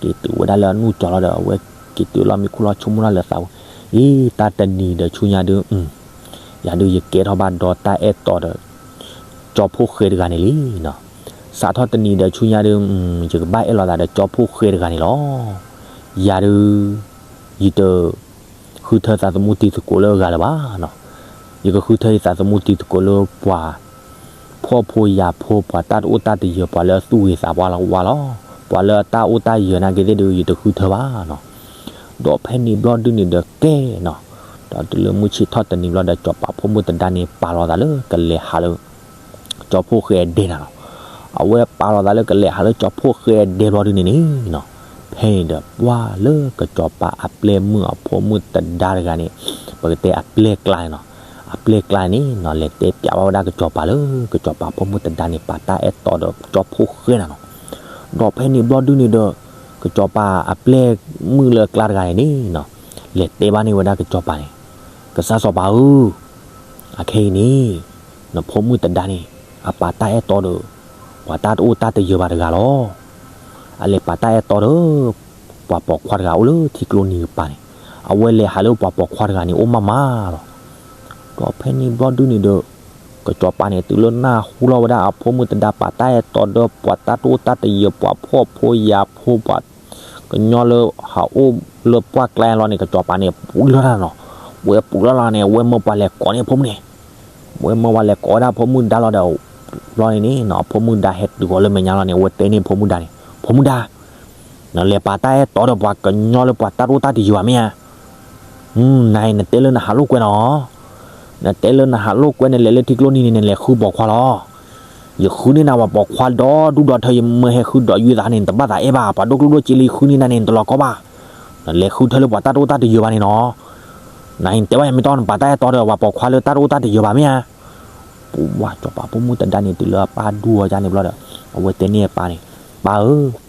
က့ၤတုၤဝဲဒၣ်လၢအနီၢ်ကၠီလီၤဒီး အဝဲက့ၤတုၤလီၤမ့ၢ်ခိၣ်လီၤဆိကမိၣ်တၢ်လၢသးဝဲ, အ့ တၢ်တနံၤဒီးဆူညါဒုး ယၤဒုးယကဲထီၣ်ဘၣ်ဒီးတၢ်အဲၣ်တီဒီး ကၠီဖှိၣ်ဃဲတဂၤန့ၣ်လံနီၤ, စးထီၣ်တနံၤဒီးဆူညါဒုး ယကဘၣ်အဲၣ်လိာ်သးဒီးကၠီဖှိၣ်ဃဲတဂၤန့ၣ်လီၤ. ယၤဒုး ယတ ဃုထၢသးသမူတံၤသကိးလၢအဂၤလၢၤဘၣ်နီၤ, ယကဃုထၢယသးသမူတံၤသကိးလၢပှၤ ဖှီၣ်ဖိယာ်ဖိ ပှၤတၢ်တအိၣ်တၢ်တယၢၤ ပှၤလၢအသူၣ်ဂ့ၤသးဝါလီၤ, ပှၤလၢအတၢ်အိၣ်တၢ်ယၢၤနာ်က့သ့ၣ်ဒုး ယတဃုထၢဘၣ်နီၤ, ဒီးဖဲန့ၣ်ဘျီဒုန့ၣ်ဒီးကဲနီၤ, ဒီးတုၤလၢမုၢ်ဆ့ၣ်ထီၣ်တနံၤဘျီဒီး စီၤပၤဖိမုၣ်တဒါန့ၣ် ပာ်လီၤသးလၢကလဲၤဟးလၢ ကၠီဖှိၣ်ဃဲအဒဲနၤလီၤ. အဝဲပာ်လီၤသးလၢကလဲၤဟးလၢကၠီဖှိၣ်ဃဲအဒဲဘျီဒုန့ၣ်န့ၣ်နီၤ, ဖဲန့ၣ်ဒီးပှၢ်လၢကစီၤပၤအပျဲၢ်မုၣ်အဖိမုၣ်တဒါတဂၤန့ၣ်, ပကတဲအပျဲၢ်ကျါန့ၣ်နီၤ, အပျဲၢ်ကျါန့ၣ်နီၤ လဲၤတဲပၠးဘၣ်ဝဲဒၣ်ကစီၤပၤလၢ ကစီၤပၤဖိမုၣ်တဒါန့ၣ် ပာ်တၢ်အဲၣ်တီဒီးကၠီဖှိၣ်ဃဲနၤနီၤ, ဒီးဖဲန့ၣ်ဘျီဒုန့ၣ်ဒီး ကစီၤပၤအပျဲၢ်မုၣ်လၢအကျါတဂၤန့ၣ်န့ၣ်နီၤ, လဲၤတဲဘၣ်န့ၢ်ဝဲဒၣ်ကစီၤပၤန့ၣ်, ကစၢ်စီၤပၤဧၢ အခဲအံၤန့ၣ် နဖိမုၣ်တဒါန့ၣ် အပာ်တၢ်အဲၣ်တီဒီး ပှၤတၢ်တအိၣ်တၢ်တယၢၤဘၣ်တဂၤလီၤ. အလဲၤပာ်တၢ်အဲၣ်တီဒီး ပှၤပိာ်ခွါတဂၤအိၣ်လၢထံကျိနံၤကပၤန့ၣ်, အဝဲလဲၤဟးလၢပှၤပိာ်ခွါတဂၤန့ၣ် အိၣ်မးမးလီၤ. ဒီးဖဲန့ၣ်ဘျီဒုန့ၣ်ဒီး ကစီၤပၤန့ၣ် တုၤလၢနၢ်ဟူလီၤဝဲဒၣ်အဖိမုၣ်တဒါပာ်တၢ်အဲၣ်တီဒီး ပှၤတၢ်တအိၣ်တၢ်တယၢၤ ပှၤဖှီၣ်ဖိယာ်ဖိ ပှၤ ကညီလၢဟးအိၣ်လၢပှၢ်ကျါလီၤန့ၣ် ကစီၤပၤန့ၣ် ပှံၤလီၤတၢ်နီၤ, ဝဲပှံၤလီၤလီၤန့ၣ် အဝဲမၢပှၤလဲၤကိးန့ၢ်အဖိမုၣ်န့ၣ်, ဝဲမၢပှၤလဲၤကိးဝဲဒၣ်အဖိမုၣ်ဒါလီၤဒီး ဘျီန့ၣ်န့ၣ်နီၤ အဖိမုၣ်ဒါဟဲတုၤဃီၤလၢမဲာ်ညါလီၤန့ၣ် အဝဲတဲန့ၢ်အဖိမုၣ်ဒါန့ၣ်, ဖိမုၣ်ဒါ နလဲၤပာ်တၢ်အဲၣ်တီဒီးပှၤကညီလၢပှၤတၢ်တအိၣ်တၢ်တယၢၤဘၣ်မ့ၢ်ဧါ, နၤအံၤနတဲလၢနဟးလိာ်ကွဲနီၤ, နတဲလၢနဟးလိာ်ကွဲ နလဲၤလၢထံကျိနံၤန့ၣ် နလဲၤဃုပိာ်ခွါလီၤ. ယဃုန့ၢ်နၤပှၤပိာ်ခွါဒီဒူၣ်ဒီထၢ ယမၢဟဲဃုဒီးယုၢ်သးန့ၣ် နတဘၣ်သးအဲၣ်ဘၣ်, ပှၤဒိၣ်ကျိၣ်ဒိၣ်စ့လၢယဃုန့ၢ်နၤန့ၣ် နတလီၤကီဘၣ်. နလဲၤဃုထၢလၢပှၤတၢ်တအိၣ်တၢ်တယၢၤဘၣ်န့ၣ်နီၤ, နၤအံၤနတဲဘၣ်ယၤမ့ၢ်တီ နပာ်တၢ်အဲၣ်တီဒီးပှၤပိာ်ခွါလၢတၢ်တအိၣ်တၢ်တယၢၤဘၣ်မ့ၢ်ဧါ. ပှၤစီၤပၤဖိမုၣ်တဒါန့ၣ် တုၤလၢအပၢ်ဒူၣ်အီၤဒ်န့ၣ်ဘျီဒီး အဝဲတဲန့ၢ်အပၢ်န့ၣ်, ပၢ်ဧၢ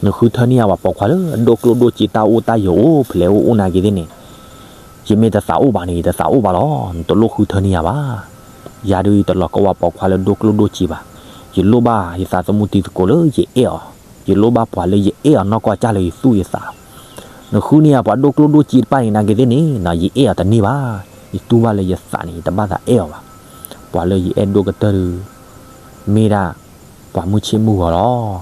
နဃုထၢန့ၢ်ယၤပှၤပိာ်ခွါလၢဒိၣ်ကျိၣ်ဒိၣ်စ့ တၢ်အိၣ်တၢ်ယၢၤအိၣ်ဖျဲးအိၣ်အိၣ်နာ်က့သ့ၣ်န့ၣ်, ယမ့ၢ်တသးအိၣ်ဘၣ်န့ၣ် ယတသးအိၣ်ဘၣ်လီၤ. နတလိၣ်ဃုထၢန့ၢ်ယၤဘၣ်. ယၤဒုးယတလီၤကီပှၤပိာ်ခွါလၢဒိၣ်ကျိၣ်ဒိၣ်စ့ဘၣ်. ယလိၣ်ဘၣ်ယသးသမူတံၤသကိးလၢယအဲၣ်အီၤ, ယလိၣ်ဘၣ်ပှၤလၢယအဲၣ်အီၤနီၢ်ကီၢ်ကၢ်လၢယသူၣ်ယသးလီၤ. နဃုန့ၢ်ယၤပှၤဒိၣ်ကျိၣ်ဒိၣ်စ့တဖၣ်န့ၣ် နာ်က့သ့ၣ်န့ၣ် ယအဲၣ်အီၤတန့ၢ်ဘၣ်. ယတူၢ်ဘၣ်လၢယသးန့ၣ် ယတဘၣ်သးအဲၣ်အီၤဘၣ်. ပှၤလၢယအဲၣ်ဒိၣ်ကတၢၢ်ဒုး မ့ၢ်ဒၣ် ပှၤမုၢ်ဆ့ၣ်မုၢ်ဂီၤလီၤ.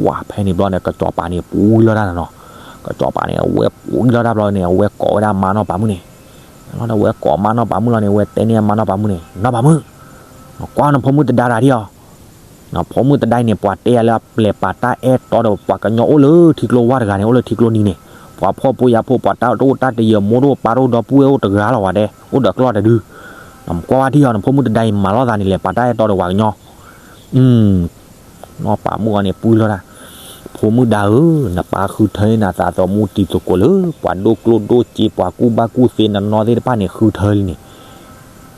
ဝဲဖဲန့ၣ်ဘျီန့ၣ် ကစီၤပၤန့ၣ် ပှံၤလီၤတၢ်နီၤနီၤ. ကစီၤပၤန့ၣ် အဝဲပှံၤလီၤတၢ်ဘျီန့ၣ် အဝဲကိးဝဲဒၣ်မါနီၢ်ပၤမုၣ်န့ၣ်, လီၤဒီးအဝဲကိးမါနီၢ်ပၤမုၣ်လီၤန့ၣ် အဝဲတဲန့ၢ်မါနီၢ်ပၤမုၣ်န့ၣ်, နီၢ်ပၤမုၣ်, ကွၢ်နဖိမုၣ်တဒါတဂၤဒ်အီၤ, နဖိမုၣ်တဒါအံၤန့ၣ် ပှၤတဲယၤလၢအပျဲၢ်ပာ်တၢ်အဲၣ်တီဒီးပှၤကညီအိၣ်လၢထံကျိဝါတဂၤန့ၣ် အိၣ်လၢထံကျိနံၤန့ၣ်, ပှၤဖှီၣ်ဖိယာ်ဖိ ပှၤတၢ်တအိၣ်တၢ်တယၢၤ မိၢ်တအိၣ်ပၢ်တအိၣ်ဒီပုၢ်ဝဲၢ်အိၣ်တဂၤလီၤဝဲဒဲး အိၣ်ဒီးကျီၢ်တဒု, နကွၢ်ဝဲဒ်အီၤ နဖိမုၣ်တဒါအံၤမၤလိာ်သးန့ၣ် လဲၤပာ်တၢ်အဲၣ်တီဒီးပှၤကညီ နီၢ်ပၤမုၣ်အီၤန့ၣ် ပှံၤလီၤတၢ်, ဖိမုၣ်ဒါဧၢ, နပၢ်ဃုထၢန့ၢ်နၤသးသမူတံၤသကိးလၢ ပှၤဒိၣ်ကျိၣ်ဒိၣ်စ့ ပှၤကူၣ်ဘၣ်ကူၣ်သ့နနီၢ်သ့ၣ်တဖၣ်န့ၣ် ဃုထၢလံန့ၣ်,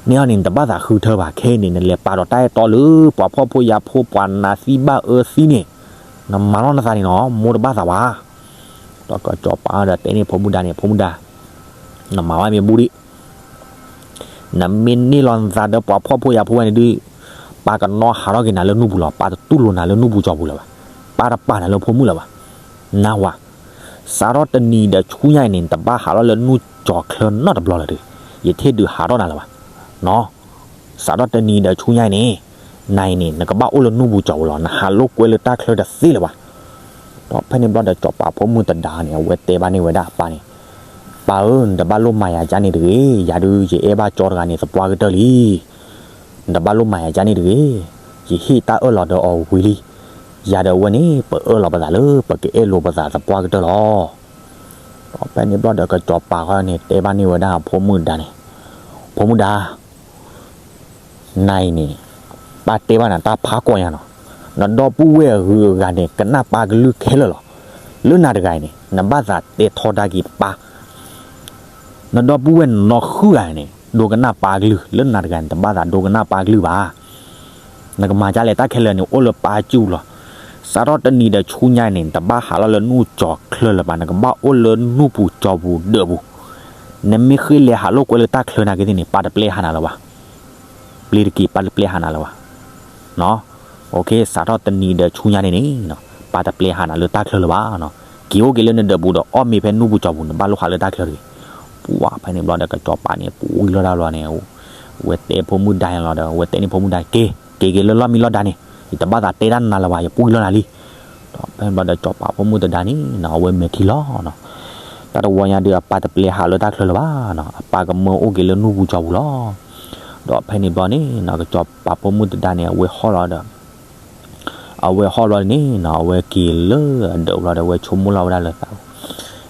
န့ၢ်အီၤန့ၣ် နတဘၣ်သးဃုထၢဘၣ်. ခဲအံၤန့ၣ် နလဲၤပာ်ဒီးတၢ်အဲၣ်တီလၢ ပှၤဖှီၣ်ဖိယာ်ဖိ ပှၤနးသံဘၣ်အၢသံန့ၣ်, နမၤလိာ်နသးန့ၣ်နီၤ မိၢ်တဘၣ်သးဘၣ်. ဒီးကစီၤပၤဒီးတဲန့ၢ်ဖိမုၣ်ဒါန့ၣ် ဖိမုၣ်ဒါ, နမၤဝဲမ့ၢ်ဘူၣ်ဒံး နမ့ၢ်န့ၢ်လီၤနသးဒီးပှၤဖှီၣ်ဖိယာ်ဖိဝဲန့ၣ်ဒုး, ပၢ်ကနီၣ်ဟးထီၣ်က့ၤနၤလၢနူၢ်ပူၤလီၤ. ပၢ်တတူၢ်လိာ်နၤလၢနူၢ်ပူၤကၠီပူၤလၢၤဘၣ်. ပၢ်တပာ်နၤလၢဖိမုၣ်လၢၤဘၣ်. နၢ်ဟူဧါ, စးထီၣ်တနံၤဒီးဆူညါအံၤန့ၣ် နတဘၣ်ဟးထီၣ်လၢနူၢ်ကၠီချၢနီတဘျီလၢၤဒီး, ယထံၣ်ဒုးဟးထီၣ်နၤလၢၤဘၣ်. နီၤ, စးထီၣ်တနံၤဒီးဆူညါအံၤန့ၣ်, နၤအံၤန့ၣ် နကဘၣ်အိၣ်လၢနူၢ်ပူၤကၠီပူၤလီၤ. နဟးလိာ်ကွဲလၢတၢ်ချၢတသ့လၢၤဘၣ်. ဒီးဖဲန့ၣ်ဘျီဒီးစီၤပၤဖိမုၣ်တဒါန့ၣ် အဝဲတဲဘၣ်န့ၢ်ဝဲဒၣ်အပၢ်န့ၣ်, ပၢ်ဧၢ, နတဘၣ်လိၣ်မၤယၤကၢ်န့ၣ်တဂ့ၤ. ယၤဒုးယအဲၣ်ဘၣ်ကၠီတဂၤန့ၣ် သပှၢ်ကတၢၢ်လံ. နတဘၣ်လိၣ်မၤယၤကၢ်န့ၣ်တဂ့ၤ. ယဟ့ၣ်တၢ်အၢၣ်လီၤဒီးအီၤဝံၤလံ. ယၤဒီးဝဲန့ၣ် ပအၢၣ်လီၤပသးလၢ ပကအဲၣ်လိာ်ပသးသပှၢ်ကတၢၢ်လီၤ. ဒီးဖဲန့ၣ်ဘျီဒီး ကစီၤပၤဃီန့ၣ် တဲဘၣ်န့ၢ်ဝဲဒၣ်အဖိမုၣ်တဒါန့ၣ်, ဖိမုၣ်ဒါ နၤအံၤန့ၣ် ပၢ်တဲဘၣ်နၤတၢ်ဖးကွၢ်ညါနီၤ, နဒီပုၢ်ဝဲၢ်အဂုၤအဂၤန့ၣ် ကနၣ်ပၢ်ကလုၢ်ခဲလၢာ်လီၤ. လၢနၤတဂၤအံၤန့ၣ် နဘၣ်သးတဲထီဒါက့ၤပၢ်, နဒီပုၢ်ဝဲၢ်နနီၢ်ဃုဂၤန့ၣ် ဒိကနၣ်ပၢ်ကလုၢ်, လၢနၤတဂၤန့ၣ် တဘၣ်သးဒိကနၣ်ပၢ်ကလုၢ်ဘၣ်. နကမၤဒ်လဲၣ် တၢ်ခဲလၢာ်န့ၣ် အိၣ်လၢပၢ်စုပူၤလီၤ. စးထီၣ်တနံၤဒီးဆူညါန့ၣ် နတဘၣ်ဟးလီၤလၢနူၢ်ကၠီၤချၢလၢၤဘၣ်, နကဘၣ်အိၣ်လၢနူၢ်ပူၤကၠီၤပူၤဒၢးပူၤ. နမ့ၢ်ဃ့လဲၤဟးလိာ်ကွဲလၢတၢ်ချၢနာ်က့သ့ၣ်န့ၣ် ပၢ်တပျဲဟးနၤလၢၤဘၣ်. ပျ့ၤတက့ၤ ပၢ်တပျဲဟးနၤလၢၤဘၣ်. စးထီၣ်တနံၤဒီးဆူညါန့ၣ်န့ၣ် ပၢ်တပျဲဟးနၤလၢတၢ်ချၢလၢၤဘၣ်. က့ၤအိၣ်က့ၤလၢနဒၢးပူၤဒီး အီၣ်မ့ၤဖဲနူၢ်ပူၤကၠီၤပူၤ, နဘၣ်လိၣ်ဟးလၢတၢ်ချၢတဂ့ၤ. ပှၤဖဲန့ၣ်ဘျီဒီး ကစီၤပၤန့ၣ် ပှံၢ်လီၤဒၣ်ဘျီန့ၣ် ဝဲတဲဖိမုၣ်ဒါလီၤဒီး ဝဲတဲန့ၢ်ဖိမုၣ်ဒါ, က့ၤ, က့ၤက့ၤလၢလီၢ်မံလီၢ်ဒါန့ၣ်, ယတဘၣ်သးတဲတၢ်နၤလၢၤဘၣ်, ယပှံၢ်လီၤနၤလံ. ဒီးဖဲန့ၣ်ဘျီဒီး စီၤပၤဖိမုၣ်တဒါန့ၣ်နီၤ အဝဲမဲာ်ထံလီၤနီၤ. တၢ်တဝီညါဒီး အပၢ်တပျဲဟးလၢတၢ်ချၢလၢၤဘၣ်နီၤ, အပၢ်ကမၢအိၣ်က့ၤလၢနူၢ်ပူၤကၠီၤပူၤလီၤ. ဒီးဖဲန့ၣ်ဘျီန့ၣ်နီၤ ကစီၤပၤဖိမုၣ်တဒါန့ၣ် အဝဲဟီၣ်လီၤဒီး အဝဲဟီၣ်ဘျီန့ၣ်နီၤ အဝဲက့ၤလၢအဒၢးဘျီဒီး အဝဲဆိကမိၣ်လီၤဝဲဒၣ်လၢသး,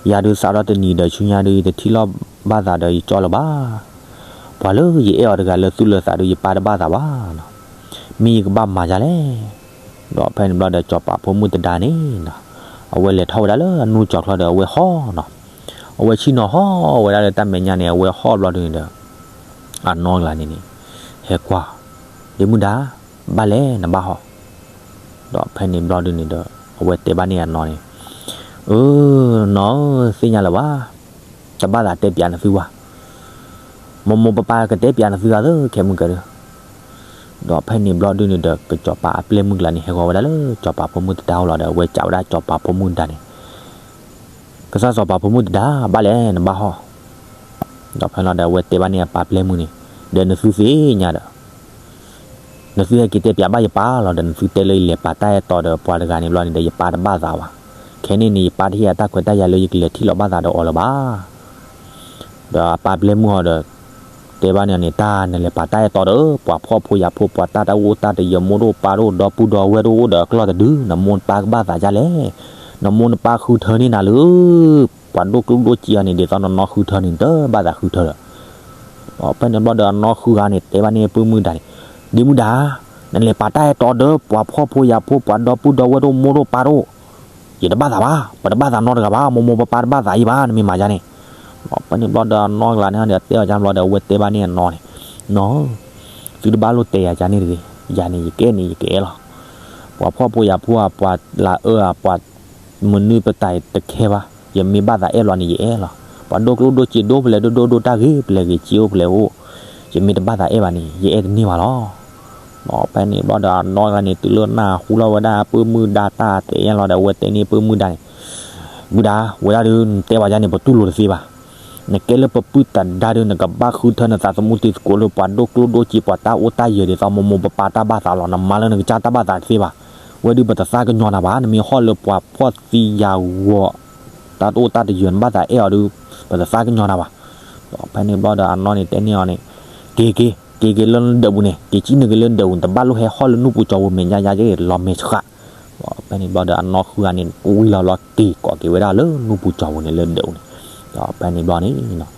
ယၤဒုးစးထီၣ်တနံၤဒီးဆူညါဒုး ယတထံၣ်လိာ်ဘၣ်သးဒီးယကၠီလၢၤဘၣ်. ပှၤလၢယအဲၣ်အီၤတဂၤလၢသူၣ်လၢသးဒုး ယပၢ်တဘၣ်သးဘၣ်နီၤ. မ့ၢ်ယကဘၣ်မၤဒ်လဲၣ်. ဒီးဖဲန့ၣ်ဘျီဒီး စီၤပၤဖိမုၣ်တဒါန့ၣ်နီၤ အဝဲလဲၤထီၣ်ဝဲဒၣ်လၢအနူၢ်ကၠီၤချၢဒီး အဝဲဟီၣ်နီၤ. အဝဲဆ့ၣ်နီၤဟီၣ်ဝဲဒၣ်လၢတၢ်မဲာ်ညါန့ၣ် အဝဲဟီၣ်ဘျီဒုးန့ၣ်ဒီး အနီၢ်ကလၤန့ၣ်န့ၣ် ဟဲကွၢ်, ဒ့မုၣ်ဒါ, ဘၣ်လဲၣ်နဘၣ်ဟီၣ်. ဒီးဖဲန့ၣ်ဘျီဒုးန့ၣ်ဒီး အဝဲတဲဘၣ်န့ၢ်အနီၢ်န့ၣ်, အၢ နီၢ်ဧၢ သ့ၣ်ညါလၢၤဘၣ်, တဘၣ်သးတဲပၠးနသုဘၣ်, မိၢ်မိၢ်ပၢ်ပၢ်ကတဲပၠးနသုဂၤသၢခဲမုၢ်ကဲဒုး. ဒီးဖဲန့ၣ်ဘျီဒုးန့ၣ်ဒီး ကစီၤပၤအပျဲၢ်မုၣ်ကျါန့ၣ် ဟဲဂီၤဝဲဒၣ်လၢ စီၤပၤဖိမုၣ်တဒါအိၣ်လီၤဒီး အဝဲစံးဝဲဒၣ်စီၤပၤဖိမုၣ်တဒါန့ၣ်, ကစၢ်စီၤပၤဖိမုၣ်တဒါ ဘၣ်လဲၣ်နဘၣ်ဟီၣ်. ဒီးဖဲန့ၣ်လီၤဒီး အဝဲတဲဘၣ်န့ၢ်အပၢ်ပျဲၢ်မုၣ်န့ၣ်, ဒီးနသုသ့ၣ်ညါဒီး နသုဟဲက့ၤတဲပၠးဘၣ်ယပၢ်လီၤဒီး နသုတဲလၢယလဲၤပာ်တၢ်အဲၣ်တီဒီးပှၤတဂၤန့ၣ်ဘျီန့ၣ်ဒီး ယပၢ်တဘၣ်သးဘၣ်. ခဲန့ၣ်န့ၣ် ယပၢ်တဟ့ၣ်ယၤတၢ်ခွဲးတၢ်ယာ်လၢယကလဲၤထံၣ်လီၤဘၣ်သးဒီးအီၤလၢၤဘၣ်. ဒီးအပၢ်ပျဲၢ်မုၣ်ဟီဒီး တဲဘၣ်န့ၢ်န့ၣ် တၢ်နလဲၤပာ်တၢ်အဲၣ်တီဒီး ပှၤဖှီၣ်ဖိယာ်ဖိ ပှၤတၢ်တအိၣ်တၢ်တယၢၤ မိၢ်တအိၣ်ပၢ်တအိၣ် ဒီပုၢ်ဒီဝဲၢ်တအိၣ်ဒီးအကျီၢ်တဒု, နမိၢ်နပၢ်ကဘၣ်သးဒ်လဲၣ်. နမိၢ်နပၢ်ဃုထၢန့ၢ်နၤလၢ ပှၤဒိၣ်ကျိၣ်ဒိၣ်စ့အီၤန့ၣ် ဒ်သိးနနီၢ်ဃုထၢန့ၣ် နတဘၣ်သးဃုထၢဒီး ဒီးဖဲန့ၣ်ဘျီဒီးအနီၢ်ဃုဂၤန့ၣ် တဲဘၣ်န့ၢ်ပၢၢ်မုၣ်တဒါန့ၣ်, ဒ့မုၣ်ဒါ, နလဲၤပာ်တၢ်အဲၣ်တီဒီး ပှၤဖှီၣ်ဖိယာ်ဖိ ပှၤဒီပုၢ်ဒီဝဲၢ်တအိၣ် မိၢ်တအိၣ်ပၢ်တအိၣ်, ယတဘၣ်သးဘၣ်, ပတဘၣ်သးနီတဂၤဘၣ်, မိၢ်မိၢ်ပၢ်ပၢ်တဘၣ်သးအံၤဘၣ်, နမ့ၢ်မၤဒ်န့ၣ်. ဒီးဖဲန့ၣ်ဘျီဒီးအနီၢ်ကလၤန့ၣ်ဒီး တဲအီၤကၢ်ဘျီဒီး အဝဲတဲဘၣ်န့ၢ်အနီၢ်န့ၣ်, နီၢ်ဧၢ, သုတဘၣ်လိၣ်တဲယၤကၢ်န့ၣ်တဂ့ၤ, ယၤန့ၣ် ယကအဲၣ်န့ၣ် ယကအဲၣ်လီၤ. ပှၤဖှီၣ်ဖိယာ်ဖိဧါ, ပှၤလၤအၢဧါ, ပှၤမနုၤပတၢ်တခဲဘၣ်, ယမ့ၢ်ဘၣ်သးအဲၣ်လီၤန့ၣ် ယအဲၣ်လီၤ. ပှၤဒိၣ်ကျိၣ်ဒိၣ်စ့ဒိၣ်ဖဲလဲၣ်ဒိၣ်ဒိၣ်ဒိၣ်တၢ်ဂ့ၤဖဲလဲၣ်ဂ့ၤ စ့အိၣ်ဖဲလဲၣ်အိၣ်, ယမ့ၢ်တဘၣ်သးအဲၣ်ဘၣ်န့ၣ် ယအဲၣ်တန့ၢ်ဘၣ်လီၤ. ဒီးဖဲန့ၣ်ဘျီဒီးအနီၢ်ဂၤန့ၣ် တုၤလၢနၢ်ဟူလီၤဝဲဒၣ်ပၢၢ်မုၣ်ဒါတၢ်တဲညါလီၤဒီး အဝဲတဲန့ၢ်ပၢၢ်မုၣ်ဒါန့ၣ်, မုၣ်ဒါ, ဝဲဒၣ်ဒုး နတဲဝဲဒ်န့ၣ် ပတူၢ်လိာ်တသ့ဘၣ်. နကဲလၢပပုၢ်တဒါဒုး နကဘၣ်ဃုထၢနသးသမူတံၤသကိးလၢပှၤဒိၣ်ကျိၣ်ဒိၣ်စ့ ပှၤတၢ်အိၣ်တၢ်ယၢၤဒ်သိးမိၢ်မိၢ်ပၢ်ပၢ်တၢ်ဘၣ်သးလီၤ. နမၤလၢနကစၢ်တၢ်ဘၣ်သးတသ့ဘၣ်. ဝဲဒုးပတသးကညီၤနၤဘၣ်. နမ့ၢ်ဟီၣ်လၢပှၤဖှီၣ်သံယာ်ဂီၤ တၢ်တအိၣ်တၢ်တယၢၤ နဘၣ်သးအဲၣ်အီၤဒုး ပတသးကညီၤနၤဘၣ်. ဒီးဖဲန့ၣ်ဘျီဒီးအနီၢ်န့ၣ်တဲန့ၢ်အီၤန့ၣ်, က့ၤက့ၤ က့ၤက့ၤလၢနဒၢးပူၤန့ၣ် က့ၤစံၣ်နုာ်က့ၤလၢဒၢးပူၤန့ၣ် တဘၣ်လိၣ်ဟဲဟီၣ်လၢနူၢ်ပူၤကၠီၤပူၤမဲာ်ညါယါက့ၤ လီၤမဲာ်ဆှး. ဒီးဖဲန့ၣ်ဘျီဒီးအနီၢ်ဃုဂၤန့ၣ် ဝံၤလီၤလီၤက့ၤကိးက့ၤဝဲဒၣ်လၢနူၢ်ပူၤကၠီၤပူၤန့ၣ် လၢဒၢးပူၤန့ၣ်. ဒီးဖဲန့ၣ်ဘျီန့ၣ်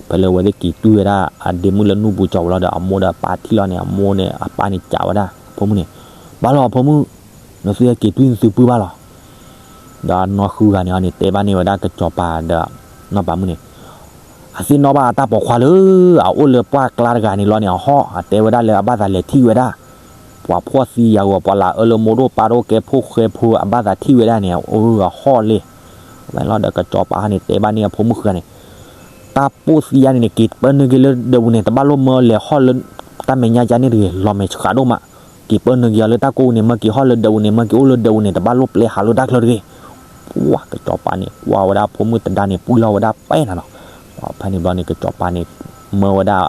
ဖဲလၢအဝဲသ့ၣ်က့ၤတွံၢ်ဝဲဒၣ်အဒ့မုၣ်လၢနူၢ်ပူၤကၠီၤပူၤလီၤဒီး အမိၢ်ဒီးအပၢ်ထံၣ်လီၤန့ၣ် အမိၢ်န့ၣ်အပၢ်န့ၣ်စံးဝဲဒၣ် ဖိမုၣ်န့ၣ်, ဘၣ်လီၤဖိမုၣ်, နသုဟဲက့ၤတွံၢ်နသုပုၢ်ဘၣ်လီၤ. ဒီးအနီၢ်ဃုဂၤန့ၣ်အီၤန့ၣ် တဲဘၣ်န့ၢ်ဝဲဒၣ်ကစီၤပၤဒီးနီၢ်ပၤမုၣ်န့ၣ်, အသ့ၣ်နီၣ်ဘၣ်အတၢ်ပိာ်ခွါလၢ အအိၣ်လၢပှၢ်ကျါတဂၤန့ၣ်လီၤန့ၣ် အဟီၣ် အတဲဝဲဒၣ်လၢအဘၣ်သးလဲၤထံၣ်ဝဲဒၣ် ပှၤဖှီၣ်သံယာ်ဂီၤ ပှၤလၤအၢလၢမိၢ်ဒိၣ်ပၢ်ဒိၣ် ကဲဖိဃဲဖိ အဘၣ်သးထံၣ်ဝဲဒၣ်န့ၣ် အအၢအဟီၣ်လံ. ဝဲလီၤဒီးကစီၤပၤန့ၣ်တဲဘၣ်န့ၢ်အဖိမုၣ်ဃုဂၤန့ၣ်, တၢ်ပိာ်သံယါန့ၣ်န့ၣ် က့ၤပၢနုာ်က့ၤလၢဒၢးပူၤန့ၣ် တဘၣ်လိၣ်မၢလဲၤဟီၣ်လၢတၢ်မဲာ်ညါယါန့ၣ်တဂ့ၤ လီၤမဲာ်ဆှးဒိၣ်မး. က့ၤပၢနုာ်က့ၤအီၤလၢတၢ်ကိးပူၤန့ၣ် မၢက့ၤဟီၣ်လၢဒၢးပူၤန့ၣ် မၢက့ၤအိၣ်လၢဒၢးပူၤန့ၣ် တဘၣ်လိၣ်ပျဲဟးလၢတၢ်ချၢတဂ့ၤ. ပှၤကစီၤပၤန့ၣ် ကွၢ်ဝဲဒၣ်အဖိမုၣ်တဒါန့ၣ် ပှံၢ်လီၤဝဲဒၣ်ပဲနၤနီၤ. ဒီးဖဲန့ၣ်ဘျီန့ၣ် ကစီၤပၤန့ၣ် မၢဝဲဒၣ်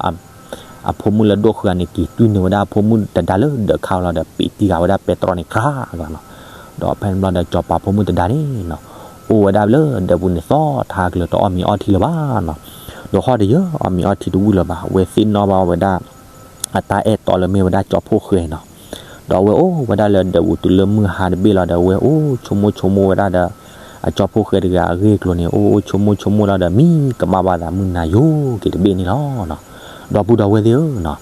အဖိမုၣ်လၢဒိၣ်ဃုဂၤန့ၣ် က့ၤတွံၢ်နုာ်ဝဲဒၣ်အဖိမုၣ်တဒါလၢဒၢးခါလီၤဒီး ပ့းတံၢ်ဃာ်ဝဲဒၣ်ပဲတြီန့ၣ် ခါကျါနီၤ. ဒီးဖဲန့ၣ်ဘျီဒီး စီၤပၤဖိမုၣ်တဒါန့ၣ်နီၤ အိၣ်ဝဲဒၣ်လၢဒၢးပူၤန့ၣ် သီထါကလၢၤတအီၣ်မ့ၤအီထံလၢၤဘၣ်နီၤ. ဒီးဟီၣ်တယၢၤအီၣ်မ့ၤအီထံတဝံၣ်လၢၤဘၣ်. အဝဲသ့ၣ်နီၣ်ဘၣ်ဝဲဒၣ် အတၢ်အဲၣ်တီလၢမ့ၢ်ဝဲဒၣ်ကၠီဖှိၣ်ဃဲနီၤ. ဒီးအဝဲအိၣ်ဝဲဒၣ်လၢဒၢးပူၤတုၤလၢမုၢ်ဟါတဘ့ၣ်လီၤဒီး အဝဲအိၣ်ဆိကမိၣ်ဆိကမိၣ်ဝဲဒၣ်ဒီး အကၠီဖှိၣ်ဃဲတဂၤအဂ့ၢ်အကျိၤန့ၣ် အိၣ်အိၣ်ဆိကမိၣ်ဆိကမိၣ်လီၤဒီး မံကမၣ်ဘၣ်သးမုၢ်နၤယိၤက့ၤတဘ့ၣ်န့ၣ်လီၤ. ဒီပုၢ်ဒီဝဲၢ်သ့ၣ်ဧၢနီၤ,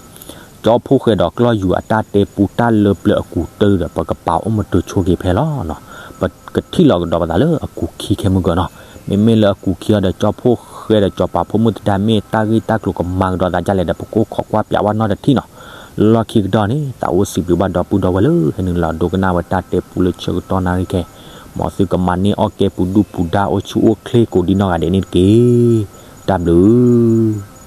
ကၠီဖှိၣ်ဃဲဒီးကျီၢ်ယူၤအတၢ်တဲပူတၢ်လၢပျၢၤအကူာ်တၢၢ်ဒီး ပကပာ်အိၣ်မတုၤဆိက့ၤဖဲလီၤနီၤ. ပကထံၣ်လီၤကဒီးပသးလၢအကူာ်ခံခဲမုၢ်ကၢနီၤ. မ့မ့ၢ်လၢအကူာ်ခံအံၤဒီး ကၠီဖှိၣ်ဃဲဒီးစီၤပၤဖိမုၣ်သဒါမ့ၢ်တၢ်ဂ့ၢ်တၢ်ကျိၤကမၤကဒီးသးဒ်လဲၣ်ဒီး ပကအိၣ်ခိးကွၢ်ပၠးဝဲနီတထံၣ်နီၤ. လီၢ်ခံကတၢၢ်န့ၣ် သးအိၣ်စံးဘျုးဘၣ်ဒီပုၢ်ဒီဝဲၢ်လၢဟဲနုာ်လီၤဒိကနၣ်ဝဲတၢ်တဲပူလၢဆၢကတီၢ်နၣ်ရံၣ်ခဲ, မ်သုကမၤန့ၢ်အီၣ်ကဲပူၤဒုၣ်ပူၤဒါအိၣ်ဆူၣ်အိၣ်ချ့ကိးဒံနီၢ်ဂၤဒဲးန့ၣ်တက့ၢ်. တၢ်ဘျုး